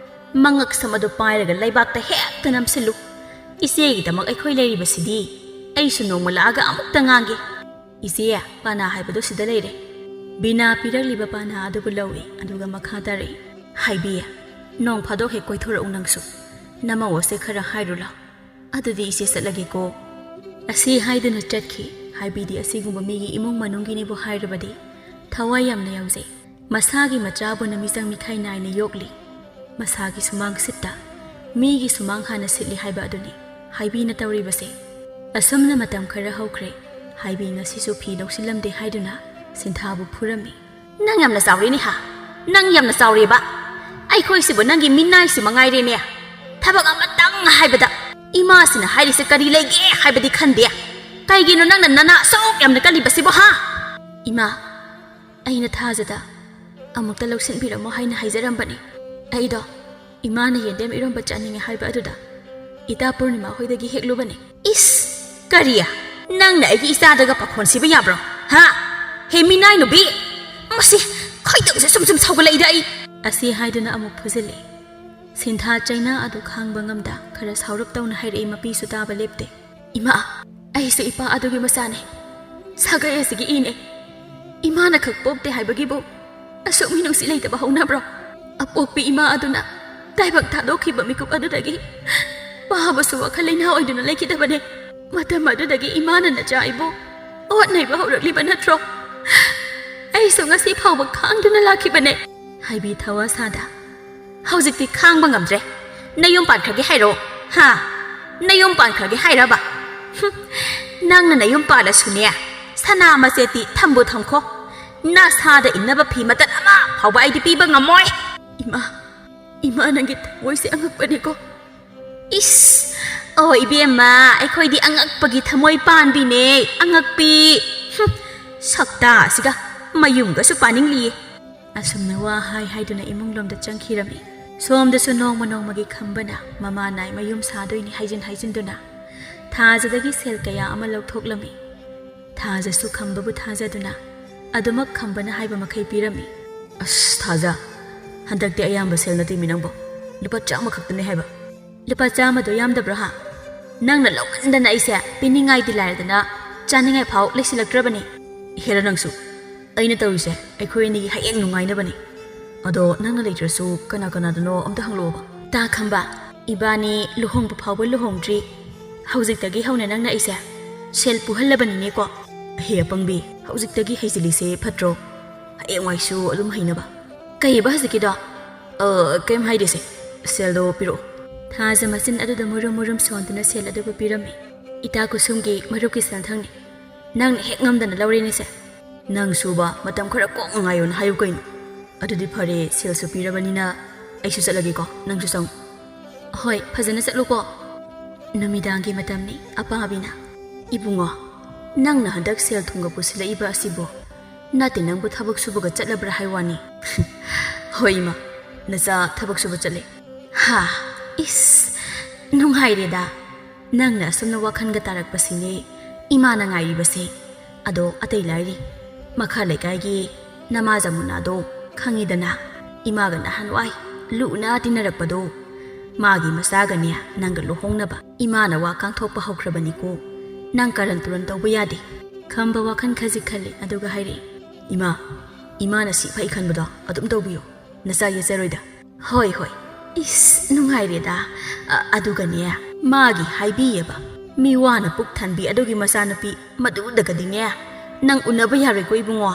ꯃꯉꯛ ꯁꯝ ꯑꯗꯨ ꯄꯥꯏꯔꯒ ꯂꯩꯕꯥꯛꯇ ꯍꯦꯛꯇ ꯅꯝꯁꯤꯜꯂꯨ꯫ ꯏꯆꯦꯒꯤꯗꯃꯛ ꯑꯩꯈꯣꯏ ꯂꯩꯔꯤꯕꯁꯤꯗꯤ꯫ ꯑꯩꯁꯨ ꯅꯣꯡꯃ ꯂꯥꯛꯑꯒ ꯑꯃꯨꯛꯇ ꯉꯥꯡꯒꯦ꯫ ꯏꯆꯦ, ꯄꯥꯅꯥ ꯍꯥꯏꯕꯗꯨ ꯁꯤꯗ ꯂꯩꯔꯦ꯫" ꯕꯤꯅꯥ ꯄꯤꯔꯛꯂꯤꯕ ꯄꯥꯅꯥ ꯑꯗꯨꯕꯨ ꯂꯧꯏ, ꯑꯗꯨꯒ ꯃꯈꯥ ꯇꯥꯔꯛꯏ, "ꯍꯥꯏꯕꯤ, ꯅꯣꯡ ꯐꯥꯗꯣꯛ ꯍꯦꯛ ꯀꯣꯏꯊꯣꯔꯛꯎ ꯅꯪꯁꯨ꯫ ꯅꯃꯧ ꯑꯁꯦ ꯈꯔ ꯍꯥꯏꯔꯨ ꯂꯥꯎ꯫ ꯑꯗꯨꯗꯤ ꯏꯆꯦ ꯆꯠꯂꯒꯦꯀꯣ꯫" ꯑꯁꯤ ꯍꯥꯏꯗꯨꯅ ꯆꯠꯈꯤ꯫ ꯍꯥꯏꯕꯤꯗꯤ ꯑꯁꯤꯒꯨꯝꯕ ꯃꯤꯒꯤ ꯏꯃꯨꯡ ꯃꯅꯨꯡꯒꯤꯅꯤꯕꯨ ꯍꯥꯏꯔꯕꯗꯤ ꯊꯋꯥꯏ ꯌꯥꯝꯅ ꯌꯥꯎꯖꯩ꯫ ꯃꯁꯥꯒꯤ ꯃꯆꯥꯕꯨ ꯅꯨꯃꯤꯆꯪ ꯃꯤꯈꯥꯏ ꯅꯥꯏꯅ ꯌꯣꯛꯂꯤ꯫ ꯃꯁꯥꯒꯤ ꯁꯨꯃꯥꯡ ꯁꯤꯠꯇ ꯃꯤꯒꯤ ꯁꯨꯃꯥꯡ ꯍꯥꯟꯅ ꯁꯤꯠꯂꯤ ꯍꯥꯏꯕ ꯑꯗꯨꯅꯤ ꯍꯥꯏꯕꯤꯅ ꯇꯧꯔꯤꯕꯁꯦ꯫ ꯑꯁꯨꯝꯅ ꯃꯇꯝ ꯈꯔ ꯍꯧꯈ꯭ꯔꯦ꯫ ꯍꯥꯏꯕꯤ ꯉꯁꯤꯁꯨ ꯐꯤ ꯂꯧꯁꯤꯜꯂꯝꯗꯦ ꯍꯥꯏꯗꯨꯅ ꯁꯤꯟꯊꯥꯕꯨ ꯐꯨꯔꯝꯃꯤ꯫ "ꯅꯪ ꯌꯥꯝꯅ ꯆꯥꯎꯔꯦꯅꯦ ꯍꯥ? ꯅꯪ ꯌꯥꯝꯅ ꯆꯥꯎꯔꯦꯕ꯫ ꯑꯩꯈꯣꯏꯁꯤꯕꯨ ꯅꯪꯒꯤ ꯃꯤꯅꯥꯏꯁꯤ ꯃꯉꯥꯏꯔꯦꯅꯦ꯫ ꯊꯕꯛ ꯑꯃꯇꯪ ꯍꯥꯏꯕꯗ ꯏꯃꯥꯁꯤꯅ ꯍꯥꯏꯔꯤꯁꯦ ꯀꯔꯤ ꯂꯩꯒꯦ ꯍꯥꯏꯕꯗꯤ ꯈꯟꯗꯦ꯫ ꯀꯩꯒꯤꯅꯣ ꯅꯪꯅ ꯅꯅꯥ ꯑꯁꯨꯛ ꯌꯥꯝꯅ ꯀꯜꯂꯤꯕꯁꯤꯕꯨ ꯍꯥ?" "ꯏꯃꯥ, ꯑꯩꯅ ꯊꯥꯖꯗ ꯑꯃꯨꯛꯇ ꯂꯧꯁꯤꯟꯕꯤꯔꯝꯃꯣ ꯍꯥꯏꯅ ꯍꯥꯏꯖꯔꯝꯕꯅꯤ꯫ ꯑꯩꯗꯣ ꯏꯃꯥꯅ ꯌꯦꯟꯗꯦꯝ ꯏꯔꯣꯝꯕ ꯆꯥꯅꯤꯡꯉꯦ ꯍꯥꯏꯕ ꯑꯗꯨꯗ ꯏꯇꯥ ꯄꯨꯔꯅꯤꯃꯥ ꯍꯣꯏꯗꯒꯤ ꯍꯦꯛꯂꯨꯕꯅꯦ꯫" "ꯏꯁ! ꯀꯔꯤ? ꯅꯪꯅ ꯑꯩꯒꯤ ꯏꯆꯥꯗꯒ ꯄꯥꯈꯣꯟ ꯁꯤꯕ ꯌꯥꯕ꯭ꯔꯣ? ꯍꯥ? ꯍꯦ ꯃꯤꯅꯥꯏ ꯅꯨꯄꯤ! ꯃꯁꯤ ꯈꯣꯏꯗꯧꯁꯦ ꯁꯨꯝ ꯁꯨꯝ ꯁꯧꯒꯠꯂꯛꯏꯗ ꯑꯩ!" ꯑꯁꯤ ꯍꯥꯏꯗꯨꯅ ꯑꯃꯨꯛ ꯐꯨꯖꯤꯜꯂꯦ꯫ ꯁꯤꯟꯊꯥ ꯆꯩꯅꯥ ꯑꯗꯨ ꯈꯥꯡꯕ ꯉꯝꯗ ꯈꯔ ꯁꯥꯎꯔꯞ ꯇꯧꯅ ꯍꯥꯏꯔꯛꯏ, ꯃꯄꯤꯁꯨ ꯇꯥꯕ ꯂꯦꯞꯇꯦ꯫ "ꯏꯃꯥ, ꯑꯩꯁꯨ ꯏꯄꯥ ꯑꯗꯨꯒꯤ ꯃꯆꯥꯅꯦ꯫ ꯁꯥꯒꯩ ꯑꯁꯤꯒꯤ ꯏꯅꯦ꯫ ꯏꯃꯥꯅ ꯈꯛ ꯄꯣꯛꯇꯦ ꯍꯥꯏꯕꯒꯤꯕꯨ ꯑꯁꯨꯛ ꯃꯤꯅꯨꯡꯁꯤ ꯂꯩꯇꯕ ꯍꯧꯅꯕ꯭ꯔꯣ? ꯑꯄꯣꯛꯄꯤ ꯏꯃꯥ ꯑꯗꯨꯅ ꯇꯥꯏꯕꯪ ꯊꯥꯗꯣꯛꯈꯤꯕ ꯃꯤꯀꯨꯞ ꯑꯗꯨꯗꯒꯤ ꯄꯥꯕꯁꯨ ꯋꯥꯈꯜ ꯂꯩꯅꯥ ꯑꯣꯏꯗꯨꯅ ꯂꯩꯈꯤꯗꯕꯅꯦ꯫ ꯃꯇꯝ ꯑꯗꯨꯗꯒꯤ ꯏꯃꯥꯅ ꯅꯆꯥ ꯑꯩꯕꯨ ꯑꯣꯠ ꯅꯩꯕ ꯍꯧꯔꯛꯂꯤꯕ ꯅꯠꯇ꯭ꯔꯣ? ꯑꯩꯁꯨ ꯉꯁꯤ ꯐꯥꯎꯕ ꯈꯥꯡꯗꯨꯅ ꯂꯥꯛꯈꯤꯕꯅꯦ꯫" ꯍꯥꯏꯕꯤ ꯊꯋꯥ ꯁꯥꯗ, "ꯍꯧꯖꯤꯛꯇꯤ ꯈꯥꯡꯕ ꯉꯝꯗ꯭ꯔꯦ꯫ ꯅꯌꯨꯝ ꯄꯥꯟꯈ꯭ꯔꯒꯦ ꯍꯥꯏꯔꯣ? ꯍꯥ? ꯅꯌꯨꯝ ꯄꯥꯟꯈ꯭ꯔꯒꯦ ꯍꯥꯏꯔꯕ? ꯍꯨꯝ, ꯅꯪꯅ ꯅꯌꯨꯝ ꯄꯥꯜꯂꯁꯨꯅꯦ, ꯁꯅꯥ ꯃꯆꯦꯠꯇꯤ ꯊꯝꯕꯨ ꯊꯝꯈꯣ꯫ ꯅꯁꯥꯗ ꯏꯟꯅꯕ ꯐꯤ ꯃꯇꯠ ꯑꯃ ꯐꯥꯎꯕ ꯑꯩꯗꯤ ꯄꯤꯕ ꯉꯝꯃꯣꯏ꯫" "ꯏꯃꯥ, ꯏꯃꯥ, ꯅꯪꯒꯤ ꯊꯃꯣꯏꯁꯦ ꯑꯉꯛꯄꯅꯤꯀꯣ꯫" "ꯏꯁ! ꯑꯣ ꯏꯕꯦꯝꯃ, ꯑꯩꯈꯣꯏꯗꯤ ꯑꯉꯛꯄꯒꯤ ꯊꯃꯣꯏ ꯄꯥꯟꯕꯤꯅꯦ, ꯑꯉꯛꯄꯤ꯫ ꯍꯨꯝ, ꯁꯛꯇꯥ ꯑꯁꯤꯒ ꯃꯌꯨꯝꯒꯁꯨ ꯄꯥꯅꯤꯡꯂꯤꯌꯦ꯫" ꯑꯁꯨꯝꯅ ꯋꯥ ꯍꯥꯏ ꯍꯥꯏꯗꯨꯅ ꯏꯃꯨꯡꯂꯣꯝꯗ ꯆꯪꯈꯤꯔꯝꯃꯤ꯫ ꯁꯣꯝꯗꯁꯨ ꯅꯣꯡꯃ ꯅꯣꯡꯃꯒꯤ ꯈꯝꯕꯅ ꯃꯃꯥ ꯅꯥꯏ ꯃꯌꯨꯝ ꯁꯥꯗꯣꯏꯅꯤ ꯍꯥꯏꯖꯤꯟ ꯍꯥꯏꯖꯤꯟꯗꯨꯅ ꯊꯥꯖꯗꯒꯤ ꯁꯦꯜ ꯀꯌꯥ ꯑꯃ ꯂꯧꯊꯣꯛꯂꯝꯃꯤ꯫ ꯊꯥꯖꯁꯨ ꯈꯝꯕꯕꯨ ꯊꯥꯖꯗꯨꯅ ꯑꯗꯨꯃꯛ ꯈꯝꯕꯅ ꯍꯥꯏꯕ ꯃꯈꯩ ꯄꯤꯔꯝꯃꯤ꯫ ꯑꯁ, ꯊꯥꯖ, ꯍꯟꯗꯛꯇꯤ ꯑꯌꯥꯝꯕ ꯁꯦꯜ ꯅꯠꯇꯦꯃꯤ ꯅꯪꯕꯣ꯫ ꯂꯨꯄꯥ ꯆꯥꯝꯃ ꯈꯛꯇꯅꯦ ꯍꯥꯏꯕ꯫ ꯂꯨꯄꯥ ꯆꯥꯝꯃꯗꯣ ꯌꯥꯝꯗꯕ꯭ꯔꯣ ꯍꯥ? ꯅꯪꯅ ꯂꯧꯃꯟꯗꯅ ꯑꯩꯁꯦ ꯄꯤꯅꯤꯡꯉꯥꯏꯗꯤ ꯂꯥꯏꯔꯗꯅ ꯆꯥꯅꯤꯡꯉꯥꯏ ꯐꯥꯎ ꯂꯩꯁꯤꯜꯂꯛꯇ꯭ꯔꯕꯅꯤ꯫ ꯍꯦꯔꯥ ꯅꯪꯁꯨ꯫ ꯑꯩꯅ ꯇꯧꯔꯤꯁꯦ ꯑꯩꯈꯣꯏ ꯑꯅꯤꯒꯤ ꯍꯌꯦꯡ ꯅꯨꯡꯉꯥꯏꯅꯕꯅꯤ꯫ ꯑꯗꯣ ꯅꯪꯅ ꯂꯩꯇ꯭ꯔꯁꯨ ꯀꯅꯥ ꯀꯅꯥꯗꯅꯣ ꯑꯝꯇ ꯍꯪꯂꯛꯑꯣꯕ꯫ ꯇꯥ ꯈꯝꯕ, ꯏꯕꯥꯅꯤ ꯂꯨꯍꯣꯡꯕ ꯐꯥꯎꯕ ꯂꯨꯍꯣꯡꯗ꯭ꯔꯤ꯫ ꯍꯧꯖꯤꯛꯇꯒꯤ ꯍꯧꯅ ꯅꯪꯅ ꯑꯩꯁꯦ ꯁꯦꯜ ꯄꯨꯍꯜꯂꯕꯅꯤꯅꯦꯀꯣ꯫ ꯍꯦ ꯑꯄꯪꯕꯤ, ꯍꯧꯖꯤꯛꯇꯒꯤ ꯍꯩꯖꯤꯜꯂꯤꯁꯦ ꯐꯠꯇ꯭ꯔꯣ? ꯍꯌꯦꯡꯋꯥꯏꯁꯨ ꯑꯗꯨꯝ ꯍꯩꯅꯕ꯫ ꯀꯩꯑꯕ ꯍꯧꯖꯤꯛꯀꯤꯗꯣ? ꯑ, ꯀꯩꯝ ꯍꯥꯏꯗꯦꯁꯦ꯫ ꯁꯦꯜꯗꯣ ꯄꯤꯔꯛꯑꯣ꯫ ꯊꯥꯖ ꯃꯆꯤꯟ ꯑꯗꯨꯗ ꯃꯨꯔꯨꯝ ꯃꯨꯔꯨꯝ ꯁꯣꯟꯗꯨꯅ ꯁꯦꯜ ꯑꯗꯨꯕꯨ ꯄꯤꯔꯝꯃꯤ꯫ ꯏꯇꯥ ꯀꯨꯁꯨꯝꯒꯤ ꯃꯔꯨꯞꯀꯤ ꯁꯦꯜꯊꯪꯅꯤ꯫ ꯅꯪꯅ ꯍꯦꯛ ꯉꯝꯗꯅ ꯂꯧꯔꯦꯅꯦꯁꯦ꯫ ꯅꯪꯁꯨꯕ ꯃꯇꯝ ꯈꯔ ꯀꯣꯛ ꯉꯥꯏꯌꯣꯅ ꯍꯥꯏꯌꯨ ꯀꯩꯅꯣ꯫ ꯑꯗꯨꯗꯤ ꯐꯔꯦ, ꯁꯦꯜꯁꯨ ꯄꯤꯔꯕꯅꯤꯅ ꯑꯩꯁꯨ ꯆꯠꯂꯒꯦꯀꯣ, ꯅꯪꯁꯨ ꯆꯪꯉꯨ꯫ ꯍꯣꯏ, ꯐꯖꯅ ꯆꯠꯂꯨꯀꯣ꯫ ꯅꯨꯃꯤꯗꯥꯡꯒꯤ ꯃꯇꯝꯅꯤ, ꯑꯄꯥꯕꯤꯅ꯫ ꯏꯕꯨꯡꯉꯣ, ꯅꯪꯅ ꯍꯟꯗꯛ ꯁꯦꯜ ꯊꯨꯝꯒ ꯄꯨꯁꯤꯜꯂꯛꯏꯕ ꯑꯁꯤꯕꯨ ꯅꯠꯇꯦ ꯅꯪꯕꯨ ꯊꯕꯛ ꯁꯨꯕꯒ ꯆꯠꯂꯕ꯭ꯔꯥ ꯍꯥꯏ ꯋꯥꯅꯤ꯫ ꯍꯣꯏ ꯏꯃꯥ, ꯅꯆꯥ ꯊꯕꯛ ꯁꯨꯕ ꯆꯠꯂꯦ꯫ ꯍꯥ, ꯏꯁ, ꯅꯨꯡꯉꯥꯏꯔꯦꯗ꯫ ꯅꯪꯅ ꯑꯁꯨꯝꯅ ꯋꯥꯈꯜꯒ ꯇꯥꯔꯛꯄꯁꯤꯅꯦ ꯏꯃꯥꯅ ꯉꯥꯏꯔꯤꯕꯁꯦ꯫ ꯑꯗꯣ ꯑꯇꯩ ꯂꯥꯏꯔꯤ, ꯃꯈꯥ ꯂꯩꯀꯥꯏꯒꯤ ꯅꯃꯥ ꯖꯃꯨꯅꯥꯗꯣ ꯈꯪꯉꯤꯗꯅ, ꯏꯃꯥꯒ ꯅꯍꯥꯟꯋꯥꯏ ꯂꯨꯅ ꯇꯤꯟꯅꯔꯛꯄꯗꯣ, ꯃꯥꯒꯤ ꯃꯆꯥꯒꯅꯦ ꯅꯪꯒ ꯂꯨꯍꯣꯡꯅꯕ ꯏꯃꯥꯅ ꯋꯥ ꯀꯥꯡꯊꯣꯛꯄ ꯍꯧꯈ꯭ꯔꯕꯅꯤꯀꯣ꯫ ꯅꯪ ꯀꯥꯔꯟ ꯇꯨꯔꯟ ꯇꯧꯕ ꯌꯥꯗꯦ꯫ ꯈꯝꯕ ꯋꯥꯈꯜ ꯈꯖꯤꯛ ꯈꯜꯂꯤ, ꯑꯗꯨꯒ ꯍꯥꯏꯔꯛꯏ, ꯏꯃꯥ, ꯏꯃꯥꯅ ꯁꯤ ꯐꯩ ꯈꯟꯕꯗꯣ ꯑꯗꯨꯝ ꯇꯧꯕꯤꯌꯨ, ꯅꯆꯥ ꯌꯦꯠꯆꯔꯣꯏꯗ꯫ ꯍꯣꯏ, ꯍꯣꯏ꯫ ꯏꯁ, ꯅꯨꯡꯉꯥꯏꯔꯦꯗ꯫ ꯑ, ꯑꯗꯨꯒꯅꯦ, ꯃꯥꯒꯤ ꯍꯥꯏꯕꯤꯌꯦꯕ, ꯃꯤ ꯋꯥꯅ ꯄꯨꯛ ꯊꯟꯕꯤ ꯑꯗꯨꯒꯤ ꯃꯆꯥꯅꯨꯄꯤ ꯃꯗꯨꯗꯒꯗꯤꯅꯦ ꯅꯪ ꯎꯅꯕ ꯌꯥꯔꯣꯏꯀꯣ ꯏꯕꯨꯡꯉꯣ꯫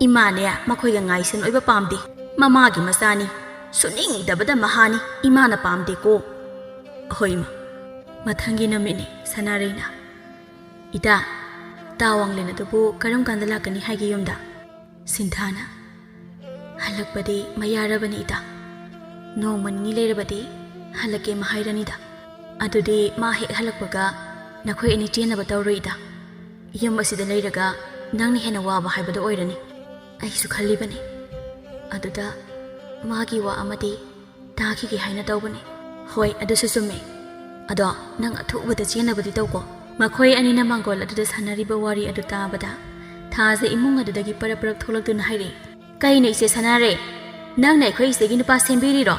ꯏꯃꯥꯅꯦ ꯃꯈꯣꯏꯒ ꯉꯥꯏꯁꯟ ꯑꯣꯏꯕ ꯄꯥꯝꯗꯦ꯫ ꯃꯃꯥꯒꯤ ꯃꯆꯥꯅꯤ, ꯁꯨꯅꯤꯡꯗꯕꯗ ꯃꯍꯥꯅꯤ, ꯏꯃꯥꯅ ꯄꯥꯝꯗꯦꯀꯣ꯫ ꯍꯣꯏ ꯏꯃꯥ꯫ ꯃꯊꯪꯒꯤ ꯅꯨꯃꯤꯠꯅꯤ, ꯁꯅꯥꯔꯩꯅ, ꯏꯇꯥ, ꯇꯥ ꯋꯥꯡꯂꯦꯟ ꯑꯗꯨꯕꯨ ꯀꯔꯝ ꯀꯥꯟꯗ ꯂꯥꯛꯀꯅꯤ ꯍꯥꯏꯒꯦ ꯌꯨꯝꯗ? ꯁꯤꯟꯊꯥꯅ, ꯍꯜꯂꯛꯄꯗꯤ ꯃꯌꯥꯔꯕꯅꯤ ꯏꯇꯥ꯫ ꯅꯣꯡꯃ ꯅꯤꯅꯤ ꯂꯩꯔꯕꯗꯤ ꯍꯜꯂꯛꯀꯦ ꯃꯍꯥꯏꯔꯅꯤꯗ꯫ ꯑꯗꯨꯗꯤ ꯃꯥ ꯍꯦꯛ ꯍꯜꯂꯛꯄꯒ ꯅꯈꯣꯏ ꯑꯅꯤ ꯆꯦꯟꯅꯕ ꯇꯧꯔꯣꯏ ꯏꯇꯥ꯫ ꯌꯨꯝ ꯑꯁꯤꯗ ꯂꯩꯔꯒ ꯅꯪꯅ ꯍꯦꯟꯅ ꯋꯥꯕ ꯍꯥꯏꯕꯗꯨ ꯑꯣꯏꯔꯅꯤ꯫ ꯑꯩꯁꯨ ꯈꯜꯂꯤꯕꯅꯤ꯫ ꯑꯗꯨꯗ ꯃꯥꯒꯤ ꯋꯥ ꯑꯃꯗꯤ ꯇꯥꯈꯤꯒꯦ ꯍꯥꯏꯅ ꯇꯧꯕꯅꯤ꯫ ꯍꯣꯏ, ꯑꯗꯨꯁꯨ ꯆꯨꯝꯃꯦ꯫ ꯑꯗꯣ ꯅꯪ ꯑꯊꯨꯕꯗ ꯆꯦꯟꯅꯕꯗꯤ ꯇꯧꯀꯣ꯫ ꯃꯈꯣꯏ ꯑꯅꯤꯅ ꯃꯥꯡꯒꯣꯜ ꯑꯗꯨꯗ ꯁꯥꯟꯅꯔꯤꯕ ꯋꯥꯔꯤ ꯑꯗꯨ ꯇꯥꯕꯗ ꯊꯥꯖ ꯏꯃꯨꯡ ꯑꯗꯨꯗꯒꯤ ꯄꯔꯞ ꯄꯔꯞ ꯊꯣꯛꯂꯛꯇꯨꯅ ꯍꯥꯏꯔꯛꯏ, "ꯀꯩꯅꯣ, ꯏꯆꯦ ꯁꯅꯥꯔꯩ? ꯅꯪꯅ ꯑꯩꯈꯣꯏ ꯏꯆꯦꯒꯤ ꯅꯨꯄꯥ ꯁꯦꯝꯕꯤꯔꯤꯔꯣ?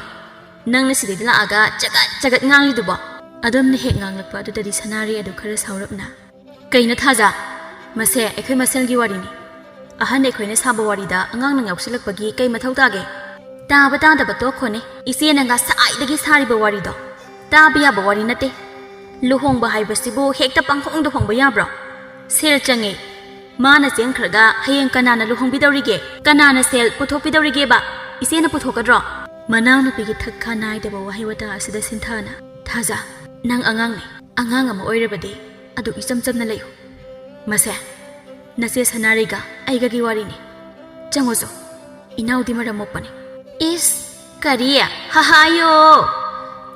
ꯅꯪꯅ ꯁꯤꯗꯩꯗ ꯂꯥꯛꯑꯒ ꯆꯒꯠ ꯆꯒꯠ ꯉꯥꯡꯂꯤꯗꯨꯕꯣ?" ꯑꯗꯣꯝꯅ ꯍꯦꯛ ꯉꯥꯡꯂꯛꯄ ꯑꯗꯨꯗꯗꯤ ꯁꯅꯥꯔꯩ ꯑꯗꯨ ꯈꯔ ꯁꯥꯎꯔꯞꯅ, "ꯀꯩꯅꯣ ꯊꯥꯖ? ꯃꯁꯦ ꯑꯩꯈꯣꯏ ꯃꯁꯦꯜꯒꯤ ꯋꯥꯔꯤꯅꯤ꯫ ꯑꯍꯟ ꯑꯩꯈꯣꯏꯅ ꯁꯥꯕ ꯋꯥꯔꯤꯗ ꯑꯉꯥꯡ ꯅꯪ ꯌꯥꯎꯁꯤꯜꯂꯛꯄꯒꯤ ꯀꯩ ꯃꯊꯧ ꯇꯥꯒꯦ? ꯇꯥꯕ ꯇꯥꯗꯕ ꯇꯣꯛꯈꯣꯅꯦ꯫ ꯏꯆꯦꯅ ꯉꯁꯥꯏꯗꯒꯤ ꯁꯥꯔꯤꯕ ꯋꯥꯔꯤꯗꯣ ꯇꯥꯕ ꯌꯥꯕ ꯋꯥꯔꯤ ꯅꯠꯇꯦ꯫ ꯂꯨꯍꯣꯡꯕ ꯍꯥꯏꯕꯁꯤꯕꯨ ꯍꯦꯛꯇ ꯄꯪꯍꯣꯡꯗ ꯍꯣꯡꯕ ꯌꯥꯕ꯭ꯔꯣ? ꯁꯦꯜ ꯆꯪꯉꯦ꯫ ꯃꯥꯅ ꯆꯦꯟꯈ꯭ꯔꯒ ꯍꯌꯦꯡ ꯀꯅꯥꯅ ꯂꯨꯍꯣꯡꯕꯤꯗꯧꯔꯤꯒꯦ? ꯀꯅꯥꯅ ꯁꯦꯜ ꯄꯨꯊꯣꯛꯄꯤꯗꯧꯔꯤꯒꯦꯕ? ꯏꯆꯦꯅ ꯄꯨꯊꯣꯛꯀꯗ꯭ꯔꯣ?" ꯃꯅꯥꯎꯅꯨꯄꯤꯒꯤ ꯊꯛ ꯈꯥ ꯅꯥꯏꯗꯕ ꯋꯥꯍꯩ ꯋꯥꯇꯥ ꯑꯁꯤꯗ ꯁꯤꯟꯊꯥꯅ, "ꯊꯥꯖ, ꯅꯪ ꯑꯉꯥꯡꯅꯤ꯫ ꯑꯉꯥꯡ ꯑꯃ ꯑꯣꯏꯔꯕꯗꯤ ꯑꯗꯨ ꯏꯆꯝ ꯆꯝꯅ ꯂꯩꯌꯨ꯫ ꯃꯁꯦ ꯅꯆꯦ ꯁꯅꯥꯔꯩꯒ ꯑꯩꯒꯒꯤ ꯋꯥꯔꯤꯅꯤ꯫ ꯆꯪꯉꯨ ꯆꯣ, ꯏꯅꯥꯎꯗꯤ ꯃꯔꯝ ꯃꯣꯛꯄꯅꯤ꯫" "ꯏꯁ, ꯀꯔꯤ? ꯍꯍꯥꯌꯣ!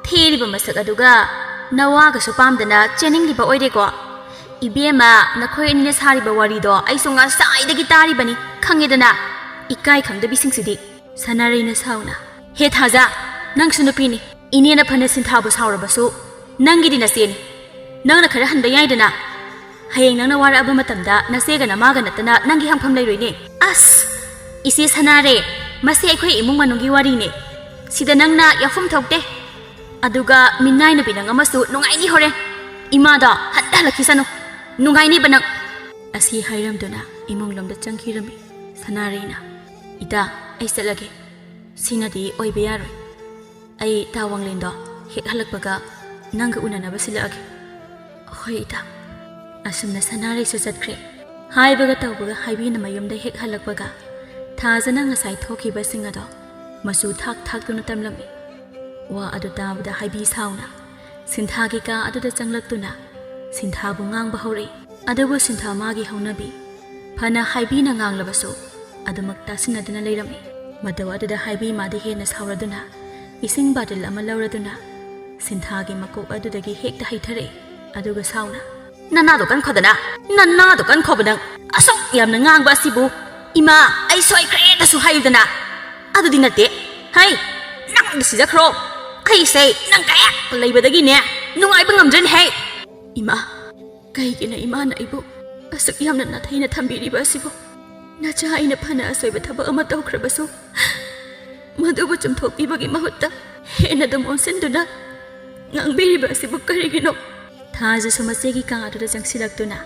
ꯊꯤꯔꯤꯕ ꯃꯁꯛ ꯑꯗꯨꯒ ꯅꯋꯥꯒꯁꯨ ꯄꯥꯝꯗꯅ ꯆꯦꯟꯅꯤꯡꯂꯤꯕ ꯑꯣꯏꯔꯦꯀꯣ? ꯏꯕꯦꯝꯃ, ꯅꯈꯣꯏ ꯑꯅꯤꯅ ꯁꯥꯔꯤꯕ ꯋꯥꯔꯤꯗꯣ ꯑꯩꯁꯨ ꯉꯁꯥꯏꯗꯒꯤ ꯇꯥꯔꯤꯕꯅꯤ, ꯈꯪꯉꯦꯗꯅ꯫ ꯏꯀꯥꯏ ꯈꯪꯗꯕꯤꯁꯤꯡꯁꯤꯗꯤ꯫" ꯁꯅꯥꯔꯩꯅ ꯁꯥꯎꯅ, "ꯍꯦ ꯊꯥꯖ, ꯅꯪꯁꯨ ꯅꯨꯄꯤꯅꯤ꯫ ꯏꯅꯦꯅ ꯐꯅ ꯁꯤꯟꯊꯥꯕꯨ ꯁꯥꯎꯔꯕꯁꯨ ꯅꯪꯒꯤꯗꯤ ꯅꯆꯦꯅꯤ꯫ ꯅꯪꯅ ꯈꯔ ꯍꯟꯕ ꯌꯥꯏꯗꯅ꯫ ꯍꯌꯦꯡ ꯅꯪꯅ ꯋꯥꯔꯛꯑꯕ ꯃꯇꯝꯗ ꯅꯆꯦꯒ ꯅꯃꯥꯒ ꯅꯠꯇꯅ ꯅꯪꯒꯤ ꯍꯪꯐꯝ ꯂꯩꯔꯣꯏꯅꯦ꯫" "ꯑꯁ! ꯏꯆꯦ ꯁꯅꯥꯔꯩ, ꯃꯁꯤ ꯑꯩꯈꯣꯏ ꯏꯃꯨꯡ ꯃꯅꯨꯡꯒꯤ ꯋꯥꯔꯤꯅꯦ꯫ ꯁꯤꯗ ꯅꯪꯅ ꯌꯥꯎꯐꯝ ꯊꯣꯛꯇꯦ꯫ ꯑꯗꯨꯒ ꯃꯤꯅꯥꯏ ꯅꯨꯄꯤ ꯅꯪ ꯑꯃꯁꯨ ꯅꯨꯡꯉꯥꯏꯅꯤ ꯍꯣꯔꯦꯟ꯫ ꯏꯃꯥꯗꯣ ꯍꯟꯊ ꯍꯜꯂꯛꯈꯤꯁꯅꯨ꯫ ꯅꯨꯡꯉꯥꯏꯅꯤꯕ ꯅꯪ꯫" ꯑꯁꯤ ꯍꯥꯏꯔꯝꯗꯨꯅ ꯏꯃꯨꯡꯂꯣꯝꯗ ꯆꯪꯈꯤꯔꯝꯃꯤ ꯁꯅꯥꯔꯩꯅ꯫ "ꯏꯇꯥ, ꯑꯩ ꯆꯠꯂꯒꯦ꯫ ꯁꯤꯅꯗꯤ ꯑꯣꯏꯕ ꯌꯥꯔꯣꯏ꯫ ꯑꯩ ꯇꯥ ꯋꯥꯡꯂꯦꯟꯗꯣ ꯍꯦꯛ ꯍꯜꯂꯛꯄꯒ ꯅꯪꯒ ꯎꯅꯅꯕ ꯁꯤꯜꯂꯛꯑꯒꯦ꯫" "ꯍꯣꯏ ꯏꯇꯥ꯫" ꯑꯁꯨꯝꯅ ꯁꯅꯥꯔꯩꯁꯨ ꯆꯠꯈ꯭ꯔꯦ꯫ ꯍꯥꯏꯕꯒ ꯇꯧꯕꯒ ꯍꯥꯏꯕꯤꯅ ꯃꯌꯨꯝꯗ ꯍꯦꯛ ꯍꯜꯂꯛꯄꯒ ꯊꯥꯖꯅ ꯉꯁꯥꯏ ꯊꯣꯛꯈꯤꯕꯁꯤꯡ ꯑꯗꯣ ꯃꯆꯨ ꯊꯥꯛ ꯊꯥꯛꯇꯨꯅ ꯇꯝꯂꯝꯃꯤ꯫ ꯋꯥ ꯑꯗꯨ ꯇꯥꯕꯗ ꯍꯥꯏꯕꯤ ꯁꯥꯎꯅ ꯁꯤꯟꯊꯥꯒꯤ ꯀꯥ ꯑꯗꯨꯗ ꯆꯪꯂꯛꯇꯨꯅ ꯁꯤꯟꯊꯥꯕꯨ ꯉꯥꯡꯕ ꯍꯧꯔꯛꯏ꯫ ꯑꯗꯨꯕꯨ ꯁꯤꯟꯊꯥ ꯃꯥꯒꯤ ꯍꯧꯅꯕꯤ ꯐꯅ ꯍꯥꯏꯕꯤꯅ ꯉꯥꯡꯂꯕꯁꯨ ꯑꯗꯨꯃꯛ ꯇꯥꯁꯤꯟꯅꯗꯨꯅ ꯂꯩꯔꯝꯃꯤ꯫ ꯃꯇꯧ ꯑꯗꯨꯗ ꯍꯥꯏꯕꯤ ꯃꯥꯗꯤ ꯍꯦꯟꯅ ꯁꯥꯎꯔꯗꯨꯅ ꯏꯁꯤꯡ ꯕꯥꯇꯤꯜ ꯑꯃ ꯂꯧꯔꯗꯨꯅ ꯁꯤꯟꯊꯥꯒꯤ ꯃꯀꯣꯛ ꯑꯗꯨꯗꯒꯤ ꯍꯦꯛꯇ ꯍꯩꯊꯔꯛꯏ꯫ ꯑꯗꯨꯒ ꯁꯥꯎꯅ, "ꯅꯅꯥꯗꯣ ꯀꯟꯈꯣꯗꯅ! ꯅꯅꯥꯗꯣ ꯀꯟꯈꯣꯕ ꯅꯪ! ꯑꯁꯨꯛ ꯌꯥꯝꯅ ꯉꯥꯡꯕ ꯑꯁꯤꯕꯨ ꯏꯃꯥ, ꯑꯩ ꯁꯣꯏꯈ꯭ꯔꯦꯅꯁꯨ ꯍꯥꯏꯌꯨꯗꯅ!" "ꯑꯗꯨꯗꯤ ꯅꯠꯇꯦ꯫ ꯍꯩ, ꯅꯪꯗꯤ ꯁꯤꯖꯈ꯭ꯔꯣ꯫ ꯑꯩꯁꯦ ꯅꯪ ꯀꯌꯥ ꯂꯩꯕꯗꯒꯤꯅꯦ ꯅꯨꯡꯉꯥꯏꯕ ꯉꯝꯗ꯭ꯔꯦꯅꯦ ꯍꯩ!" "ꯏꯃꯥ, ꯀꯩꯒꯤꯅꯣ ꯏꯃꯥꯅ ꯑꯩꯕꯨ ꯑꯁꯨꯛ ꯌꯥꯝꯅ ꯅꯥꯊꯩꯅ ꯊꯝꯕꯤꯔꯤꯕ ꯑꯁꯤꯕꯨ? ꯅꯆꯥ ꯑꯩꯅ ꯐꯅ ꯑꯁꯣꯏꯕ ꯊꯕꯛ ꯑꯃ ꯇꯧꯈ꯭ꯔꯕꯁꯨ, ꯃꯗꯨꯕꯨ ꯆꯨꯝꯊꯣꯛꯄꯤꯕꯒꯤ ꯃꯍꯨꯠꯇ ꯍꯦꯟꯅ ꯑꯗꯨꯝ ꯑꯣꯟꯁꯤꯟꯗꯨꯅ ꯉꯥꯡꯕꯤꯔꯤꯕ ꯑꯁꯤꯕꯨ ꯀꯔꯤꯒꯤꯅꯣ? ꯊꯥꯖꯁꯨ ꯃꯆꯦꯒꯤ ꯀꯥ ꯑꯗꯨꯗ ꯆꯪꯁꯤꯜꯂꯛꯇꯨꯅ,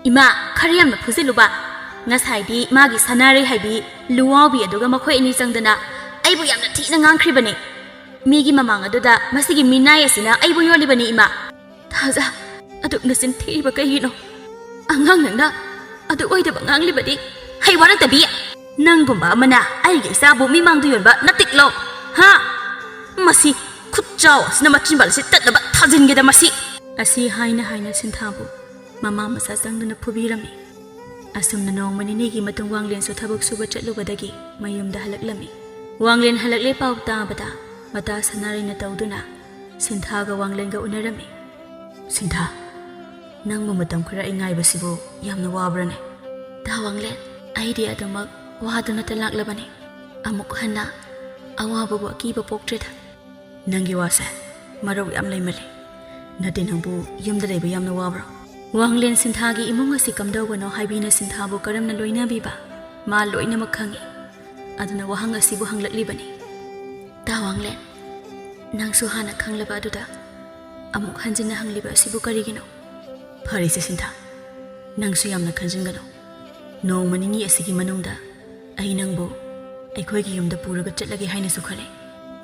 "ꯏꯃꯥ, ꯈꯔ ꯌꯥꯝꯅ ꯐꯨꯖꯤꯜꯂꯨꯕ꯫ ꯉꯁꯥꯏꯗꯤ ꯃꯥꯒꯤ ꯁꯅꯥꯔꯩ ꯍꯥꯏꯕꯤ ꯂꯨꯋꯥꯎꯕꯤ ꯑꯗꯨꯒ ꯃꯈꯣꯏ ꯑꯅꯤ ꯆꯪꯗꯅ ꯑꯩꯕꯨ ꯌꯥꯝꯅ ꯊꯤꯅ ꯉꯥꯡꯈ꯭ꯔꯤꯕꯅꯤ꯫ ꯃꯤꯒꯤ ꯃꯃꯥꯡ ꯑꯗꯨꯗ ꯃꯁꯤꯒꯤ ꯃꯤꯅꯥꯏ ꯑꯁꯤꯅ ꯑꯩꯕꯨ ꯌꯣꯜꯂꯤꯕꯅꯤ, ꯏꯃꯥ꯫" "ꯊꯥꯖ, ꯑꯗꯨꯛ ꯅꯆꯤꯟ ꯊꯤꯔꯤꯕ ꯀꯩꯒꯤꯅꯣ? ꯑꯉꯥꯡ ꯅꯪꯅ ꯑꯗꯨ ꯑꯣꯏꯗꯕ ꯉꯥꯡꯂꯤꯕꯗꯤ ꯍꯩ ꯋꯥꯔꯛꯇꯕꯤ! ꯅꯪꯒꯨꯝꯕ ꯑꯃꯅ ꯑꯩꯒꯤ ꯏꯆꯥꯕꯨ ꯃꯤꯃꯥꯡꯗ ꯌꯣꯟꯕ ꯅꯠꯇꯤꯛꯂꯣ? ꯍꯥ? ꯃꯁꯤ ꯈꯨꯠꯆꯥꯎ ꯑꯁꯤꯅ ꯃꯆꯤꯟꯕꯥꯜ ꯑꯁꯤ ꯇꯠꯅꯕ ꯊꯥꯖꯤꯟꯒꯦꯗ ꯃꯁꯤ!" ꯑꯁꯤ ꯍꯥꯏꯅ ꯍꯥꯏꯅ ꯁꯤꯟꯊꯥꯕꯨ ꯃꯃꯥ ꯃꯆꯥ ꯆꯪꯗꯨꯅ ꯐꯨꯕꯤꯔꯝꯃꯤ꯫ ꯑꯁꯨꯝꯅ ꯅꯣꯡꯃ ꯅꯤꯅꯤꯒꯤ ꯃꯇꯨꯡ ꯋꯥꯡꯂꯦꯟꯁꯨ ꯊꯕꯛ ꯁꯨꯕ ꯆꯠꯂꯨꯕꯗꯒꯤ ꯃꯌꯨꯝꯗ ꯍꯜꯂꯛꯂꯝꯃꯤ꯫ ꯋꯥꯡꯂꯦꯟ ꯍꯜꯂꯛꯂꯦ ꯄꯥꯎ ꯇꯥꯕꯗ ꯃꯇꯥ ꯁꯅꯥꯔꯩꯅ ꯇꯧꯗꯨꯅ ꯁꯤꯟꯊꯥꯒ ꯋꯥꯡꯂꯦꯟꯒ ꯎꯅꯔꯝꯃꯤ꯫ "ꯁꯤꯟꯊꯥ, ꯅꯪꯕꯨ ꯃꯇꯝ ꯈꯔ ꯑꯩ ꯉꯥꯏꯕꯁꯤꯕꯨ ꯌꯥꯝꯅ ꯋꯥꯕ꯭ꯔꯅꯦ?" "ꯇꯥ ꯋꯥꯡꯂꯦꯟ, ꯑꯩꯗꯤ ꯑꯗꯨꯃꯛ ꯋꯥꯗꯨꯅꯇ ꯂꯥꯛꯂꯕꯅꯤ꯫ ꯑꯃꯨꯛ ꯍꯟꯅ ꯑꯋꯥꯕꯕꯨ ꯑꯀꯤꯕ ꯄꯣꯛꯇ꯭ꯔꯦꯗ꯫" "ꯅꯪꯒꯤ ꯋꯥꯁꯦ ꯃꯔꯧ ꯌꯥꯝ ꯂꯩꯃꯜꯂꯦ꯫ ꯅꯠꯇꯦ, ꯅꯪꯕꯨ ꯌꯨꯝꯗ ꯂꯩꯕ ꯌꯥꯝꯅ ꯋꯥꯕ꯭ꯔꯣ?" ꯋꯥꯡꯂꯦꯟ ꯁꯤꯟꯊꯥꯒꯤ ꯏꯃꯨꯡ ꯑꯁꯤ ꯀꯝꯗꯧꯕꯅꯣ ꯍꯥꯏꯕꯤꯅ ꯁꯤꯟꯊꯥꯕꯨ ꯀꯔꯝꯅ ꯂꯣꯏꯅꯕꯤꯕ? ꯃꯥ ꯂꯣꯏꯅꯃꯛ ꯈꯪꯏ꯫ ꯑꯗꯨꯅ ꯋꯥꯍꯪ ꯑꯁꯤꯕꯨ ꯍꯪꯂꯛꯂꯤꯕꯅꯤ꯫ "ꯇꯥ ꯋꯥꯡꯂꯦꯟ, ꯅꯪꯁꯨ ꯍꯥꯟꯅ ꯈꯪꯂꯕ ꯑꯗꯨꯗ ꯑꯃꯨꯛ ꯍꯟꯖꯤꯟꯅ ꯍꯪꯂꯤꯕ ꯑꯁꯤꯕꯨ ꯀꯔꯤꯒꯤꯅꯣ?" "ꯐꯔꯦꯁꯦ ꯁꯤꯟꯊꯥ, ꯅꯪꯁꯨ ꯌꯥꯝꯅ ꯈꯟꯖꯤꯟꯒꯅꯨ꯫ ꯅꯣꯡꯃ ꯅꯤꯅꯤ ꯑꯁꯤꯒꯤ ꯃꯅꯨꯡꯗ ꯑꯩ ꯅꯪꯕꯨ ꯑꯩꯈꯣꯏꯒꯤ ꯌꯨꯝꯗ ꯄꯨꯔꯒ ꯆꯠꯂꯒꯦ ꯍꯥꯏꯅꯁꯨ ꯈꯜꯂꯤ꯫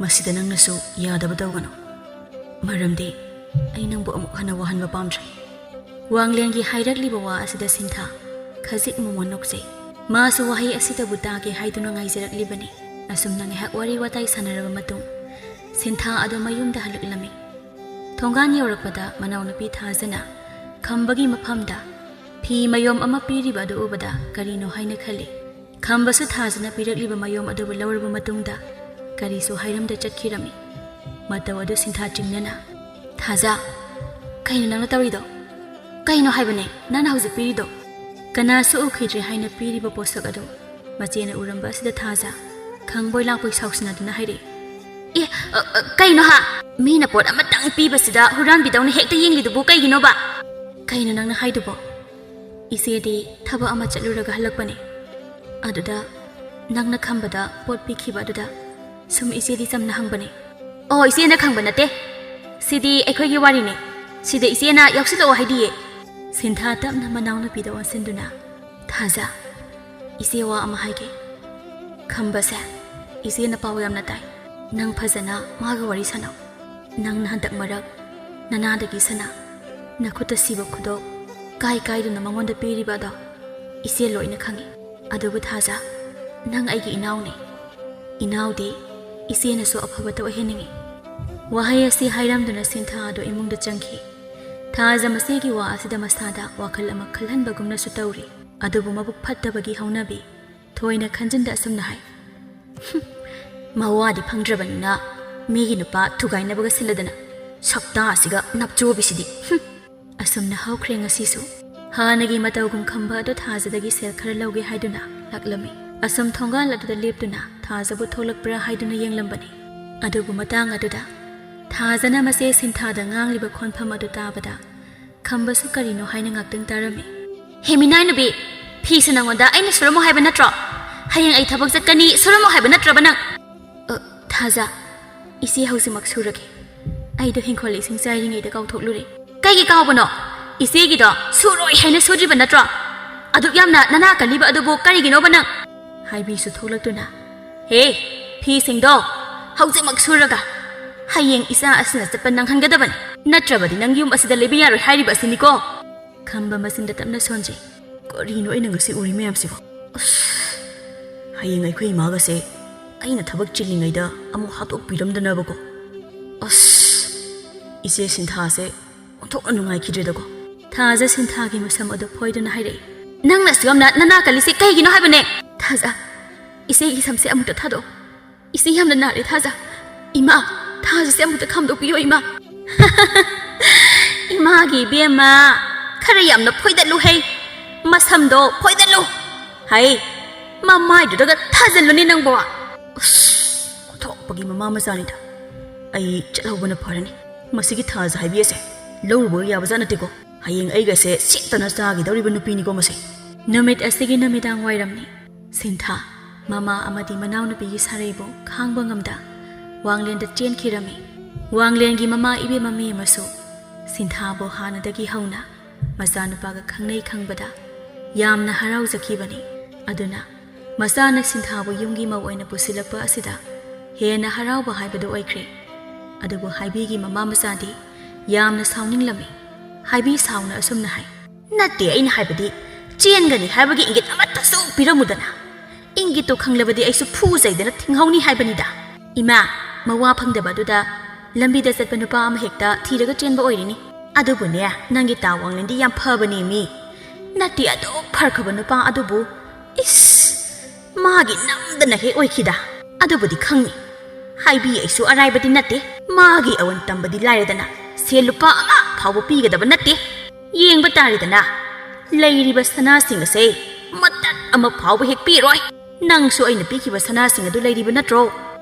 ꯃꯁꯤꯗ ꯅꯪꯅꯁꯨ ꯌꯥꯗꯕ ꯇꯧꯒꯅꯨ, ꯃꯔꯝꯗꯤ ꯑꯩ ꯅꯪꯕꯨ ꯑꯃꯨꯛ ꯍꯟꯅ ꯋꯥꯍꯟꯕ ꯄꯥꯝꯗ꯭ꯔꯦ꯫" ꯋꯥꯡꯂꯦꯟꯒꯤ ꯍꯥꯏꯔꯛꯂꯤꯕ ꯋꯥ ꯑꯁꯤꯗ ꯁꯤꯟꯊꯥ ꯈꯖꯤꯛ ꯃꯨꯛ ꯅꯣꯛꯆꯩ꯫ ꯃꯥꯁꯨ ꯋꯥꯍꯩ ꯑꯁꯤꯇꯕꯨ ꯇꯥꯒꯦ ꯍꯥꯏꯗꯨꯅ ꯉꯥꯏꯖꯔꯛꯂꯤꯕꯅꯤ꯫ ꯑꯁꯨꯝꯅ ꯉꯥꯏꯍꯥꯛ ꯋꯥꯔꯤ ꯋꯥꯇꯥꯏ ꯁꯥꯟꯅꯔꯕ ꯃꯇꯨꯡ ꯁꯤꯟꯊꯥ ꯑꯗꯨ ꯃꯌꯨꯝꯗ ꯍꯜꯂꯛꯂꯝꯃꯤ꯫ ꯊꯣꯡꯒꯥꯟ ꯌꯧꯔꯛꯄꯗ ꯃꯅꯥꯎꯅꯨꯄꯤ ꯊꯥꯖꯅ ꯈꯝꯕꯒꯤ ꯃꯐꯝꯗ ꯐꯤ ꯃꯌꯣꯝ ꯑꯃ ꯄꯤꯔꯤꯕ ꯑꯗꯨ ꯎꯕꯗ ꯀꯔꯤꯅꯣ ꯍꯥꯏꯅ ꯈꯜꯂꯤ꯫ ꯈꯝꯕꯁꯨ ꯊꯥꯖꯅ ꯄꯤꯔꯛꯂꯤꯕ ꯃꯌꯣꯝ ꯑꯗꯨꯕꯨ ꯂꯧꯔꯕ ꯃꯇꯨꯡꯗ ꯀꯔꯤꯁꯨ ꯍꯥꯏꯔꯝꯗ ꯆꯠꯈꯤꯔꯝꯃꯤ꯫ ꯃꯇꯧ ꯑꯗꯨ ꯁꯤꯟꯊꯥ ꯆꯤꯡꯅꯅ, "ꯊꯥꯖ, ꯀꯩꯅꯣ ꯅꯪꯅ ꯇꯧꯔꯤꯗꯣ? ꯀꯩꯅꯣ ꯍꯥꯏꯕꯅꯦ ꯅꯪꯅ ꯍꯧꯖꯤꯛ ꯄꯤꯔꯤꯗꯣ?" ꯀꯅꯥꯁꯨ ꯎꯈꯤꯗ꯭ꯔꯦ ꯍꯥꯏꯅ ꯄꯤꯔꯤꯕ ꯄꯣꯠꯁꯛ ꯑꯗꯨ ꯃꯆꯦꯅ ꯎꯔꯝꯕ ꯑꯁꯤꯗ ꯊꯥꯖ ꯈꯪꯕꯣꯏ ꯂꯥꯛꯄꯣꯏ ꯁꯥꯎꯁꯤꯟꯅꯗꯨꯅ ꯍꯥꯏꯔꯛꯏ꯫ "ꯑꯦ, ꯑ, ꯑ, ꯀꯩꯅꯣ ꯍꯥ? ꯃꯤꯅ ꯄꯣꯠ ꯑꯃꯇꯪ ꯄꯤꯕꯁꯤꯗ ꯍꯨꯔꯥꯟꯕꯤꯗꯧꯅ ꯍꯦꯛꯇ ꯌꯦꯡꯂꯤꯗꯨꯕꯨ ꯀꯩꯒꯤꯅꯣꯕ?" "ꯀꯩꯅꯣ ꯅꯪꯅ ꯍꯥꯏꯗꯨꯕꯣ? ꯏꯆꯦꯗꯤ ꯊꯕꯛ ꯑꯃ ꯆꯠꯂꯨꯔꯒ ꯍꯜꯂꯛꯄꯅꯦ꯫ ꯑꯗꯨꯗ ꯅꯪꯅ ꯈꯝꯕꯗ ꯄꯣꯠ ꯄꯤꯈꯤꯕ ꯑꯗꯨꯗ ꯁꯨꯝ ꯏꯆꯦꯗꯤ ꯆꯝꯅ ꯍꯪꯕꯅꯦ꯫ "ꯑꯣ, ꯏꯆꯦꯅ ꯈꯪꯕ ꯅꯠꯇꯦ꯫ ꯁꯤꯗꯤ ꯑꯩꯈꯣꯏꯒꯤ ꯋꯥꯔꯤꯅꯦ꯫ ꯁꯤꯗ ꯏꯆꯦꯅ ꯌꯥꯎꯁꯤꯜꯂꯛꯑꯣ ꯍꯥꯏꯗꯤꯌꯦ꯫" ꯁꯤꯟꯊꯥ ꯇꯞꯅ ꯃꯅꯥꯎꯅꯨꯄꯤꯗ ꯑꯣꯟꯁꯤꯟꯗꯨꯅ, "ꯊꯥꯖ, ꯏꯆꯦ ꯋꯥ ꯑꯃ ꯍꯥꯏꯒꯦ꯫ ꯈꯝꯕꯁꯦ ꯏꯆꯦꯅ ꯄꯥꯎ ꯌꯥꯝꯅ ꯇꯥꯏ꯫ ꯅꯪ ꯐꯖꯅ ꯃꯥꯒ ꯋꯥꯔꯤ ꯁꯥꯟꯅꯧ꯫ ꯅꯪꯅ ꯍꯟꯗꯛ ꯃꯔꯛ ꯅꯅꯥꯗꯒꯤ ꯁꯅꯥ, ꯅꯈꯨꯠꯇ ꯁꯤꯕ ꯈꯨꯗꯣꯞ ꯀꯥꯏ ꯀꯥꯏꯗꯨꯅ ꯃꯉꯣꯟꯗ ꯄꯤꯔꯤꯕ ꯑꯗꯣ ꯏꯆꯦ ꯂꯣꯏꯅ ꯈꯪꯉꯤ꯫ ꯑꯗꯨꯕꯨ ꯊꯥꯖ, ꯅꯪ ꯑꯩꯒꯤ ꯏꯅꯥꯎꯅꯤ꯫ ꯏꯅꯥꯎꯗꯤ ꯏꯆꯦꯅꯁꯨ ꯑꯐꯕꯇ ꯑꯣꯏꯍꯟꯅꯤꯡꯉꯤ꯫" ꯋꯥꯍꯩ ꯑꯁꯤ ꯍꯥꯏꯔꯝꯗꯨꯅ ꯁꯤꯟꯊꯥ ꯑꯗꯨ ꯏꯃꯨꯡꯗ ꯆꯪꯈꯤ꯫ ꯊꯥꯖ ꯃꯁꯤꯒꯤ ꯋꯥ ꯑꯁꯤꯗ ꯃꯁꯥꯗ ꯋꯥꯈꯜ ꯑꯃ ꯈꯜꯍꯟꯕꯒꯨꯝꯅꯁꯨ ꯇꯧꯔꯤ꯫ ꯑꯗꯨꯕꯨ ꯃꯕꯨꯛ ꯐꯠꯇꯕꯒꯤ ꯍꯧꯅꯕꯤ ꯊꯣꯏꯅ ꯈꯟꯖꯤꯟꯗ ꯑꯁꯨꯝꯅ ꯍꯥꯏ, "ꯍꯨꯝ, ꯃꯋꯥꯗꯤ ꯐꯪꯗ꯭ꯔꯕꯅꯤꯅ ꯃꯤꯒꯤ ꯅꯨꯄꯥ ꯊꯨꯒꯥꯏꯅꯕꯒ ꯁꯤꯜꯂꯗꯅ, ꯁꯛꯇꯥ ꯑꯁꯤꯒ ꯅꯞꯆꯣꯕꯤꯁꯤꯗꯤ, ꯍꯨꯝ!" ꯑꯁꯨꯝꯅ ꯍꯧꯈ꯭ꯔꯦ ꯉꯁꯤꯁꯨ꯫ ꯍꯥꯟꯅꯒꯤ ꯃꯇꯧꯒꯨꯝ ꯈꯝꯕ ꯑꯗꯣ ꯊꯥꯖꯗꯒꯤ ꯁꯦꯜ ꯈꯔ ꯂꯧꯒꯦ ꯍꯥꯏꯗꯨꯅ ꯂꯥꯛꯂꯝꯃꯤ꯫ ꯑꯁꯨꯝ ꯊꯣꯡꯒꯥꯜ ꯑꯗꯨꯗ ꯂꯦꯞꯇꯨꯅ ꯊꯥꯖꯕꯨ ꯊꯣꯛꯂꯛꯄ꯭ꯔꯥ ꯍꯥꯏꯗꯨꯅ ꯌꯦꯡꯂꯝꯕꯅꯤ꯫ ꯑꯗꯨꯕꯨ ꯃꯇꯥꯡ ꯑꯗꯨꯗ ꯊꯥꯖꯅ ꯃꯆꯦ ꯁꯤꯟꯊꯥꯗ ꯉꯥꯡꯂꯤꯕ ꯈꯣꯟꯐꯝ ꯑꯗꯨ ꯇꯥꯕꯗ ꯈꯝꯕꯁꯨ ꯀꯔꯤꯅꯣ ꯍꯥꯏꯅ ꯉꯥꯛꯇꯪ ꯇꯥꯔꯝꯃꯤ꯫ "ꯍꯦ ꯃꯤꯅꯥꯏ ꯅꯨꯄꯤ, ꯐꯤꯁꯦ ꯅꯪꯉꯣꯟꯗ ꯑꯩꯅ ꯁꯨꯔꯝꯃꯣ ꯍꯥꯏꯕ ꯅꯠꯇ꯭ꯔꯣ? ꯍꯌꯦꯡ ꯑꯩ ꯊꯕꯛ ꯆꯠꯀꯅꯤ, ꯁꯨꯔꯝꯃꯣ ꯍꯥꯏꯕ ꯅꯠꯇ꯭ꯔꯕ ꯅꯪ?" "ꯑ, ꯊꯥꯖ, ꯏꯆꯦ ꯍꯧꯖꯤꯛꯃꯛ ꯁꯨꯔꯒꯦ꯫ ꯑꯩꯗꯣ ꯍꯤꯡꯈꯣꯜ ꯏꯁꯤꯡ ꯆꯥꯏꯔꯤꯉꯩꯗ ꯀꯥꯎꯊꯣꯛꯂꯨꯔꯦ꯫" "ꯀꯩꯒꯤ ꯀꯥꯎꯕꯅꯣ? ꯏꯆꯦꯒꯤꯗꯣ ꯁꯨꯔꯣꯏ ꯍꯥꯏꯅ ꯁꯨꯗ꯭ꯔꯤꯕ ꯅꯠꯇ꯭ꯔꯣ? ꯑꯗꯨꯛ ꯌꯥꯝꯅ ꯅꯅꯥ ꯀꯜꯂꯤꯕ ꯑꯗꯨꯕꯨ ꯀꯔꯤꯒꯤꯅꯣꯕ ꯅꯪ?" ꯍꯥꯏꯕꯤꯁꯨ ꯊꯣꯛꯂꯛꯇꯨꯅ, "ꯍꯦ, ꯐꯤꯁꯤꯡꯗꯣ ꯍꯧꯖꯤꯛꯃꯛ ꯁꯨꯔꯒ ꯍꯌꯦꯡ ꯏꯆꯥ ꯑꯁꯤꯅ ꯆꯠꯄ ꯅꯪꯍꯟꯒꯗꯕꯅꯤ꯫ ꯅꯠꯇ꯭ꯔꯕꯗꯤ ꯅꯪ ꯌꯨꯝ ꯑꯁꯤꯗ ꯂꯩꯕ ꯌꯥꯔꯣꯏ ꯍꯥꯏꯔꯤꯕ ꯑꯁꯤꯅꯤꯀꯣ꯫" ꯈꯝꯕ ꯃꯆꯤꯟꯗ ꯇꯞꯅ ꯁꯣꯟꯖꯩ꯫ "ꯀꯔꯤꯅꯣ ꯑꯩꯅ ꯉꯁꯤ ꯎꯔꯤ ꯃꯌꯥꯝꯁꯤꯕꯣ? ꯑꯁ, ꯍꯌꯦꯡ ꯑꯩꯈꯣꯏ ꯏꯃꯥꯒꯁꯦ ꯑꯩꯅ ꯊꯕꯛ ꯆꯤꯜꯂꯤꯉꯩꯗ ꯑꯃꯨꯛ ꯍꯥꯠꯇꯣꯛꯄꯤꯔꯝꯗꯅꯕꯀꯣ꯫ ꯑꯁ, ꯏꯆꯦ ꯁꯤꯟꯊꯥꯁꯦ ꯑꯣꯟꯊꯣꯛꯅ ꯅꯨꯡꯉꯥꯏꯈꯤꯗ꯭ꯔꯦꯗꯀꯣ꯫" ꯊꯥꯖ ꯁꯤꯟꯊꯥꯒꯤ ꯃꯁꯝ ꯑꯗꯨ ꯐꯣꯏꯗꯨꯅ ꯍꯥꯏꯔꯛꯏ, "ꯅꯪꯅ ꯑꯁꯨꯛ ꯌꯥꯝꯅ ꯅꯅꯥ ꯀꯜꯂꯤꯁꯤ ꯀꯩꯒꯤꯅꯣ ꯍꯥꯏꯕꯅꯦ?" "ꯊꯥꯖ, ꯏꯆꯦꯒꯤ ꯁꯝꯁꯦ ꯑꯃꯨꯛꯇ ꯊꯥꯗꯣꯛꯑꯣ꯫ ꯏꯆꯦ ꯌꯥꯝꯅ ꯅꯥꯔꯦ ꯊꯥꯖ꯫ ꯏꯃꯥ, ꯊꯥꯖꯁꯦ ꯑꯃꯨꯛꯇ ꯈꯥꯝꯗꯣꯛꯄꯤꯌꯣ ꯏꯃꯥ꯫" "ꯏꯃꯥꯒꯤ ꯏꯕꯦꯝꯃ, ꯈꯔ ꯌꯥꯝꯅ ꯐꯣꯏꯗꯠꯂꯨ ꯍꯩ꯫ ꯃꯁꯝꯗꯣ ꯐꯣꯏꯗꯠꯂꯨ꯫ ꯍꯩ, ꯃꯃꯥꯏꯗꯨꯗꯒ ꯊꯥꯖꯤꯜꯂꯨꯅꯦ ꯅꯪꯕꯣ꯫" ꯑꯁ, ꯑꯣꯟꯊꯣꯛꯄꯒꯤ ꯃꯃꯥ ꯃꯆꯥꯅꯤꯗ꯫ ꯑꯩ ꯆꯠꯍꯧꯕꯅ ꯐꯔꯅꯤ꯫ ꯃꯁꯤꯒꯤ ꯊꯥꯖ ꯍꯥꯏꯕꯤ ꯑꯁꯦ ꯂꯧꯔꯨꯕꯒ ꯌꯥꯕꯖꯥꯠ ꯅꯠꯇꯦꯀꯣ꯫ ꯍꯌꯦꯡ ꯑꯩꯒꯁꯦ ꯁꯦꯠꯇꯅ ꯆꯥꯈꯤꯗꯧꯔꯤꯕ ꯅꯨꯄꯤꯅꯤꯀꯣ ꯃꯁꯦ꯫ ꯅꯨꯃꯤꯠ ꯑꯁꯤꯒꯤ ꯅꯨꯃꯤꯗꯥꯡ ꯋꯥꯏꯔꯝꯅꯤ꯫ ꯁꯤꯟꯊꯥ, ꯃꯃꯥ ꯑꯃꯗꯤ ꯃꯅꯥꯎꯅꯨꯄꯤꯒꯤ ꯁꯥꯔꯩꯕꯨ ꯈꯥꯡꯕ ꯉꯝꯗ ꯋꯥꯡꯂꯦꯟꯗ ꯆꯦꯟꯈꯤꯔꯝꯃꯤ꯫ ꯋꯥꯡꯂꯦꯟꯒꯤ ꯃꯃꯥ ꯏꯕꯦꯝꯃ ꯃꯦꯝꯃꯁꯨ ꯁꯤꯟꯊꯥꯕꯨ ꯍꯥꯟꯅꯗꯒꯤ ꯍꯧꯅ ꯃꯆꯥꯅꯨꯄꯥꯒ ꯈꯪꯅꯩ ꯈꯪꯕꯗ ꯌꯥꯝꯅ ꯍꯔꯥꯎꯖꯈꯤꯕꯅꯤ꯫ ꯑꯗꯨꯅ ꯃꯆꯥꯅ ꯁꯤꯟꯊꯥꯕꯨ ꯌꯨꯝꯒꯤ ꯃꯧ ꯑꯣꯏꯅ ꯄꯨꯁꯤꯜꯂꯛꯄ ꯑꯁꯤꯗ ꯍꯦꯟꯅ ꯍꯔꯥꯎꯕ ꯍꯥꯏꯕꯗꯨ ꯑꯣꯏꯈ꯭ꯔꯦ꯫ ꯑꯗꯨꯕꯨ ꯍꯥꯏꯕꯤꯒꯤ ꯃꯃꯥ ꯃꯆꯥꯗꯤ ꯌꯥꯝꯅ ꯁꯥꯎꯅꯤꯡꯂꯝꯃꯤ꯫ ꯍꯥꯏꯕꯤ ꯁꯥꯎꯅ ꯑꯁꯨꯝꯅ ꯍꯥꯏ, "ꯅꯠꯇꯦ, ꯑꯩꯅ ꯍꯥꯏꯕꯗꯤ ꯆꯦꯟꯒꯅꯤ ꯍꯥꯏꯕꯒꯤ ꯏꯪꯒꯤꯠ ꯑꯃꯠꯇꯁꯨ ꯄꯤꯔꯝꯃꯨꯗꯅ꯫ ꯏꯪꯒꯤꯠꯇꯣ ꯈꯪꯂꯕꯗꯤ ꯑꯩꯁꯨ ꯐꯨꯖꯩꯗꯅ ꯊꯤꯡꯍꯧꯅꯤ ꯍꯥꯏꯕꯅꯤꯗ꯫ ꯏꯃꯥ, ꯃꯋꯥ ꯐꯪꯗꯕ ꯑꯗꯨꯗ ꯂꯝꯕꯤꯗ ꯆꯠꯄ ꯅꯨꯄꯥ ꯑꯃ ꯍꯦꯛꯇ ꯊꯤꯔꯒ ꯆꯦꯟꯕ ꯑꯣꯏꯔꯤꯅꯤ꯫ ꯑꯗꯨꯕꯨꯅꯦ, ꯅꯪꯒꯤ ꯇꯥ ꯋꯥꯡꯂꯦꯟꯗꯤ ꯌꯥꯝ ꯐꯕꯅꯦ ꯃꯤ꯫ ꯅꯠꯇꯦ, ꯑꯗꯨꯛ ꯐꯔꯈ꯭ꯔꯕ ꯅꯨꯄꯥ ꯑꯗꯨꯕꯨ, ꯏꯁ, ꯃꯥꯒꯤ ꯅꯝꯗꯅ ꯍꯦꯛ ꯑꯣꯏꯈꯤꯗ꯫ ꯑꯗꯨꯕꯨꯗꯤ ꯈꯪꯉꯤ, ꯍꯥꯏꯕꯤ ꯑꯩꯁꯨ ꯑꯔꯥꯏꯕꯗꯤ ꯅꯠꯇꯦ꯫ ꯃꯥꯒꯤ ꯑꯋꯟ ꯇꯝꯕꯗꯤ ꯂꯥꯏꯔꯗꯅ ꯁꯦꯜ ꯂꯨꯄꯥ ꯑꯃ ꯐꯥꯎꯕ ꯄꯤꯒꯗꯕ ꯅꯠꯇꯦ꯫ ꯌꯦꯡꯕ ꯇꯥꯔꯦꯗꯅ, ꯂꯩꯔꯤꯕ ꯁꯅꯥꯁꯤꯡ ꯑꯁꯦ ꯃꯇꯠ ꯑꯃ ꯐꯥꯎꯕ ꯍꯦꯛ ꯄꯤꯔꯣꯏ꯫ ꯅꯪꯁꯨ ꯑꯩꯅ ꯄꯤꯈꯤꯕ ꯁꯅꯥꯁꯤꯡ ꯑꯗꯨ ꯂꯩꯔꯤꯕ ꯅꯠꯇ꯭ꯔꯣ?"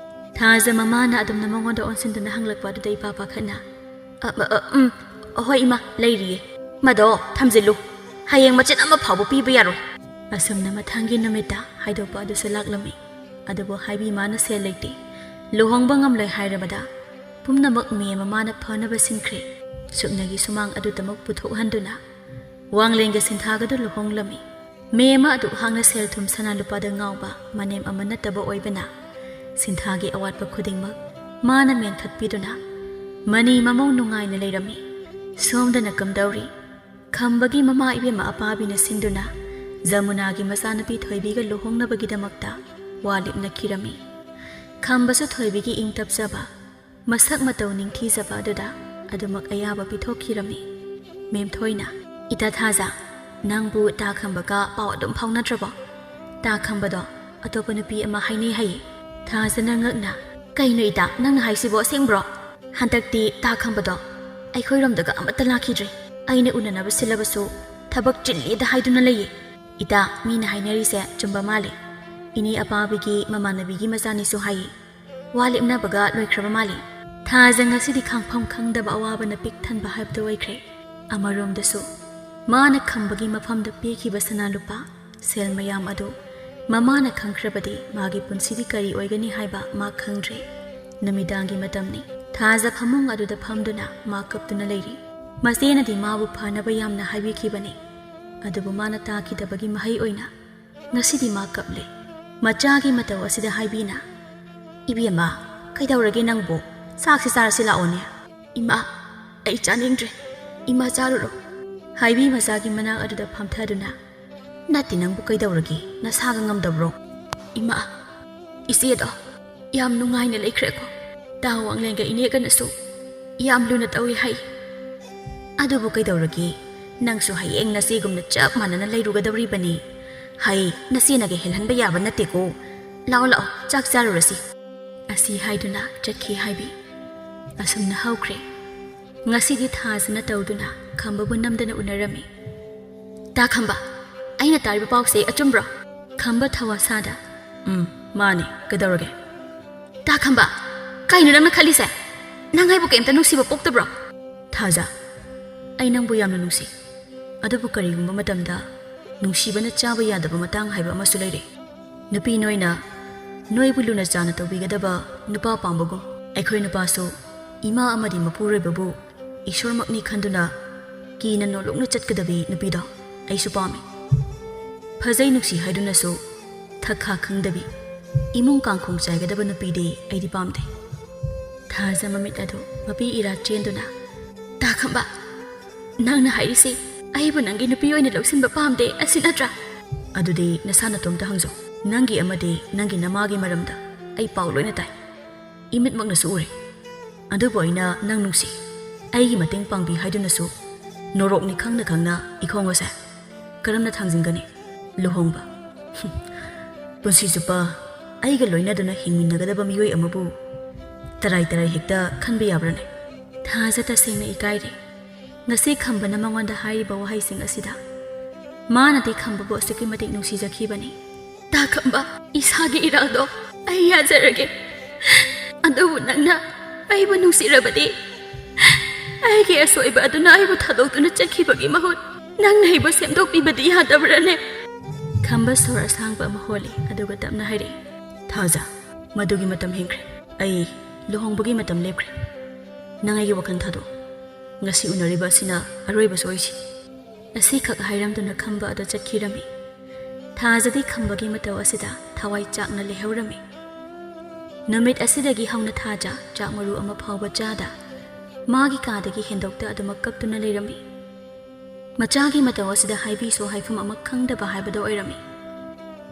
ꯊꯥꯖ ꯃꯃꯥꯅ ꯑꯗꯨꯝꯅ ꯃꯉꯣꯟꯗ ꯑꯣꯟꯁꯤꯟꯗꯨꯅ ꯍꯪꯂꯛꯄ ꯑꯗꯨꯗ ꯏꯄꯥ ꯄꯥꯈꯠꯅ, "ꯑ, ꯑ, ꯑ, ꯎꯝ, ꯍꯣꯏ ꯏꯃꯥ, ꯂꯩꯔꯤꯌꯦ꯫ ꯃꯗꯣ ꯊꯝꯖꯤꯜꯂꯨ꯫ ꯍꯌꯦꯡ ꯃꯆꯦꯠ ꯑꯃ ꯐꯥꯎꯕ ꯄꯤꯕ ꯌꯥꯔꯣꯏ꯫" ꯑꯁꯨꯝꯅ ꯃꯊꯪꯒꯤ ꯅꯨꯃꯤꯠꯇ ꯍꯥꯏꯗꯣꯛꯄ ꯑꯗꯨꯁꯨ ꯂꯥꯛꯂꯝꯃꯤ꯫ ꯑꯗꯨꯕꯨ ꯍꯥꯏꯕꯤ ꯃꯥꯅ ꯁꯦꯜ ꯂꯩꯇꯦ, ꯂꯨꯍꯣꯡꯕ ꯉꯝꯂꯣꯏ ꯍꯥꯏꯔꯕꯗ ꯄꯨꯝꯅꯃꯛ ꯃꯦꯝꯃ ꯃꯥꯅ ꯐꯅꯕ ꯁꯤꯟꯈ꯭ꯔꯦ꯫ ꯁꯨꯞꯅꯒꯤ ꯁꯨꯃꯥꯡ ꯑꯗꯨꯗꯃꯛ ꯄꯨꯊꯣꯛꯍꯟꯗꯨꯅ ꯋꯥꯡꯂꯦꯟꯒ ꯁꯤꯟꯊꯥꯒꯗꯨ ꯂꯨꯍꯣꯡꯂꯝꯃꯤ꯫ ꯃꯦꯝꯃ ꯑꯗꯨꯛ ꯍꯥꯛꯅ ꯁꯦꯜ ꯊꯨꯝ ꯁꯅꯥ ꯂꯨꯄꯥꯗ ꯉꯥꯎꯕ ꯃꯅꯦꯝ ꯑꯃ ꯅꯠꯇꯕ ꯑꯣꯏꯕꯅ ꯁꯤꯟꯊꯥꯒꯤ ꯑꯋꯥꯠꯄ ꯈꯨꯗꯤꯡꯃꯛ ꯃꯥꯅ ꯃꯦꯟꯈꯠꯄꯤꯗꯨꯅ ꯃꯅꯤ ꯃꯃꯧ ꯅꯨꯡꯉꯥꯏꯅ ꯂꯩꯔꯝꯃꯤ꯫ ꯁꯣꯝꯗꯅ ꯀꯝꯗꯧꯔꯤ? ꯈꯝꯕꯒꯤ ꯃꯃꯥ ꯏꯕꯦꯝꯃ ꯑꯄꯥꯕꯤꯅ ꯁꯤꯟꯗꯨꯅ ꯖꯃꯨꯅꯥꯒꯤ ꯃꯆꯥꯅꯨꯄꯤ ꯊꯣꯏꯕꯤꯒ ꯂꯨꯍꯣꯡꯅꯕꯒꯤꯗꯃꯛꯇ ꯋꯥ ꯂꯦꯞꯅꯈꯤꯔꯝꯃꯤ꯫ ꯈꯝꯕꯁꯨ ꯊꯣꯏꯕꯤꯒꯤ ꯏꯪ ꯇꯞꯆꯕ, ꯃꯁꯛ ꯃꯇꯧ ꯅꯤꯡꯊꯤꯖꯕ ꯑꯗꯨꯗ ꯑꯗꯨꯃꯛ ꯑꯌꯥꯕ ꯄꯤꯊꯣꯛꯈꯤꯔꯝꯃꯤ꯫ ꯃꯦꯝꯊꯣꯏꯅ, "ꯏꯇꯥ ꯊꯥꯖ, ꯅꯪꯕꯨ ꯇꯥ ꯈꯝꯕꯒ ꯄꯥꯎ ꯑꯗꯨꯝ ꯐꯥꯎꯅꯗ꯭ꯔꯕꯣ? ꯇꯥ ꯈꯝꯕꯗꯣ ꯑꯇꯣꯞꯄ ꯅꯨꯄꯤ ꯑꯃ ꯍꯥꯏꯅꯩ ꯍꯥꯏꯌꯦ꯫" ꯊꯥꯖꯅ ꯉꯛꯅ, "ꯀꯩꯅꯣ ꯏꯇꯥ, ꯅꯪꯅ ꯍꯥꯏꯁꯤꯕꯣ ꯑꯁꯦꯡꯕ꯭ꯔꯣ? ꯍꯟꯗꯛꯇꯤ ꯇꯥ ꯈꯝꯕꯗꯣ ꯑꯩꯈꯣꯏꯔꯣꯝꯗꯒ ꯑꯃꯠꯇ ꯂꯥꯛꯈꯤꯗ꯭ꯔꯦ꯫ ꯑꯩꯅ ꯎꯅꯅꯕ ꯁꯤꯜꯂꯕꯁꯨ ꯊꯕꯛ ꯆꯤꯜꯂꯤꯗ ꯍꯥꯏꯗꯨꯅ ꯂꯩꯌꯦ꯫ ꯏꯇꯥ, ꯃꯤꯅ ꯍꯥꯏꯅꯔꯤꯁꯦ ꯆꯨꯝꯕ ꯃꯥꯜꯂꯦ꯫ ꯏꯅꯦ ꯑꯄꯥꯕꯤꯒꯤ ꯃꯃꯥꯟꯅꯕꯤꯒꯤ ꯃꯆꯥꯅꯤꯁꯨ ꯍꯥꯏꯌꯦ꯫ ꯋꯥ ꯂꯦꯞꯅꯕꯒ ꯂꯣꯏꯈ꯭ꯔꯕ ꯃꯥꯜꯂꯦ꯫" ꯊꯥꯖ ꯉꯁꯤꯗꯤ ꯈꯥꯡꯐꯝ ꯈꯪꯗꯕ ꯑꯋꯥꯕꯅ ꯄꯤꯛ ꯊꯟꯕ ꯍꯥꯏꯕꯗꯨ ꯑꯣꯏꯈ꯭ꯔꯦ꯫ ꯑꯃꯔꯣꯝꯗꯁꯨ ꯃꯥꯅ ꯈꯝꯕꯒꯤ ꯃꯐꯝꯗ ꯄꯤꯈꯤꯕ ꯁꯅꯥ ꯂꯨꯄꯥ, ꯁꯦꯜ ꯃꯌꯥꯝ ꯑꯗꯨ ꯃꯃꯥꯅ ꯈꯪꯈ꯭ꯔꯕꯗꯤ ꯃꯥꯒꯤ ꯄꯨꯟꯁꯤꯗꯤ ꯀꯔꯤ ꯑꯣꯏꯒꯅꯤ ꯍꯥꯏꯕ ꯃꯥ ꯈꯪꯗ꯭ꯔꯦ꯫ ꯅꯨꯃꯤꯗꯥꯡꯒꯤ ꯃꯇꯝꯅꯤ꯫ ꯊꯥꯖ ꯐꯃꯨꯡ ꯑꯗꯨꯗ ꯐꯝꯗꯨꯅ ꯃꯥ ꯀꯞꯇꯨꯅ ꯂꯩꯔꯤ꯫ ꯃꯆꯦꯅꯗꯤ ꯃꯥꯕꯨ ꯐꯅꯕ ꯌꯥꯝꯅ ꯍꯥꯏꯕꯤꯈꯤꯕꯅꯤ꯫ ꯑꯗꯨꯕꯨ ꯃꯥꯅ ꯇꯥꯈꯤꯗꯕꯒꯤ ꯃꯍꯩ ꯑꯣꯏꯅ ꯉꯁꯤꯗꯤ ꯃꯥ ꯀꯞꯂꯦ꯫ ꯃꯆꯥꯒꯤ ꯃꯇꯧ ꯑꯁꯤꯗ ꯍꯥꯏꯕꯤꯅ, "ꯏꯕꯦꯝꯃ, ꯀꯩꯗꯧꯔꯒꯦ ꯅꯪꯕꯨ? ꯆꯥꯛꯁꯤ ꯆꯥꯔꯁꯤ ꯂꯥꯛꯑꯣꯅꯦ꯫" "ꯏꯃꯥ, ꯑꯩ ꯆꯥꯅꯤꯡꯗ꯭ꯔꯦ꯫ ꯏꯃꯥ ꯆꯥꯔꯨꯔꯣ꯫" ꯍꯥꯏꯕꯤ ꯃꯆꯥꯒꯤ ꯃꯅꯥꯛ ꯑꯗꯨꯗ ꯐꯝꯊꯗꯨꯅ, "ꯅꯠꯇꯦ, ꯅꯪꯕꯨ ꯀꯩꯗꯧꯔꯒꯦ? ꯅꯁꯥꯒ ꯉꯝꯗꯕ꯭ꯔꯣ?" "ꯏꯃꯥ, ꯏꯆꯦꯗꯣ ꯌꯥꯝ ꯅꯨꯡꯉꯥꯏꯅ ꯂꯩꯈ꯭ꯔꯦꯀꯣ꯫ ꯇꯥ ꯋꯥꯡꯂꯦꯟꯒ ꯏꯅꯦꯒꯅꯁꯨ ꯌꯥꯝ ꯂꯨꯅ ꯇꯧꯏ ꯍꯥꯏ꯫ ꯑꯗꯨꯕꯨ ꯀꯩꯗꯧꯔꯒꯦ? ꯅꯪꯁꯨ ꯍꯌꯦꯡ ꯅꯆꯦꯒꯨꯝꯅ ꯆꯞ ꯃꯥꯟꯅꯅ ꯂꯩꯔꯨꯒꯗꯧꯔꯤꯕꯅꯤ꯫ ꯍꯩ, ꯅꯆꯦꯅꯒ ꯍꯦꯜꯍꯟꯕ ꯌꯥꯕ ꯅꯠꯇꯦꯀꯣ꯫ ꯂꯥꯛꯑꯣ, ꯂꯥꯛꯑꯣ, ꯆꯥꯛ ꯆꯥꯔꯨꯔꯁꯤ꯫" ꯑꯁꯤ ꯍꯥꯏꯗꯨꯅ ꯆꯠꯈꯤ ꯍꯥꯏꯕꯤ꯫ ꯑꯁꯨꯝꯅ ꯍꯧꯈ꯭ꯔꯦ꯫ ꯉꯁꯤꯗꯤ ꯊꯥꯖꯅ ꯇꯧꯗꯨꯅ ꯈꯝꯕꯕꯨ ꯅꯝꯗꯅ ꯎꯅꯔꯝꯃꯤ꯫ "ꯇꯥ ꯈꯝꯕ, ꯑꯩꯅ ꯇꯥꯔꯤꯕ ꯄꯥꯎꯁꯦ ꯑꯆꯨꯝꯕ꯭ꯔꯣ?" ꯈꯝꯕ ꯊꯋꯥ ꯁꯥꯗ, "ꯎꯝ, ꯃꯥꯅꯦ꯫ ꯀꯩꯗꯧꯔꯒꯦ?" "ꯇꯥ ꯈꯝꯕ, ꯀꯩꯅꯣ ꯅꯪꯅ ꯈꯜꯂꯤꯁꯦ? ꯅꯪ ꯑꯩꯕꯨ ꯀꯩꯝꯇ ꯅꯨꯡꯁꯤꯕ ꯄꯣꯛꯇꯕ꯭ꯔꯣ?" "ꯊꯥꯖ, ꯑꯩ ꯅꯪꯕꯨ ꯌꯥꯝꯅ ꯅꯨꯡꯁꯤ꯫ ꯑꯗꯨꯕꯨ ꯀꯔꯤꯒꯨꯝꯕ ꯃꯇꯝꯗ ꯅꯨꯡꯁꯤꯕꯅ ꯆꯥꯕ ꯌꯥꯗꯕ ꯃꯇꯥꯡ ꯍꯥꯏꯕ ꯑꯃꯁꯨ ꯂꯩꯔꯦ꯫ ꯅꯨꯄꯤ ꯅꯣꯏꯅ ꯅꯣꯏꯕꯨ ꯂꯨꯅ ꯆꯥꯅ ꯇꯧꯕꯤꯒꯗꯕ ꯅꯨꯄꯥ ꯄꯥꯝꯕꯒꯨꯝ ꯑꯩꯈꯣꯏ ꯅꯨꯄꯥꯁꯨ ꯏꯃꯥ ꯑꯃꯗꯤ ꯃꯄꯨꯔꯣꯏꯕꯕꯨ ꯏꯁꯣꯔꯃꯛꯅꯤ ꯈꯟꯗꯨꯅ ꯀꯤꯅ ꯅꯣꯂꯨꯛꯅ ꯆꯠꯀꯗꯕꯤ ꯅꯨꯄꯤꯗꯣ ꯑꯩꯁꯨ ꯄꯥꯝꯃꯤ꯫ ꯐꯖꯩ ꯅꯨꯡꯁꯤ ꯍꯥꯏꯗꯨꯅꯁꯨ ꯊꯛꯈꯥ ꯈꯪꯗꯕꯤ, ꯏꯃꯨꯡ ꯀꯥꯡꯈꯣꯡ ꯆꯥꯏꯒꯗꯕ ꯅꯨꯄꯤꯗꯤ ꯑꯩꯗꯤ ꯄꯥꯝꯗꯦ꯫" ꯊꯥꯖ ꯃꯃꯤꯠ ꯑꯗꯨ ꯃꯄꯤ ꯏꯔꯥ ꯆꯦꯟꯗꯨꯅ, "ꯇꯥ ꯈꯝꯕ, ꯅꯪꯅ ꯍꯥꯏꯔꯤꯁꯤ ꯑꯩꯕꯨ ꯅꯪꯒꯤ ꯅꯨꯄꯤ ꯑꯣꯏꯅ ꯂꯧꯁꯤꯟꯕ ꯄꯥꯝꯗꯦ, ꯑꯁꯤ ꯅꯠꯇ꯭ꯔꯥ?" "ꯑꯗꯨꯗꯤ ꯅꯁꯥ ꯅꯇꯣꯝꯇ ꯍꯪꯖꯧ꯫ ꯅꯪꯒꯤ ꯑꯃꯗꯤ ꯅꯪꯒꯤ ꯅꯃꯥꯒꯤ ꯃꯔꯝꯗ ꯑꯩ ꯄꯥꯎ ꯂꯣꯏꯅ ꯇꯥꯏ꯫ ꯏꯃꯤꯠꯃꯛꯅꯁꯨ ꯎꯔꯦ꯫ ꯑꯗꯨꯕꯨ ꯑꯩꯅ ꯅꯪ ꯅꯨꯡꯁꯤ, ꯑꯩꯒꯤ ꯃꯇꯦꯡ ꯄꯥꯡꯕꯤ ꯍꯥꯏꯗꯨꯅꯁꯨ ꯅꯣꯔꯣꯛꯅꯤ ꯈꯪꯅ ꯈꯪꯅ ꯏꯈꯣꯡ ꯑꯁꯦ ꯀꯔꯝꯅ ꯊꯥꯡꯖꯤꯟꯒꯅꯤ? ꯂꯨꯍꯣꯡꯕ꯫ ꯄꯨꯟꯁꯤ ꯆꯨꯞꯄ ꯑꯩꯒ ꯂꯣꯏꯅꯗꯨꯅ ꯍꯤꯡꯃꯤꯟꯅꯒꯗꯕ ꯃꯤꯑꯣꯏ ꯑꯃꯕꯨ ꯇꯔꯥꯏ ꯇꯔꯥꯏ ꯍꯦꯛꯇ ꯈꯟꯕ ꯌꯥꯕ꯭ꯔꯅꯦ?" ꯊꯥꯖ ꯇꯁꯦꯡꯅ ꯏꯀꯥꯏꯔꯦ꯫ ꯉꯁꯤ ꯈꯝꯕꯅ ꯃꯉꯣꯟꯗ ꯍꯥꯏꯔꯤꯕ ꯋꯥꯍꯩꯁꯤꯡ ꯑꯁꯤꯗ ꯃꯥꯅꯗꯤ ꯈꯝꯕꯕꯨ ꯑꯁꯨꯛꯀꯤ ꯃꯇꯤꯛ ꯅꯨꯡꯁꯤꯖꯈꯤꯕꯅꯤ꯫ "ꯇꯥ ꯈꯝꯕ, ꯏꯁꯥꯒꯤ ꯏꯔꯥꯜꯗꯣ ꯑꯩ ꯌꯥꯖꯔꯒꯦ꯫ ꯑꯗꯨꯕꯨ ꯅꯪꯅ ꯑꯩꯕꯨ ꯅꯨꯡꯁꯤꯔꯕꯗꯤ ꯑꯩꯒꯤ ꯑꯁꯣꯏꯕ ꯑꯗꯨꯅ ꯑꯩꯕꯨ ꯊꯥꯗꯣꯛꯇꯨꯅ ꯆꯠꯈꯤꯕꯒꯤ ꯃꯍꯨꯠ ꯅꯪꯅ ꯑꯩꯕꯨ ꯁꯦꯝꯗꯣꯛꯄꯤꯕꯗꯤ ꯌꯥꯗꯕ꯭ꯔꯅꯦ?" ꯈꯝꯕ ꯁꯣꯔ ꯑꯁꯥꯡꯕ ꯑꯃ ꯍꯣꯜꯂꯤ, ꯑꯗꯨꯒ ꯇꯞꯅ ꯍꯥꯏꯔꯛꯏ, "ꯊꯥꯖ, ꯃꯗꯨꯒꯤ ꯃꯇꯝ ꯍꯦꯟꯈ꯭ꯔꯦ꯫ ꯑꯩ ꯂꯨꯍꯣꯡꯕꯒꯤ ꯃꯇꯝ ꯂꯦꯞꯈ꯭ꯔꯦ꯫ ꯅꯪ ꯑꯩꯒꯤ ꯋꯥꯈꯜ ꯊꯥꯗꯣꯛ꯫ ꯉꯁꯤ ꯎꯅꯔꯤꯕ ꯑꯁꯤꯅ ꯑꯔꯣꯏꯕꯁꯨ ꯑꯣꯏꯁꯤ꯫" ꯑꯁꯤꯈꯛ ꯍꯥꯏꯔꯝꯗꯨꯅ ꯈꯝꯕ ꯑꯗꯨ ꯆꯠꯈꯤꯔꯝꯃꯤ꯫ ꯊꯥꯖꯗꯤ ꯈꯝꯕꯒꯤ ꯃꯇꯧ ꯑꯁꯤꯗ ꯊꯋꯥꯏ ꯆꯥꯛꯅ ꯂꯩꯍꯧꯔꯝꯃꯤ꯫ ꯅꯨꯃꯤꯠ ꯑꯁꯤꯗꯒꯤ ꯍꯧꯅ ꯊꯥꯖ ꯆꯥꯛ ꯃꯔꯨ ꯑꯃ ꯐꯥꯎꯕ ꯆꯥꯗ ꯃꯥꯒꯤ ꯀꯥꯗꯒꯤ ꯍꯦꯟꯗꯣꯛꯇ ꯑꯗꯨꯃꯛ ꯀꯞꯇꯨꯅ ꯂꯩꯔꯝꯃꯤ꯫ ꯃꯆꯥꯒꯤ ꯃꯇꯧ ꯑꯁꯤꯗ ꯍꯥꯏꯕꯤꯁꯨ ꯍꯥꯏꯐꯝ ꯑꯃ ꯈꯪꯗꯕ ꯍꯥꯏꯕꯗꯣ ꯑꯣꯏꯔꯝꯃꯤ꯫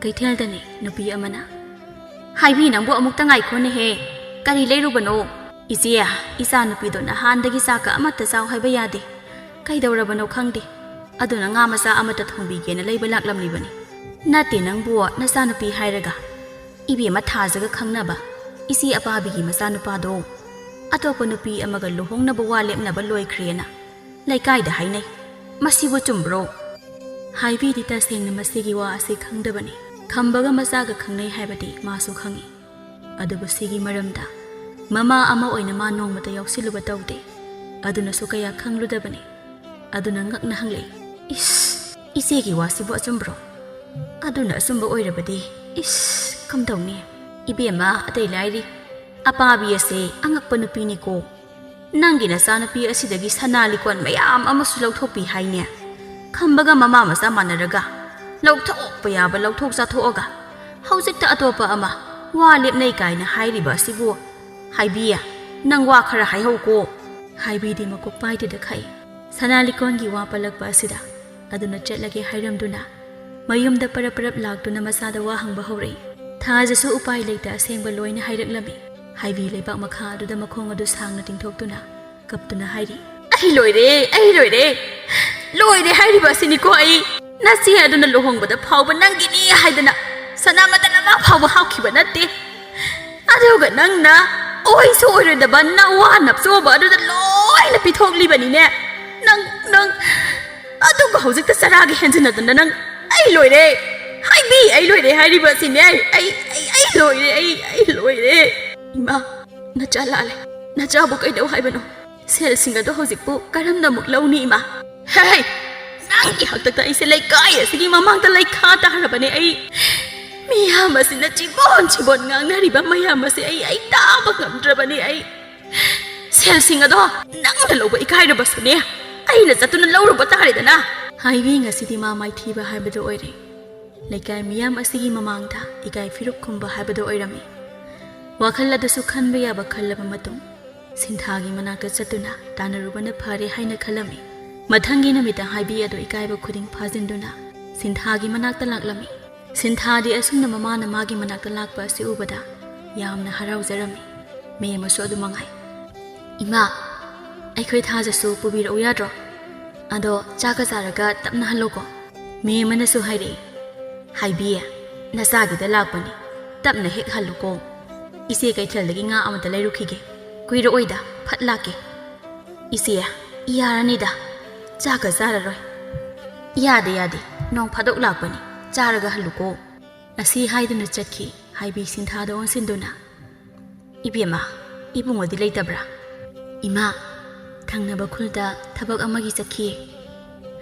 ꯀꯩꯊꯦꯜꯗꯅꯦ ꯅꯨꯄꯤ ꯑꯃꯅ, "ꯍꯥꯏꯕꯤ, ꯅꯪꯕꯨ ꯑꯃꯨꯛꯇ ꯉꯥꯏꯈꯣꯅꯦꯍꯦ꯫ ꯀꯔꯤ ꯂꯩꯔꯨꯕꯅꯣ?" "ꯏꯆꯦ, ꯏꯆꯥ ꯅꯨꯄꯤꯗꯣ ꯅꯍꯥꯟꯗꯒꯤ ꯆꯥꯛꯀ ꯑꯃꯠꯇ ꯆꯥꯎ ꯍꯥꯏꯕ ꯌꯥꯗꯦ꯫ ꯀꯩꯗꯧꯔꯕꯅꯣ ꯈꯪꯗꯦ꯫ ꯑꯗꯨꯅ ꯉꯥ ꯃꯆꯥ ꯑꯃꯠꯇ ꯊꯣꯡꯕꯤꯒꯦꯅ ꯂꯩꯕ ꯂꯥꯛꯂꯝꯂꯤꯕꯅꯤ꯫" "ꯅꯠꯇꯦ ꯅꯪꯕꯨ, ꯅꯆꯥꯅꯨꯄꯤ ꯍꯥꯏꯔꯒ꯫ ꯏꯕꯦꯝꯃ ꯊꯥꯖꯒ ꯈꯪꯅꯕ ꯏꯆꯦ ꯑꯄꯥꯕꯤꯒꯤ ꯃꯆꯥꯅꯨꯄꯥꯗꯣ ꯑꯇꯣꯞꯄ ꯅꯨꯄꯤ ꯑꯃꯒ ꯂꯨꯍꯣꯡꯅꯕ ꯋꯥ ꯂꯦꯞꯅꯕ ꯂꯣꯏꯈ꯭ꯔꯦꯅ ꯂꯩꯀꯥꯏꯗ ꯍꯥꯏꯅꯩ꯫ ꯃꯁꯤꯕꯨ ꯆꯨꯝꯕ꯭ꯔꯣ?" ꯍꯥꯏꯕꯤꯗꯤ ꯇꯁꯦꯡꯅ ꯃꯁꯤꯒꯤ ꯋꯥ ꯑꯁꯤ ꯈꯪꯗꯕꯅꯤ꯫ ꯈꯝꯕꯒ ꯃꯆꯥꯒ ꯈꯪꯅꯩ ꯍꯥꯏꯕꯗꯤ ꯃꯥꯁꯨ ꯈꯪꯏ꯫ ꯑꯗꯨꯕꯨ ꯁꯤꯒꯤ ꯃꯔꯝꯗ ꯃꯃꯥ ꯑꯃ ꯑꯣꯏꯅ ꯃꯥ ꯅꯣꯡꯃꯇ ꯌꯥꯎꯁꯤꯜꯂꯨꯕ ꯇꯧꯗꯦ꯫ ꯑꯗꯨꯅꯁꯨ ꯀꯌꯥ ꯈꯪꯂꯨꯗꯕꯅꯤ꯫ ꯑꯗꯨꯅ ꯉꯛꯅ ꯍꯪꯂꯛꯏ, "ꯏꯁ, ꯏꯆꯦꯒꯤ ꯋꯥꯁꯤꯕꯨ ꯑꯆꯨꯝꯕ꯭ꯔꯣ? ꯑꯗꯨꯅ ꯑꯆꯨꯝꯕ ꯑꯣꯏꯔꯕꯗꯤ, ꯏꯁ, ꯀꯝꯗꯧꯅꯤ? ꯏꯕꯦꯝꯃ, ꯑꯇꯩ ꯂꯥꯏꯔꯤ, ꯑꯄꯥꯕꯤ ꯑꯁꯦ ꯑꯉꯛꯄ ꯅꯨꯄꯤꯅꯤꯀꯣ꯫ ꯅꯪꯒꯤ ꯅꯆꯥꯅꯨꯄꯤ ꯑꯁꯤꯗꯒꯤ ꯁꯅꯥ ꯂꯤꯛꯀꯣꯟ ꯃꯌꯥꯝ ꯑꯃꯁꯨ ꯂꯧꯊꯣꯛꯄꯤ ꯍꯥꯏꯅꯦ꯫ ꯈꯝꯕꯒ ꯃꯃꯥ ꯃꯆꯥ ꯃꯥꯟꯅꯔꯒ ꯂꯧꯊꯣꯛꯄ ꯌꯥꯕ ꯂꯧꯊꯣꯛ ꯆꯥꯊꯣꯛꯑꯒ ꯍꯧꯖꯤꯛꯇ ꯑꯇꯣꯞꯄ ꯑꯃ ꯋꯥ ꯂꯦꯞꯅꯩ ꯀꯥꯏꯅ ꯍꯥꯏꯔꯤꯕ ꯑꯁꯤꯕꯨ? ꯍꯥꯏꯕꯤ, ꯅꯪ ꯋꯥ ꯈꯔ ꯍꯥꯏꯍꯧꯀꯣ꯫" ꯍꯥꯏꯕꯤꯗꯤ ꯃꯀꯣꯛ ꯄꯥꯏꯗꯦꯗ ꯈꯥꯛꯏ꯫ ꯁꯅꯥ ꯂꯤꯛꯀꯣꯟꯒꯤ ꯋꯥ ꯄꯜꯂꯛꯄ ꯑꯁꯤꯗ ꯑꯗꯨꯅ ꯆꯠꯂꯒꯦ ꯍꯥꯏꯔꯝꯗꯨꯅ ꯃꯌꯨꯝꯗ ꯄꯔꯞ ꯄꯔꯞ ꯂꯥꯛꯇꯨꯅ ꯃꯆꯥꯗ ꯋꯥ ꯍꯪꯕ ꯍꯧꯔꯛꯏ꯫ ꯊꯥꯖꯁꯨ ꯎꯄꯥꯏ ꯂꯩꯇ ꯑꯁꯦꯡꯕ ꯂꯣꯏꯅ ꯍꯥꯏꯔꯛꯂꯝꯃꯤ꯫ ꯍꯥꯏꯕꯤ ꯂꯩꯕꯥꯛ ꯃꯈꯥ ꯑꯗꯨꯗ ꯃꯈꯣꯡ ꯑꯗꯨ ꯁꯥꯡꯅ ꯇꯤꯡꯊꯣꯛꯇꯨꯅ ꯀꯞꯇꯨꯅ ꯍꯥꯏꯔꯤ, "ꯑꯩ ꯂꯣꯏꯔꯦ, ꯑꯩ ꯂꯣꯏꯔꯦ꯫ ꯂꯣꯏꯔꯦ ꯍꯥꯏꯔꯤꯕ ꯑꯁꯤꯅꯤꯀꯣ ꯑꯩ꯫ ꯅꯆꯦ ꯑꯗꯨꯅ ꯂꯨꯍꯣꯡꯕꯗ ꯐꯥꯎꯕ ꯅꯪꯒꯤꯅꯤ ꯍꯥꯏꯗꯅ ꯁꯅꯥ ꯃꯇꯟ ꯑꯃ ꯐꯥꯎꯕ ꯍꯥꯞꯈꯤꯕ ꯅꯠꯇꯦ꯫ ꯑꯗꯨꯒ ꯅꯪꯅ ꯑꯣꯏꯁꯨ ꯑꯣꯏꯔꯣꯏꯗꯕ ꯅꯋꯥ ꯅꯞꯆꯣꯕ ꯑꯗꯨꯗ ꯂꯣꯏꯅ ꯄꯤꯊꯣꯛꯂꯤꯕꯅꯤꯅꯦ꯫ ꯅꯪ, ꯅꯪ, ꯑꯗꯨꯒ ꯍꯧꯖꯤꯛꯇ ꯆꯔꯥꯒ ꯍꯦꯟꯖꯤꯟꯅꯗꯅ ꯅꯪ, ꯑꯩ ꯂꯣꯏꯔꯦ꯫ ꯍꯥꯏꯕꯤ, ꯑꯩ ꯂꯣꯏꯔꯦ ꯍꯥꯏꯔꯤꯕ ꯑꯁꯤꯅꯦ꯫ ꯑꯩ, ꯑꯩ, ꯑꯩ, ꯑꯩ ꯂꯣꯏꯔꯦ, ꯑꯩ, ꯑꯩ ꯂꯣꯏꯔꯦ꯫ ꯏꯃꯥ, ꯅꯆꯥ ꯂꯥꯜꯂꯦ꯫ ꯅꯆꯥꯕꯨ ꯀꯩꯗꯧ ꯍꯥꯏꯕꯅꯣ? ꯁꯦꯜꯁꯤꯡ ꯑꯗꯣ ꯍꯧꯖꯤꯛꯄꯨ ꯀꯔꯝꯅ ꯑꯃꯨꯛ ꯂꯧꯅꯤ, ꯏꯃꯥ?" "ꯍꯦ, ꯍꯦ, ꯅꯪꯒꯤ ꯍꯥꯛꯇꯛꯇ ꯑꯩꯁꯦ ꯂꯩꯀꯥꯏ ꯑꯁꯤꯒꯤ ꯃꯃꯥꯡꯗ ꯂꯩꯈꯥ ꯇꯥꯔꯕꯅꯦ꯫ ꯑꯩ ꯃꯤꯌꯥꯝ ꯑꯁꯤꯅ ꯆꯤꯕꯣꯟ ꯆꯤꯕꯣꯟ ꯉꯥꯡꯅꯔꯤꯕ ꯃꯌꯥꯝ ꯑꯁꯦ ꯑꯩ ꯑꯩ ꯇꯥꯕ ꯉꯝꯗ꯭ꯔꯕꯅꯦ꯫ ꯑꯩ ꯁꯦꯜꯁꯤꯡ ꯑꯗꯣ ꯅꯪꯅ ꯂꯧꯕ ꯏꯀꯥꯏꯔꯕꯁꯨꯅꯦ, ꯑꯩꯅ ꯆꯠꯇꯨꯅ ꯂꯧꯔꯨꯕ ꯇꯥꯔꯦꯗꯅ꯫ ꯍꯥꯏꯕꯤ ꯉꯁꯤꯗꯤ ꯃꯥ ꯃꯥꯏꯊꯤꯕ ꯍꯥꯏꯕꯗꯨ ꯑꯣꯏꯔꯦ꯫ ꯂꯩꯀꯥꯏ ꯃꯤꯌꯥꯝ ꯑꯁꯤꯒꯤ ꯃꯃꯥꯡꯗ ꯏꯀꯥꯏ ꯐꯤꯔꯨꯞ ꯈꯨꯝꯕ ꯍꯥꯏꯕꯗꯨ ꯑꯣꯏꯔꯝꯃꯤ꯫ ꯋꯥꯈꯜ ꯑꯗꯨꯁꯨ ꯈꯟꯕ ꯌꯥꯕ ꯈꯜꯂꯕ ꯃꯇꯨꯡ ꯁꯤꯟꯊꯥꯒꯤ ꯃꯅꯥꯛꯇ ꯆꯠꯇꯨꯅ ꯇꯥꯟꯅꯔꯨꯕꯅ ꯐꯔꯦ ꯍꯥꯏꯅ ꯈꯜꯂꯝꯃꯤ꯫ ꯃꯊꯪꯒꯤ ꯅꯨꯃꯤꯠꯇ ꯍꯥꯏꯕꯤ ꯑꯗꯨ ꯏꯀꯥꯏꯕ ꯈꯨꯗꯤꯡ ꯐꯥꯖꯤꯟꯗꯨꯅ ꯁꯤꯟꯊꯥꯒꯤ ꯃꯅꯥꯛꯇ ꯂꯥꯛꯂꯝꯃꯤ꯫ ꯁꯤꯟꯊꯥꯗꯤ ꯑꯁꯨꯝꯅ ꯃꯃꯥꯅ ꯃꯥꯒꯤ ꯃꯅꯥꯛꯇ ꯂꯥꯛꯄ ꯑꯁꯤ ꯎꯕꯗ ꯌꯥꯝꯅ ꯍꯔꯥꯎꯖꯔꯝꯃꯤ꯫ ꯃꯦꯝ ꯑꯃꯁꯨ ꯑꯗꯨ ꯃꯉꯥꯏ꯫ "ꯏꯃꯥ, ꯑꯩꯈꯣꯏ ꯊꯥꯖꯁꯨ ꯄꯨꯕꯤꯔꯛꯎ ꯌꯥꯗ꯭ꯔꯣ? ꯑꯗꯣ ꯆꯥꯛꯀ ꯆꯥꯔꯒ ꯇꯞꯅ ꯍꯜꯂꯣꯀꯣ꯫" ꯃꯦꯝ ꯑꯃꯅꯁꯨ ꯍꯥꯏꯔꯛꯏ, "ꯍꯥꯏꯕꯤ, ꯅꯆꯥꯒꯤꯗ ꯂꯥꯛꯄꯅꯤ, ꯇꯞꯅ ꯍꯦꯛ ꯍꯜꯂꯨꯀꯣ꯫ ꯏꯆꯦ ꯀꯩꯊꯦꯜꯗꯒꯤ ꯉꯥ ꯑꯃꯇ ꯂꯩꯔꯨꯈꯤꯒꯦ, ꯀꯨꯏꯔꯛꯑꯣꯏꯗ, ꯐꯠ ꯂꯥꯛꯀꯦ꯫" "ꯏꯆꯦ, ꯌꯥꯔꯅꯤꯗ, ꯆꯥꯛꯀ ꯆꯥꯔꯔꯣꯏ꯫" "ꯌꯥꯗꯦ, ꯌꯥꯗꯦ, ꯅꯣꯡ ꯐꯥꯗꯣꯛ ꯂꯥꯛꯄꯅꯤ, ꯆꯥꯔꯒ ꯍꯜꯂꯨꯀꯣ꯫" ꯑꯁꯤ ꯍꯥꯏꯗꯨꯅ ꯆꯠꯈꯤ ꯍꯥꯏꯕꯤ ꯁꯤꯟꯊꯥꯗ ꯑꯣꯟꯁꯤꯟꯗꯨꯅ꯫ "ꯏꯕꯦꯝꯃ, ꯏꯕꯨꯡꯉꯣꯗꯤ ꯂꯩꯇꯕ꯭ꯔꯥ?" "ꯏꯃꯥ, ꯊꯪꯅꯕ ꯈꯨꯜꯗ ꯊꯕꯛ ꯑꯃꯒꯤ ꯆꯠꯈꯤꯌꯦ꯫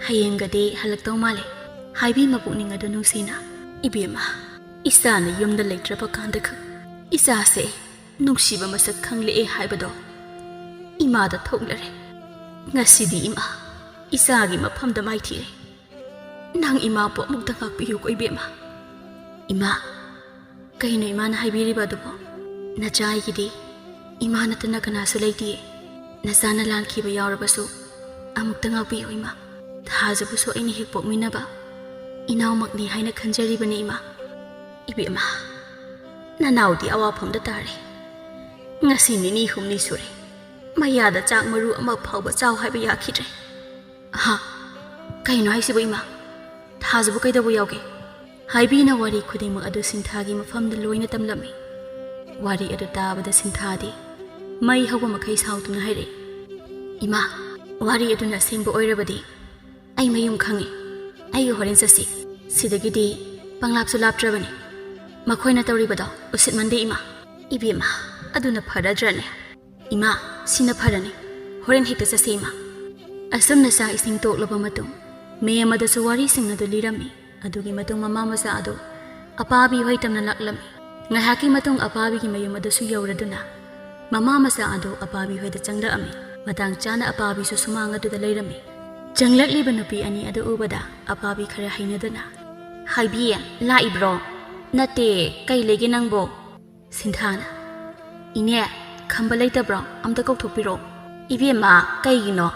ꯍꯌꯦꯡꯒꯗꯤ ꯍꯜꯂꯛꯇꯧ ꯃꯥꯜꯂꯦ꯫" ꯍꯥꯏꯕꯤ ꯃꯄꯨꯛꯅꯤꯡ ꯑꯗꯨ ꯅꯨꯡꯁꯤꯅ꯫ "ꯏꯕꯦꯝꯃ, ꯏꯆꯥꯅ ꯌꯨꯝꯗ ꯂꯩꯇ꯭ꯔꯕ ꯀꯥꯟꯗ ꯈꯛ ꯏꯆꯥꯁꯦ ꯅꯨꯡꯁꯤꯕ ꯃꯁꯛ ꯈꯪꯂꯛꯑꯦ ꯍꯥꯏꯕꯗꯣ ꯏꯃꯥꯗ ꯊꯣꯛꯂꯔꯦ꯫ ꯉꯁꯤꯗꯤ ꯏꯃꯥ ꯏꯆꯥꯒꯤ ꯃꯐꯝꯗ ꯃꯥꯏꯊꯤꯔꯦ꯫ ꯅꯪ ꯏꯃꯥꯕꯨ ꯑꯃꯨꯛꯇ ꯉꯥꯛꯄꯤꯌꯨꯀꯣ ꯏꯕꯦꯝꯃ꯫" "ꯏꯃꯥ, ꯀꯩꯅꯣ ꯏꯃꯥꯅ ꯍꯥꯏꯕꯤꯔꯤꯕ ꯑꯗꯨꯕꯣ? ꯅꯆꯥ ꯑꯩꯒꯤꯗꯤ ꯏꯃꯥ ꯅꯠꯇꯅ ꯀꯅꯥꯁꯨ ꯂꯩꯇꯤꯌꯦ꯫ ꯅꯆꯥꯅ ꯂꯥꯟꯈꯤꯕ ꯌꯥꯎꯔꯕꯁꯨ ꯑꯃꯨꯛꯇ ꯉꯥꯛꯄꯤꯌꯨ ꯏꯃꯥ꯫ ꯊꯥꯖꯕꯨꯁꯨ ꯑꯩꯅ ꯍꯦꯛ ꯄꯣꯛꯃꯤꯟꯅꯕ ꯏꯅꯥꯎꯃꯛꯅꯤ ꯍꯥꯏꯅ ꯈꯟꯖꯔꯤꯕꯅꯤ ꯏꯃꯥ꯫" "ꯏꯕꯦꯝꯃ, ꯅꯅꯥꯎꯗꯤ ꯑꯋꯥꯐꯝꯗ ꯇꯥꯔꯦ꯫ ꯉꯁꯤ ꯅꯤꯅꯤ ꯍꯨꯝꯅꯤ ꯁꯨꯔꯦ, ꯃꯌꯥꯗ ꯆꯥꯛ ꯃꯔꯨ ꯑꯃ ꯐꯥꯎꯕ ꯆꯥꯎ ꯍꯥꯏꯕ ꯌꯥꯈꯤꯗ꯭ꯔꯦ꯫" "ꯍꯥ? ꯀꯩꯅꯣ ꯍꯥꯏꯁꯤꯕꯨ ꯏꯃꯥ? ꯊꯥꯖꯕꯨ ꯀꯩꯗꯧꯕ ꯌꯥꯎꯒꯦ?" ꯍꯥꯏꯕꯤꯅ ꯋꯥꯔꯤ ꯈꯨꯗꯤꯡꯃꯛ ꯑꯗꯨ ꯁꯤꯟꯊꯥꯒꯤ ꯃꯐꯝꯗ ꯂꯣꯏꯅ ꯇꯝꯂꯝꯃꯤ꯫ ꯋꯥꯔꯤ ꯑꯗꯨ ꯇꯥꯕꯗ ꯁꯤꯟꯊꯥꯗꯤ ꯃꯩ ꯍꯧꯕ ꯃꯈꯩ ꯁꯥꯎꯗꯨꯅ ꯍꯥꯏꯔꯛꯏ, "ꯏꯃꯥ, ꯋꯥꯔꯤ ꯑꯗꯨꯅ ꯑꯁꯦꯡꯕ ꯑꯣꯏꯔꯕꯗꯤ ꯑꯩ ꯃꯌꯨꯝ ꯈꯪꯉꯤ꯫ ꯑꯩꯒ ꯍꯣꯔꯦꯟ ꯆꯠꯁꯤ꯫ ꯁꯤꯗꯒꯤꯗꯤ ꯄꯪꯂꯥꯞꯁꯨ ꯂꯥꯞꯇ꯭ꯔꯕꯅꯤ꯫ ꯃꯈꯣꯏꯅ ꯇꯧꯔꯤꯕꯗꯣ ꯎꯁꯤꯠꯃꯟꯗꯦ ꯏꯃꯥ꯫" "ꯏꯕꯦꯝꯃ, ꯑꯗꯨꯅ ꯐꯔꯗ꯭ꯔꯅꯦ?" "ꯏꯃꯥ, ꯁꯤꯅ ꯐꯔꯅꯤ꯫ ꯍꯣꯔꯦꯟ ꯍꯦꯛꯇ ꯆꯠꯁꯦ ꯏꯃꯥ꯫" ꯑꯁꯨꯝꯅ ꯆꯥꯛ ꯏꯁꯤꯡ ꯇꯣꯛꯂꯕ ꯃꯇꯨꯡ ꯃꯌꯥꯝ ꯑꯗꯨꯁꯨ ꯋꯥꯔꯤꯁꯤꯡ ꯑꯗꯨ ꯂꯤꯔꯝꯃꯤ꯫ ꯑꯗꯨꯒꯤ ꯃꯇꯨꯡ ꯃꯃꯥ ꯃꯆꯥ ꯑꯗꯨ ꯑꯄꯥꯕꯤ ꯍꯣꯏ ꯇꯝꯅ ꯂꯥꯛꯂꯝꯃꯤ꯫ ꯉꯥꯏꯍꯥꯛꯀꯤ ꯃꯇꯨꯡ ꯑꯄꯥꯕꯤꯒꯤ ꯃꯌꯨꯝ ꯑꯗꯨꯁꯨ ꯌꯧꯔꯗꯨꯅ ꯃꯃꯥ ꯃꯆꯥ ꯑꯗꯨ ꯑꯄꯥꯕꯤ ꯍꯣꯏꯗ ꯆꯪꯂꯛꯑꯝꯃꯤ꯫ ꯃꯇꯥꯡ ꯆꯥꯅ ꯑꯄꯥꯕꯤꯁꯨ ꯁꯨꯃꯥꯡ ꯑꯗꯨꯗ ꯂꯩꯔꯝꯃꯤ꯫ ꯆꯪꯂꯛꯂꯤꯕ ꯅꯨꯄꯤ ꯑꯅꯤ ꯑꯗꯨ ꯎꯕꯗ ꯑꯄꯥꯕꯤ ꯈꯔ ꯍꯩꯅꯗꯅ, "ꯍꯥꯏꯕꯤ, ꯂꯥꯛꯏꯕ꯭ꯔꯣ?" "ꯅꯠꯇꯦ, ꯀꯩ ꯂꯩꯒꯦ ꯅꯪꯕꯣ?" ꯁꯤꯟꯊꯥꯅ, "ꯏꯅꯦ, ꯈꯝꯕ ꯂꯩꯇꯕ꯭ꯔꯣ? ꯑꯝꯇ ꯀꯧꯊꯣꯛꯄꯤꯔꯛꯑꯣ꯫" "ꯏꯕꯦꯝꯃ, ꯀꯩꯒꯤꯅꯣ?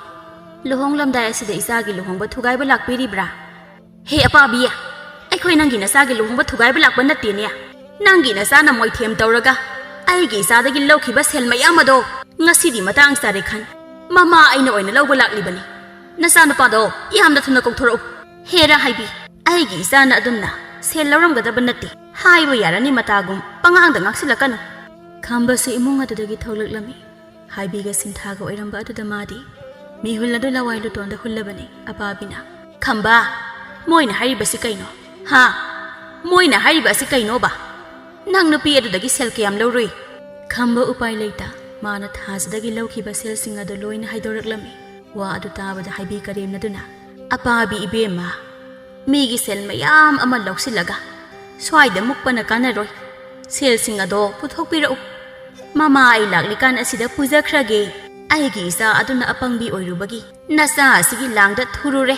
ꯂꯨꯍꯣꯡꯂꯝꯗꯥꯏ ꯑꯁꯤꯗ ꯏꯆꯥꯒꯤ ꯂꯨꯍꯣꯡꯕ ꯊꯨꯒꯥꯏꯕ ꯂꯥꯛꯄꯤꯔꯤꯕ꯭ꯔꯥ?" "ꯍꯦ ꯑꯄꯥꯕꯤ, ꯑꯩꯈꯣꯏ ꯅꯪꯒꯤ ꯅꯆꯥꯒꯤ ꯂꯨꯍꯣꯡꯕ ꯊꯨꯒꯥꯏꯕ ꯂꯥꯛꯄ ꯅꯠꯇꯦꯅꯦ꯫ ꯅꯪꯒꯤ ꯅꯆꯥꯅ ꯃꯣꯏꯊꯦꯝ ꯇꯧꯔꯒ ꯑꯩꯒꯤ ꯏꯆꯥꯗꯒꯤ ꯂꯧꯈꯤꯕ ꯁꯦꯜ ꯃꯌꯥꯝ ꯑꯗꯣ ꯉꯁꯤꯗꯤ ꯃꯇꯥꯡ ꯆꯥꯔꯦ ꯈꯟ ꯃꯃꯥ ꯑꯩꯅ ꯑꯣꯏꯅ ꯂꯧꯕ ꯂꯥꯛꯂꯤꯕꯅꯤ꯫ ꯅꯆꯥꯅꯨꯄꯥꯗꯣ ꯌꯥꯝꯅ ꯊꯨꯅ ꯀꯧꯊꯣꯔꯛꯎ꯫" "ꯍꯦꯔꯥ ꯍꯥꯏꯕꯤ, ꯑꯩꯒꯤ ꯏꯆꯥꯅ ꯑꯗꯨꯝꯅ ꯁꯦꯜ ꯂꯧꯔꯝꯒꯗꯕ ꯅꯠꯇꯦ꯫ ꯍꯥꯏꯕ ꯌꯥꯔꯅꯤ ꯃꯇꯥꯒꯨꯝ ꯄꯉꯥꯡꯗ ꯉꯥꯡꯁꯤꯜꯂꯛꯀꯅꯨ꯫" ꯈꯝꯕꯁꯨ ꯏꯃꯨꯡ ꯑꯗꯨꯗꯒꯤ ꯊꯣꯛꯂꯛꯂꯝꯃꯤ꯫ ꯍꯥꯏꯕꯤꯒ ꯁꯤꯟꯊꯥꯒ ꯑꯣꯏꯔꯝꯕ ꯑꯗꯨꯗ ꯃꯥꯗꯤ ꯃꯤꯍꯨꯜ ꯑꯗꯨ ꯂꯋꯥꯏ ꯂꯨꯇꯣꯟꯗ ꯍꯨꯜꯂꯕꯅꯤ꯫ ꯑꯄꯥꯕꯤꯅ, "ꯈꯝꯕ, ꯃꯣꯏꯅ ꯍꯥꯏꯔꯤꯕꯁꯤ ꯀꯩꯅꯣ? ꯍꯥ? ꯃꯣꯏꯅ ꯍꯥꯏꯔꯤꯕ ꯑꯁꯤ ꯀꯩꯅꯣꯕ? ꯅꯪ ꯅꯨꯄꯤ ꯑꯗꯨꯗꯒꯤ ꯁꯦꯜ ꯀꯌꯥꯝ ꯂꯧꯔꯨꯏ?" ꯈꯝꯕ ꯎꯄꯥꯏ ꯂꯩꯇ ꯃꯥꯅ ꯊꯥꯖꯗꯒꯤ ꯂꯧꯈꯤꯕ ꯁꯦꯜꯁꯤꯡ ꯑꯗꯨ ꯂꯣꯏꯅ ꯍꯥꯏꯗꯣꯔꯛꯂꯝꯃꯤ꯫ ꯋꯥ ꯑꯗꯨ ꯇꯥꯕꯗ ꯍꯥꯏꯕꯤ ꯀꯔꯦꯝꯅꯗꯨꯅ, "ꯑꯄꯥꯕꯤ ꯏꯕꯦꯝꯃ, ꯃꯤꯒꯤ ꯁꯦꯜ ꯃꯌꯥꯝ ꯑꯃ ꯂꯧꯁꯤꯜꯂꯒ ꯁ꯭ꯋꯥꯏꯗ ꯃꯨꯛꯄꯅ ꯀꯥꯟꯅꯔꯣꯏ꯫ ꯁꯦꯜꯁꯤꯡ ꯑꯗꯣ ꯄꯨꯊꯣꯛꯄꯤꯔꯛꯎ꯫ ꯃꯃꯥ ꯑꯩ ꯂꯥꯛꯂꯤꯀꯥꯟ ꯑꯁꯤꯗ ꯄꯨꯖꯈ꯭ꯔꯒꯦ꯫ ꯑꯩꯒꯤ ꯏꯆꯥ ꯑꯗꯨꯅ ꯑꯄꯪꯕꯤ ꯑꯣꯏꯔꯨꯕꯒꯤ ꯅꯆꯥ ꯑꯁꯤꯒꯤ ꯂꯥꯡꯗ ꯊꯨꯔꯨꯔꯦ꯫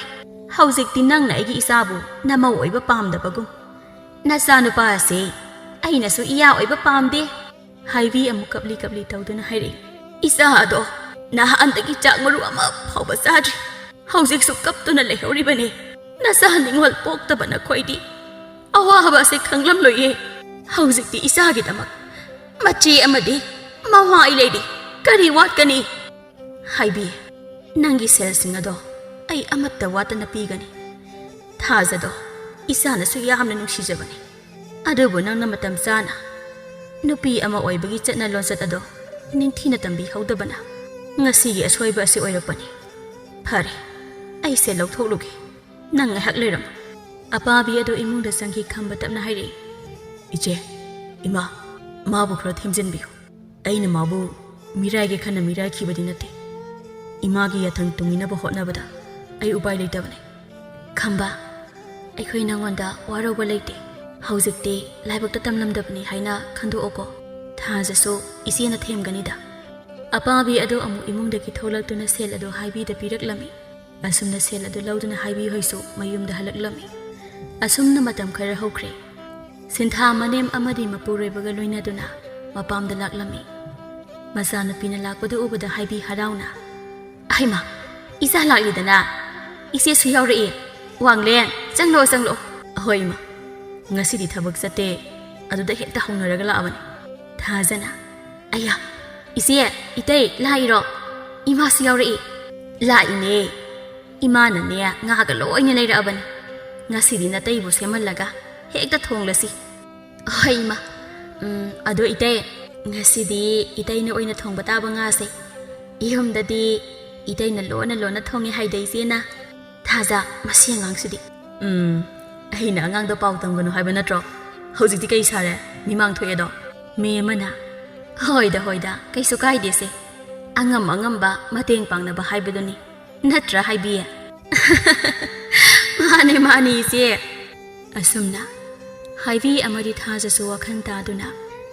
ꯍꯧꯖꯤꯛꯇꯤ ꯅꯪꯅ ꯑꯩꯒꯤ ꯏꯆꯥꯕꯨ ꯅꯃꯧ ꯑꯣꯏꯕ ꯄꯥꯝꯗꯕꯒꯨꯝ꯫ ꯅꯆꯥꯅꯨꯄꯥ ꯑꯁꯤ ꯑꯩꯅꯁꯨ ꯏꯌꯥ ꯑꯣꯏꯕ ꯄꯥꯝꯗꯦ꯫" ꯍꯥꯏꯕꯤ ꯑꯃꯨꯛ ꯀꯞꯂꯤ ꯀꯞꯂꯤ ꯇꯧꯗꯨꯅ ꯍꯥꯏꯔꯛꯏ, "ꯏꯆꯥ ꯑꯗꯣ ꯅꯍꯥꯟꯗꯒꯤ ꯆꯥꯛ ꯃꯔꯨ ꯑꯃ ꯐꯥꯎꯕ ꯆꯥꯗ꯭ꯔꯤ꯫ ꯍꯧꯖꯤꯛꯁꯨ ꯀꯞꯇꯨꯅ ꯂꯩꯍꯧꯔꯤꯕꯅꯤ꯫ ꯅꯆꯥ ꯅꯤꯡꯉꯣꯜ ꯄꯣꯛꯇꯕ ꯅꯈꯣꯏꯗꯤ ꯑꯋꯥꯕ ꯑꯁꯤ ꯈꯪꯂꯝꯂꯣꯏꯌꯦ꯫ ꯍꯧꯖꯤꯛꯇꯤ ꯏꯆꯥꯒꯤꯗꯃꯛ ꯃꯆꯦ ꯑꯃꯗꯤ ꯃꯋꯥꯏ ꯂꯩꯔꯤ꯫ ꯀꯔꯤ ꯋꯥꯠꯀꯅꯤ? ꯍꯥꯏꯕꯤ, ꯅꯪꯒꯤ ꯁꯦꯜꯁꯤꯡ ꯑꯗꯣ ꯑꯩ ꯑꯃꯠꯇ ꯋꯥꯠꯇꯅ ꯄꯤꯒꯅꯤ꯫ ꯊꯥꯖꯗꯣ ꯏꯆꯥꯅꯁꯨ ꯌꯥꯝꯅ ꯅꯨꯡꯁꯤꯖꯕꯅꯤ꯫ ꯑꯗꯨꯕꯨ ꯅꯪꯅ ꯃꯇꯝ ꯆꯥꯅ ꯅꯨꯄꯤ ꯑꯃ ꯑꯣꯏꯕꯒꯤ ꯆꯠꯅ ꯂꯣꯟꯆꯠ ꯑꯗꯣ ꯅꯤꯡꯊꯤꯅ ꯇꯝꯕꯤꯍꯧꯗꯕꯅ ꯉꯁꯤꯒꯤ ꯑꯁꯣꯏꯕ ꯑꯁꯤ ꯑꯣꯏꯔꯛꯄꯅꯤ꯫ ꯐꯔꯦ, ꯑꯩꯁꯦ ꯂꯧꯊꯣꯛꯂꯨꯒꯦ꯫ ꯅꯪ ꯉꯥꯏꯍꯥꯛ ꯂꯩꯔꯝꯃꯨ꯫" ꯑꯄꯥꯕꯤ ꯑꯗꯨ ꯏꯃꯨꯡꯗ ꯆꯪꯈꯤ꯫ ꯈꯝꯕ ꯇꯞꯅ ꯍꯥꯏꯔꯛꯏ, "ꯏꯆꯦ, ꯏꯃꯥ, ꯃꯥꯕꯨ ꯈꯔ ꯊꯦꯝꯖꯤꯟꯕꯤꯌꯨ꯫ ꯑꯩꯅ ꯃꯥꯕꯨ ꯃꯤꯔꯥꯏꯒꯦ ꯈꯟꯅ ꯃꯤꯔꯥꯏꯈꯤꯕꯗꯤ ꯅꯠꯇꯦ꯫ ꯏꯃꯥꯒꯤ ꯌꯥꯊꯪ ꯇꯨꯡꯏꯅꯕ ꯍꯣꯠꯅꯕꯗ ꯑꯩ ꯎꯄꯥꯏ ꯂꯩꯇꯕꯅꯤ꯫ "ꯈꯝꯕ, ꯑꯩꯈꯣꯏ ꯅꯪꯉꯣꯟꯗ ꯋꯥꯔꯧꯕ ꯂꯩꯇꯦ꯫ ꯍꯧꯖꯤꯛꯇꯤ ꯂꯥꯏꯕꯛꯇ ꯇꯝꯂꯝꯗꯕꯅꯤ ꯍꯥꯏꯅ ꯈꯟꯗꯣꯛꯑꯣꯀꯣ꯫ ꯊꯥꯖꯁꯨ ꯏꯆꯦꯅ ꯊꯦꯝꯒꯅꯤꯗ꯫ ꯑꯄꯥꯕꯤ ꯑꯗꯨ ꯑꯃꯨꯛ ꯏꯃꯨꯡꯗꯒꯤ ꯊꯣꯛꯂꯛꯇꯨꯅ ꯁꯦꯜ ꯑꯗꯨ ꯍꯥꯏꯕꯤꯗ ꯄꯤꯔꯛꯂꯝꯃꯤ꯫ ꯑꯁꯨꯝꯅ ꯁꯦꯜ ꯑꯗꯨ ꯂꯧꯗꯨꯅ ꯍꯥꯏꯕꯤ ꯍꯣꯏꯁꯨ ꯃꯌꯨꯝꯗ ꯍꯜꯂꯛꯂꯝꯃꯤ꯫ ꯑꯁꯨꯝꯅ ꯃꯇꯝ ꯈꯔ ꯍꯧꯈ꯭ꯔꯦ꯫ ꯁꯤꯟꯊꯥ ꯃꯅꯦꯝ ꯑꯃꯗꯤ ꯃꯄꯨꯔꯣꯏꯕꯒ ꯂꯣꯏꯅꯗꯨꯅ ꯃꯄꯥꯝꯗ ꯂꯥꯛꯂꯝꯃꯤ꯫ ꯃꯆꯥꯅꯨꯄꯤꯅ ꯂꯥꯛꯄꯗꯨ ꯎꯕꯗ ꯍꯥꯏꯕꯤ ꯍꯔꯥꯎꯅ, "ꯑꯩꯃ, ꯏꯆꯥ ꯂꯥꯛꯂꯤꯗꯅ? ꯏꯆꯦꯁꯨ ꯌꯥꯎꯔꯛꯏ꯫ ꯋꯥꯡꯂꯦꯟ, ꯆꯪꯂꯛꯑꯣ, ꯆꯪꯂꯛꯑꯣ꯫" "ꯑꯍꯣꯏ, ꯏꯃꯥ, ꯉꯁꯤꯗꯤ ꯊꯕꯛ ꯆꯠꯇꯦ, ꯑꯗꯨꯗ ꯍꯦꯛꯇ ꯍꯧꯅꯔꯒ ꯂꯥꯛꯑꯕꯅꯤ꯫" ꯊꯥꯖꯅ, "ꯑꯌꯥ, ꯏꯆꯦ, ꯏꯇꯩ, ꯂꯥꯛꯏꯔꯣ? ꯏꯃꯥꯁꯨ ꯌꯥꯎꯔꯛꯏ꯫" "ꯂꯥꯛꯏꯅꯦ꯫ ꯏꯃꯥꯅꯅꯦ, ꯉꯥꯒ ꯂꯣꯏꯅ ꯂꯩꯔꯛꯑꯕꯅꯤ꯫ ꯉꯁꯤꯗꯤ ꯅꯇꯩꯕꯨ ꯁꯦꯝꯍꯜꯂꯒ ꯍꯦꯛꯇ ꯊꯣꯡꯂꯁꯤ꯫" "ꯍꯣꯏ, ꯏꯃꯥ꯫ ꯎꯝ, ꯑꯗꯣ ꯏꯇꯩ, ꯉꯁꯤꯗꯤ ꯏꯇꯩꯅ ꯑꯣꯏꯅ ꯊꯣꯡꯕ ꯇꯥꯕ ꯉꯥꯁꯦ꯫ ꯌꯨꯝꯗꯗꯤ ꯏꯇꯩꯅ ꯂꯣꯟꯅ ꯂꯣꯟꯅ ꯊꯣꯡꯉꯦ ꯍꯥꯏꯗ ꯏꯆꯦꯅ꯫" "ꯊꯥꯖ, ꯃꯁꯤ ꯑꯉꯥꯡꯁꯤꯗꯤ꯫" "ꯎꯝ, ꯑꯩꯅ ꯑꯉꯥꯡꯗꯣ ꯄꯥꯎ ꯇꯝꯒꯅꯨ ꯍꯥꯏꯕ ꯅꯠꯇ꯭ꯔꯣ? ꯍꯧꯖꯤꯛꯇꯤ ꯀꯩ ꯁꯥꯔꯦ? ꯃꯤꯃꯥꯡ ꯊꯣꯛꯑꯦꯗꯣ?" ꯃꯤ ꯑꯃꯅ, "ꯍꯣꯏꯗ, ꯍꯣꯏꯗ, ꯀꯩꯁꯨ ꯀꯥꯏꯗꯦꯁꯦ꯫ ꯑꯉꯝ ꯑꯉꯝꯕ ꯃꯇꯦꯡ ꯄꯥꯡꯅꯕ ꯍꯥꯏꯕꯗꯨꯅꯤ꯫ ꯅꯠꯇ꯭ꯔꯥ, ꯍꯥꯏꯕꯤ?" "ꯃꯥꯅꯦ, ꯃꯥꯅꯦ, ꯏꯆꯦ꯫" ꯑꯁꯨꯝꯅ ꯍꯥꯏꯕꯤ ꯑꯃꯗꯤ ꯊꯥꯖꯁꯨ ꯋꯥꯈꯜ ꯇꯥꯗꯨꯅ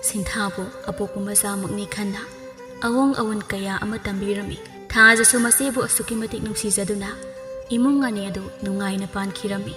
ꯁꯤꯟꯊꯥꯕꯨ ꯑꯄꯣꯛꯄ ꯃꯆꯥꯃꯛꯅꯤ ꯈꯟꯅ ꯑꯋꯣꯡ ꯑꯋꯣꯟ ꯀꯌꯥ ꯑꯃ ꯇꯝꯕꯤꯔꯝꯃꯤ꯫ ꯊꯥꯖꯁꯨ ꯃꯆꯦꯕꯨ ꯑꯁꯨꯛꯀꯤ ꯃꯇꯤꯛ ꯅꯨꯡꯁꯤꯖꯗꯨꯅ ꯏꯃꯨꯡ ꯑꯅꯤ ꯑꯗꯨ ꯅꯨꯡꯉꯥꯏꯅ ꯄꯥꯟꯈꯤꯔꯝꯃꯤ꯫